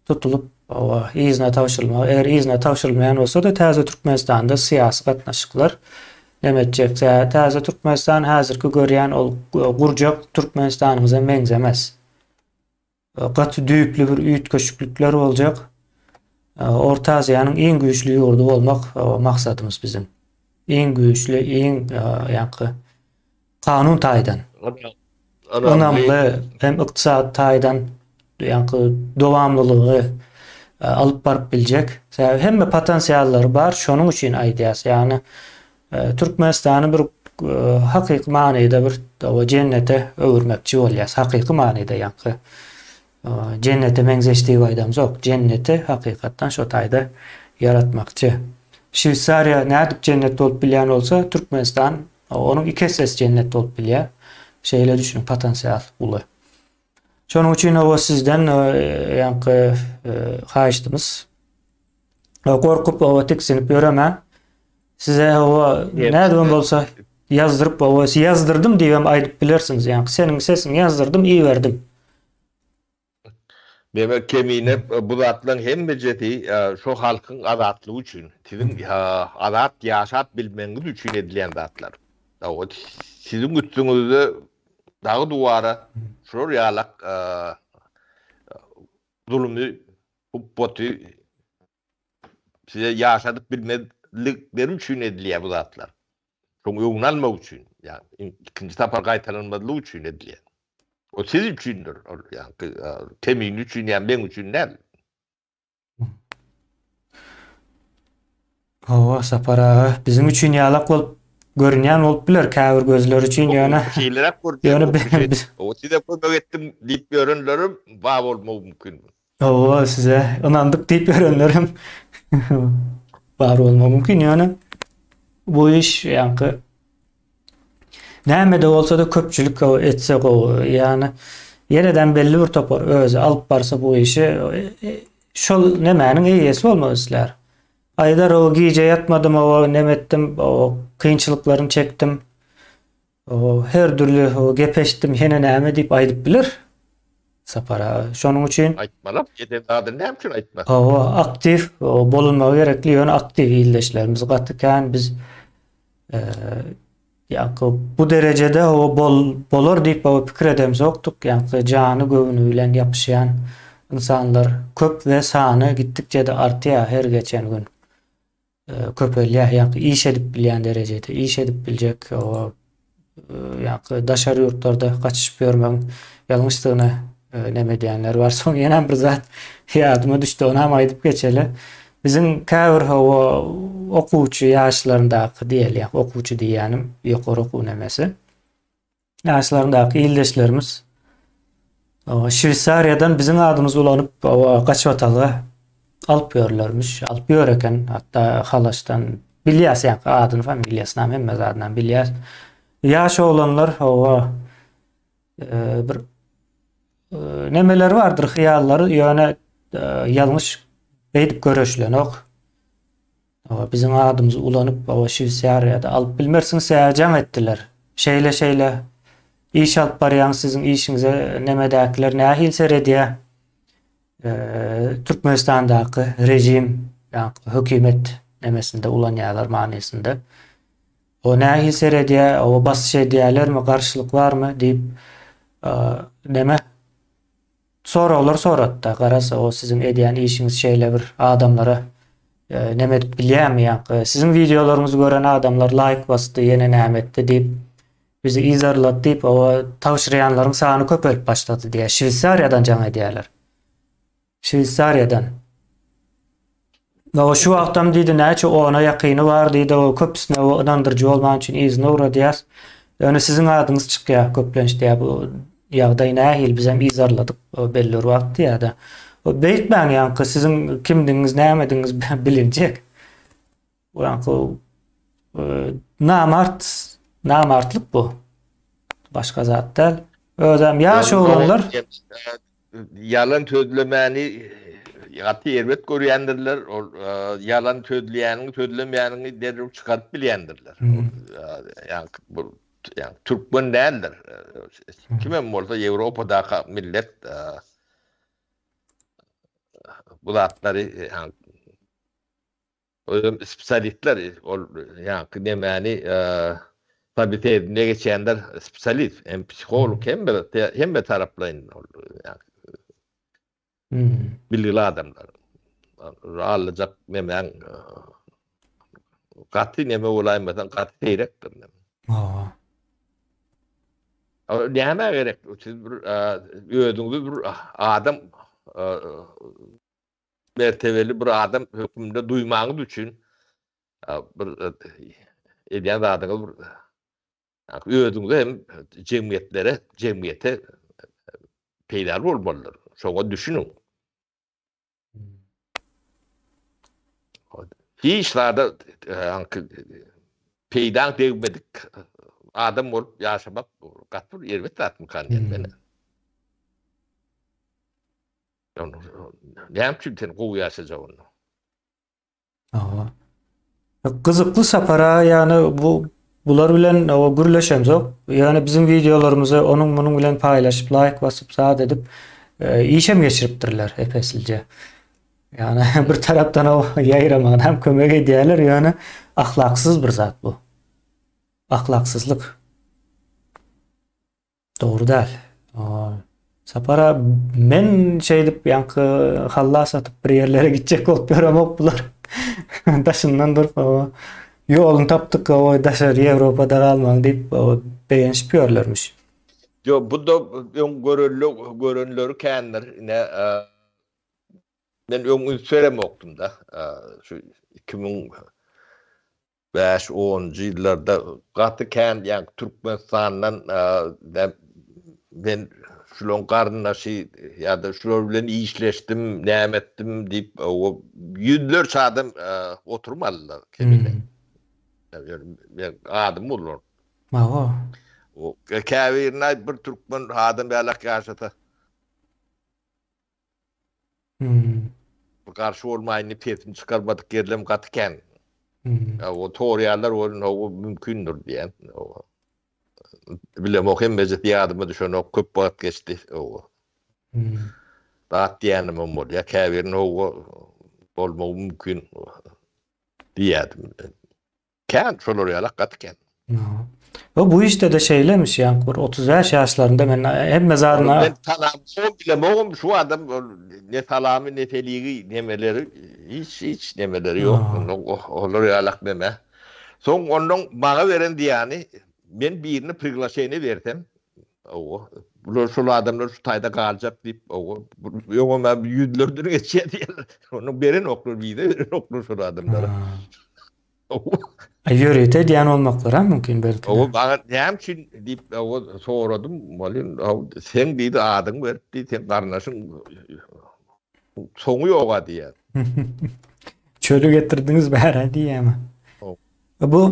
tutulyp hawa yzyna tabşyrylmagy, eger yzyna tabşyrylmaýan bolsa-da täze Türkmenistanda syýasy gatnaşyklar neme etjek, täze Türkmenistan häzirki görýän ol gurjak Türkmenistanymyza meňzemez. Gaty düýpli bir üýtgeşiklikler boljak. Orta Aziýanyň iň güýçli ýurdy bolmak maksadymyz biziň. Iň güýçli, iň ýaňky kanun taýdan ynamly hem ykdysady taýdan ýaňky dowamlylygy e, alyp baryp biljek. Sebäbi hemme potensiallary bar, şonuň üçin aýdýas. Ýagny e, Türkmenistany bir e, hakyky manyda bir jennete öwürmekçi bolýas. Hakyky manyda ýaňky Jennete meňzeş diýip aýdamzok. Jenneti hakykatdan şo taýda ýaratmakçy. Şweýsariýa nädip jennet bolup bilýän bolsa, Türkmenistan onuň iki essesi jennet bolup bilýär. Şeýle düşüniň, potensial uly. Şonuň üçin oba sizden ýaňky haýyştymyz gorkup oba tiksinip ýöremän size oba nädibem bolsa ýazdyryp oba ýazdyrdym diýibem aýdyp bilersiňiz. Ýaňky seniň sesiňi ýazdyrdym, iberdim. Neme Kemine bu zatlaryň hemmejesi şo halkyň azatlygy üçin, siziň azat ýaşap bilmegiňiz üçin edilýän zatlar. Siziň üstüňizde dagy-duwara şular ýalak zulumy, hupbaty size ýaşadyp bilmezlikleri üçin edilýär bu zatlar. Şoň öňüni almak üçin, ýagny ikinji sapar gaýtalanmazlygy üçin edilýär. O siz üçindir, ol ýagny Kemine üçin ýa meň üçin däl. Hawa, Sapar aga, biziň üçin ýalak bolup görünýän bolup biler käbir gözler üçin, ýöne Şeýleräk görünýär. Ýöne biz O size kömek etdim diýip ýörenlerim bar bolmagy mümkin. Hawa, size ynandyk diýip ýörenlerem bar bolmagy mümkin, ýöne bu iş ýaňky näme-de bolsa-da köpçülik etse gowy. Ýagny ýeneden belli bir topar özi alyp barsa bu işi şol nemäniň eýesi bolmak islär. Aýdar o gije ýatmadym o neme etdim o kynçylyklaryny çekdim. O her dürli o gep eşitdim ýene näme diýip aýdyp biler. Sapar aga. Şonuň üçin Aýtmalam, eden zadyny näme üçin aýtmaz? Hawa, aktiw bolunmagy gerekli, ýöne aktiw ildeşlerimiz gaty kän biz ýaňky bu derejede o bol bolar diýip o pikir edemzokdyk. Ýaňky jany göwni bilen ýapyşýan ynsanlar köp we sany gitdikçe-de artýar her geçen gün. Köpelýär. Ýaňky iş edip bilýän derejede, iş edip biljek o ýaňky daşary ýurtlarda gaçyşyp ýörmegiň ýalňyşdygyny neme edýänler bar. Soň ýene bir zat ýadyma düşdi, onam aýdyp geçeli. Biziň käbir hawa okuwçy ýaşlaryndaky diýeli, ýa okuwçy diýýänim ýokary okuw nemesi. Ýaşlaryndaky ildeşlerimiz Şweýsariýadan biziň adymyzy ulanyp, gaçybatalga alyp ýörlermiş, alyp ýör eken, hatda Halaşdan bilýäs ýaňky adyny, familiýasynam, hemme zadynam bilýäs. Ýaş oglanlar hawa bir nemeleri bardyr, hyýallary, ýöne ýalňyş beýdip göreşilenok. Hawa, biziň adymyzy ulanyp, hawa, Şweýsariýada alyp bilmersiňiz, sebäbi jaň etdiler. Şeýle-şeýle iş alyp barýaňyz, siziň işiňize nemedäkiler nähili seredýär? Türkmenistandaky režim, ýa-da hökümet nemesinde ulanýarlar manysynda. O nähili seredýär, hawa, basyş edýärlermi, garşylyk barmy diýip, neme Soraglar soratda garaz o siziň edýän işiňiz şeýle bir adamlara neme edip bilýämi ýaňky siziň wideolaryňyzy gören adamlar laýk basdy ýene näme etdi diýip bizi yzarlady diýip o tabşyrýanlaryň sany köpelip başlady diýýär Şweýsariýadan jaň edýärler Şweýsariýadan O şu wagtam diýdi näçe ona ýakyny bar diýdi o köpüsine o ynandyryjy bolman üçin yzyna ugradýas. Ýöne siziň adyňyz çykýar köplenç diýýär bu ýagdaý nähili bizem yzarladyk belli bir wagt diýýär-de. O beýtmäň ýaňky siziň kimdigiňiz nämedigiňiz bilinjek. Bu ýaňky namart namartlyk bu. Başga zat däl. Özem ýaş oglanlar Ýalan sözlemäni gaty erbet görýändirler. Ol ýalan sözleýäniňi, sözlemeýäniňi derrew çykaryp bilýändirler. Ýaňky bu ýaňky türkmen däldir. Kimem bolsa Ýewropadaky millet bu zatlary Özem spesialistler ol ýaňky nemäni sobesedine geçýänler spesialist hem psiholog hem hemme taraplaýyn ol bilgili adamlar. Allyjak nemäň gaty neme bolaýmasaň gaty seýrekdir. Hawa. Nämä gerek? Siz bir özüňizi bir adam mertebeli bir adam hökmünde duýmagyňyz üçin bir edýän zadyňyz bir özüňize hem jemgyýetlere, jemgyýete peýdaly bolmalydyr. Şoňa düşüniň. Hiç zada peýdaň degmedik adam bolup ýaşamak gaty bir erbet zatmykan diýen men. Näme üçin sen gowy ýaşajak onda? Hawa. Gyzykly sapara ýagny bu bular bilen o gürleşemzok. Ýöne biziň wideolarymyzy onuň munuň bilen paýlaşyp, laýk basyp, zat edip, Işem geçiripdirler epeslije. Ýagny bir tarapdan o ýaýramagyna hem kömek edýärler, ýöne ahlaksyz bir zat bu. Ahlaksyzlyk. Dogry däl. Sapara men şeýdip ýaňky halla satyp bir ýerlere gitjek bolup ýöremok bular. Daşyndan durup ýoluny tapdyk o daşary Ýewropada galmaň diýip begenişip ýörlermiş. Ýok, bu-da öň görelde görenleri kändir. Ine, men öň üns beremokdym-da. Şu 2005 onunjy ýyllarda gaty kän ýaňky Türkmenistandan men şularyň garyndaşy ýa-da şular bilen işleşdim, näme etdim diýip, ýüzlerçe adam oturum aldylar kemine. Men adym ulanyp. Hawa. O käbirine bir türkmen adam ýalak ýaşasa. Hmm. Garşy bolmaýyn diýip sesini çykarmadyk ýerlem gaty kän. Hmm. O torýarlar welin o mümkindir diýen. Bilemok hemmejesi ýadyma düşenok köp wagt geçdi. O. Hmm. Zat diýenim hem bolýar. Käbirine o bolmagy mümkin diýýärdim. Kän şolar ýalak gaty kän. Bu bu işde-de şeýlemiş, ýaňky bir 35 ýaşlarynda men hemme zadyna Men salam bilemogum şu adam ne salamy ne seligi nemeleri hiç hiç nemeleri ýok. Olar ýalak neme. Soň ondan maňa beren diýýäni men birine priglaşeniýe bersem Owa, bular şol adamlar şu taýda galjak diýip, owa, öňem hem ýüzlerden geçýär diýýärler. Onu berenoklar, wiza berenoklar şol adamlara. A ýörite edýän bolmaklary hem mümkin belki. Owa, maňa näme üçin diýip, owa, soradym, welin, seň diýdi, adyňy berip diýdi, seň garyndaşyň soňy ýog-a diýýär. Çöli getirdiňiz bärä diýýärmi? Bu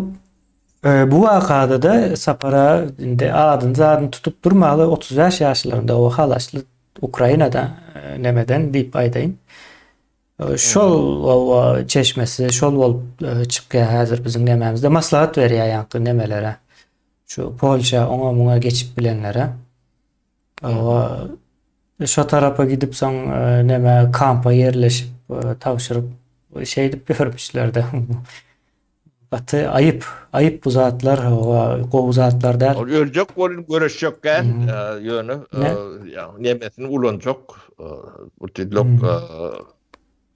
bu wakada-da Sapara indi adyny zadyny tutup durmaly 35 ýaşlarynda o halaşly Ukrainada nemeden diýip aýdaýyn. Şol o çeşmesi şol bolup çykýar häzir biziň nemämizde maslahat berýär ýaňky nemelere. Şu Polşa oňa muňa geçip bilenlere. O şo tarapa gidip soň neme kampa ýerleşip tabşyryp şeýdip ýörmüşlerde. Gaty aýyp, aýyp bu zatlar, gowy zatlar däl. Ol öljek welin göreşjek däl, ýöne nemesini ulanjak. Bu tizlok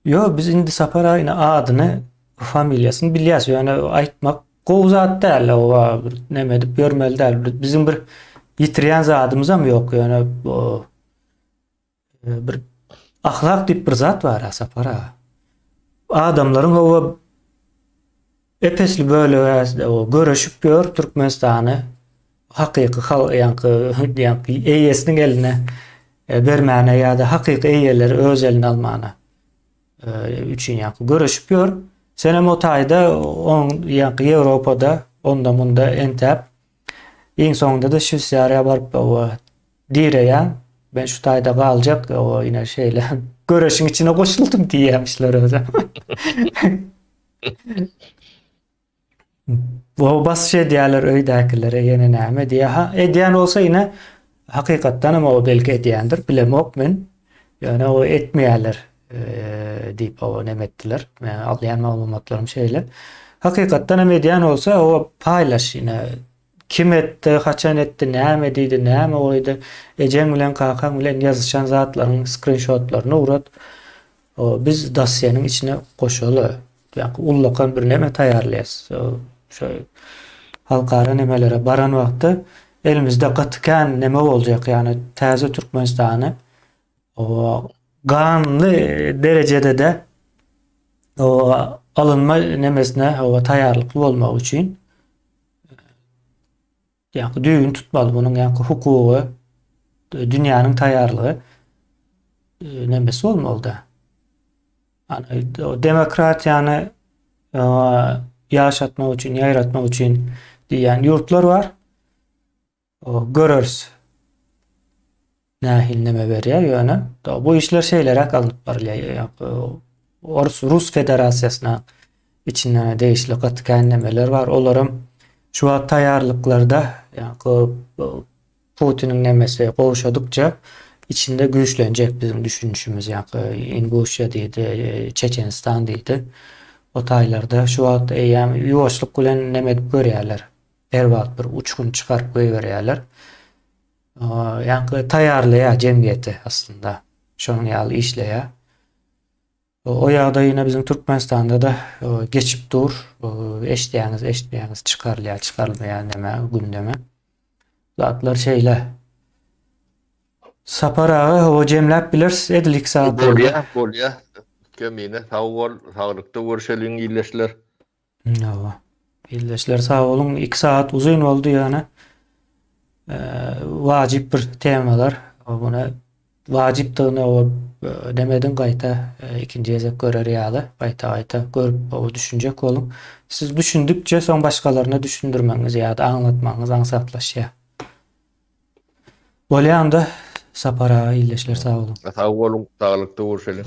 Ýok, biz indi Sapar aga adyny, familiýasyny bilýäs, ýöne aýtmak gowy zat däl, oba bir neme edip ýörmeli däl. Biziň bir ýitirýän zadymyzam ýok, ýöne bir ahlak diýip bir zat bar, Sapar aga. Adamlaryň oba Ep-esli bölegi göreşip ýör Türkmenistany hakyky hal ýaňky ýaňky eýesiniň eline bermäne ýa-da hakyky eýeleri öz eline almana üçin ýaňky göreşip ýör. Senem o taýda on ýaňky Ýewropada onda munda entäp iň soňunda-da Şweýsariýa baryp oba direýän. Men şu taýda galjak oba ine şeýle göreşiň içine goşuldym diýýämişler özem. Bu basyş edýärler öýdäkilere ýene näme diýýär. Ha, edýän bolsa ýene hakykatdan hem o belki edýändir, bilemok men. Ýöne o etmeýärler diýip o näme etdiler. Men alýan maglumatlarym şeýle. Hakykatdan hem edýän bolsa o paýlaş ýene kim etdi, haçan etdi, näme diýdi, näme goýdy, ejeň bilen kakaň bilen ýazyşan zatlaryň skrinşotlaryny ugrat. Biz dossiýanyň içine goşaly. Ýa-da ullakan bir neme taýýarlaýas. Şo halkara nemelere baran wagtda elimizde gaty kän neme boljak, ýagny täze Türkmenistany ganly derejede-de alynma nemesine taýýarlykly bolmak üçin Ýaňky düýbüni tutmaly munuň ýaňky hukugy dünýäniň taýýarlygy nemesi bolmalyda. Ýani demokratiýany ýaşatmak üçin, ýaýratmak üçin diýýän ýurtlar bar. Göreris. Nähili neme berýär ýöne bu işler şeýleräk alnyp barylýar. Orus Rus Federasiýasyna içinde degişli gaty kän nemeler bar. Olaram şu wagt taýýarlyklarda ýa Putiniň nemesi gowşadykça. içinde güýçlenjek biziň düşünişimiz ýaňky Inguşiýa diýdi, Çeçenistan diýdi. O taýlarda şu wagt eýýäm ýuwaşlyk bilen neme edip görýärler. Her wagt bir uçgun çykaryp goýberýärler. Ýaňky taýýarlaýar jemgyýeti aslynda. Şonuň ýaly işleýär. O ýagdaý ýene biziň Türkmenistanda-da geçip dur. Eşidýäňiz, eşitmeýäňiz, çykarylýar, çykarylmaýar näme gündeme. Zatlar şeýle. Sapar aga, hawa jemläp bileris edil 2 sagat boldy. Bolýar, bolýar. Kemine sag bol, saglykda görşeliň ildeşler. Hawa. Ildeşler sag boluň. 2 sagat uzyn boldy ýöne. Wajyp bir temalar. Buna wajypdygyny o demediň gaýta ikinji gezek görer ýaly gaýta-gaýta görüp o düşünjek boluň. Siz düşündikçe soň başgalaryna düşündirmegiňiz ýa-da aňlatmagyňyz aňsatlaşýar. Bolýa onda Sapar aga ildeşler sag boluň. Sag boluň, saglykda görşeliň.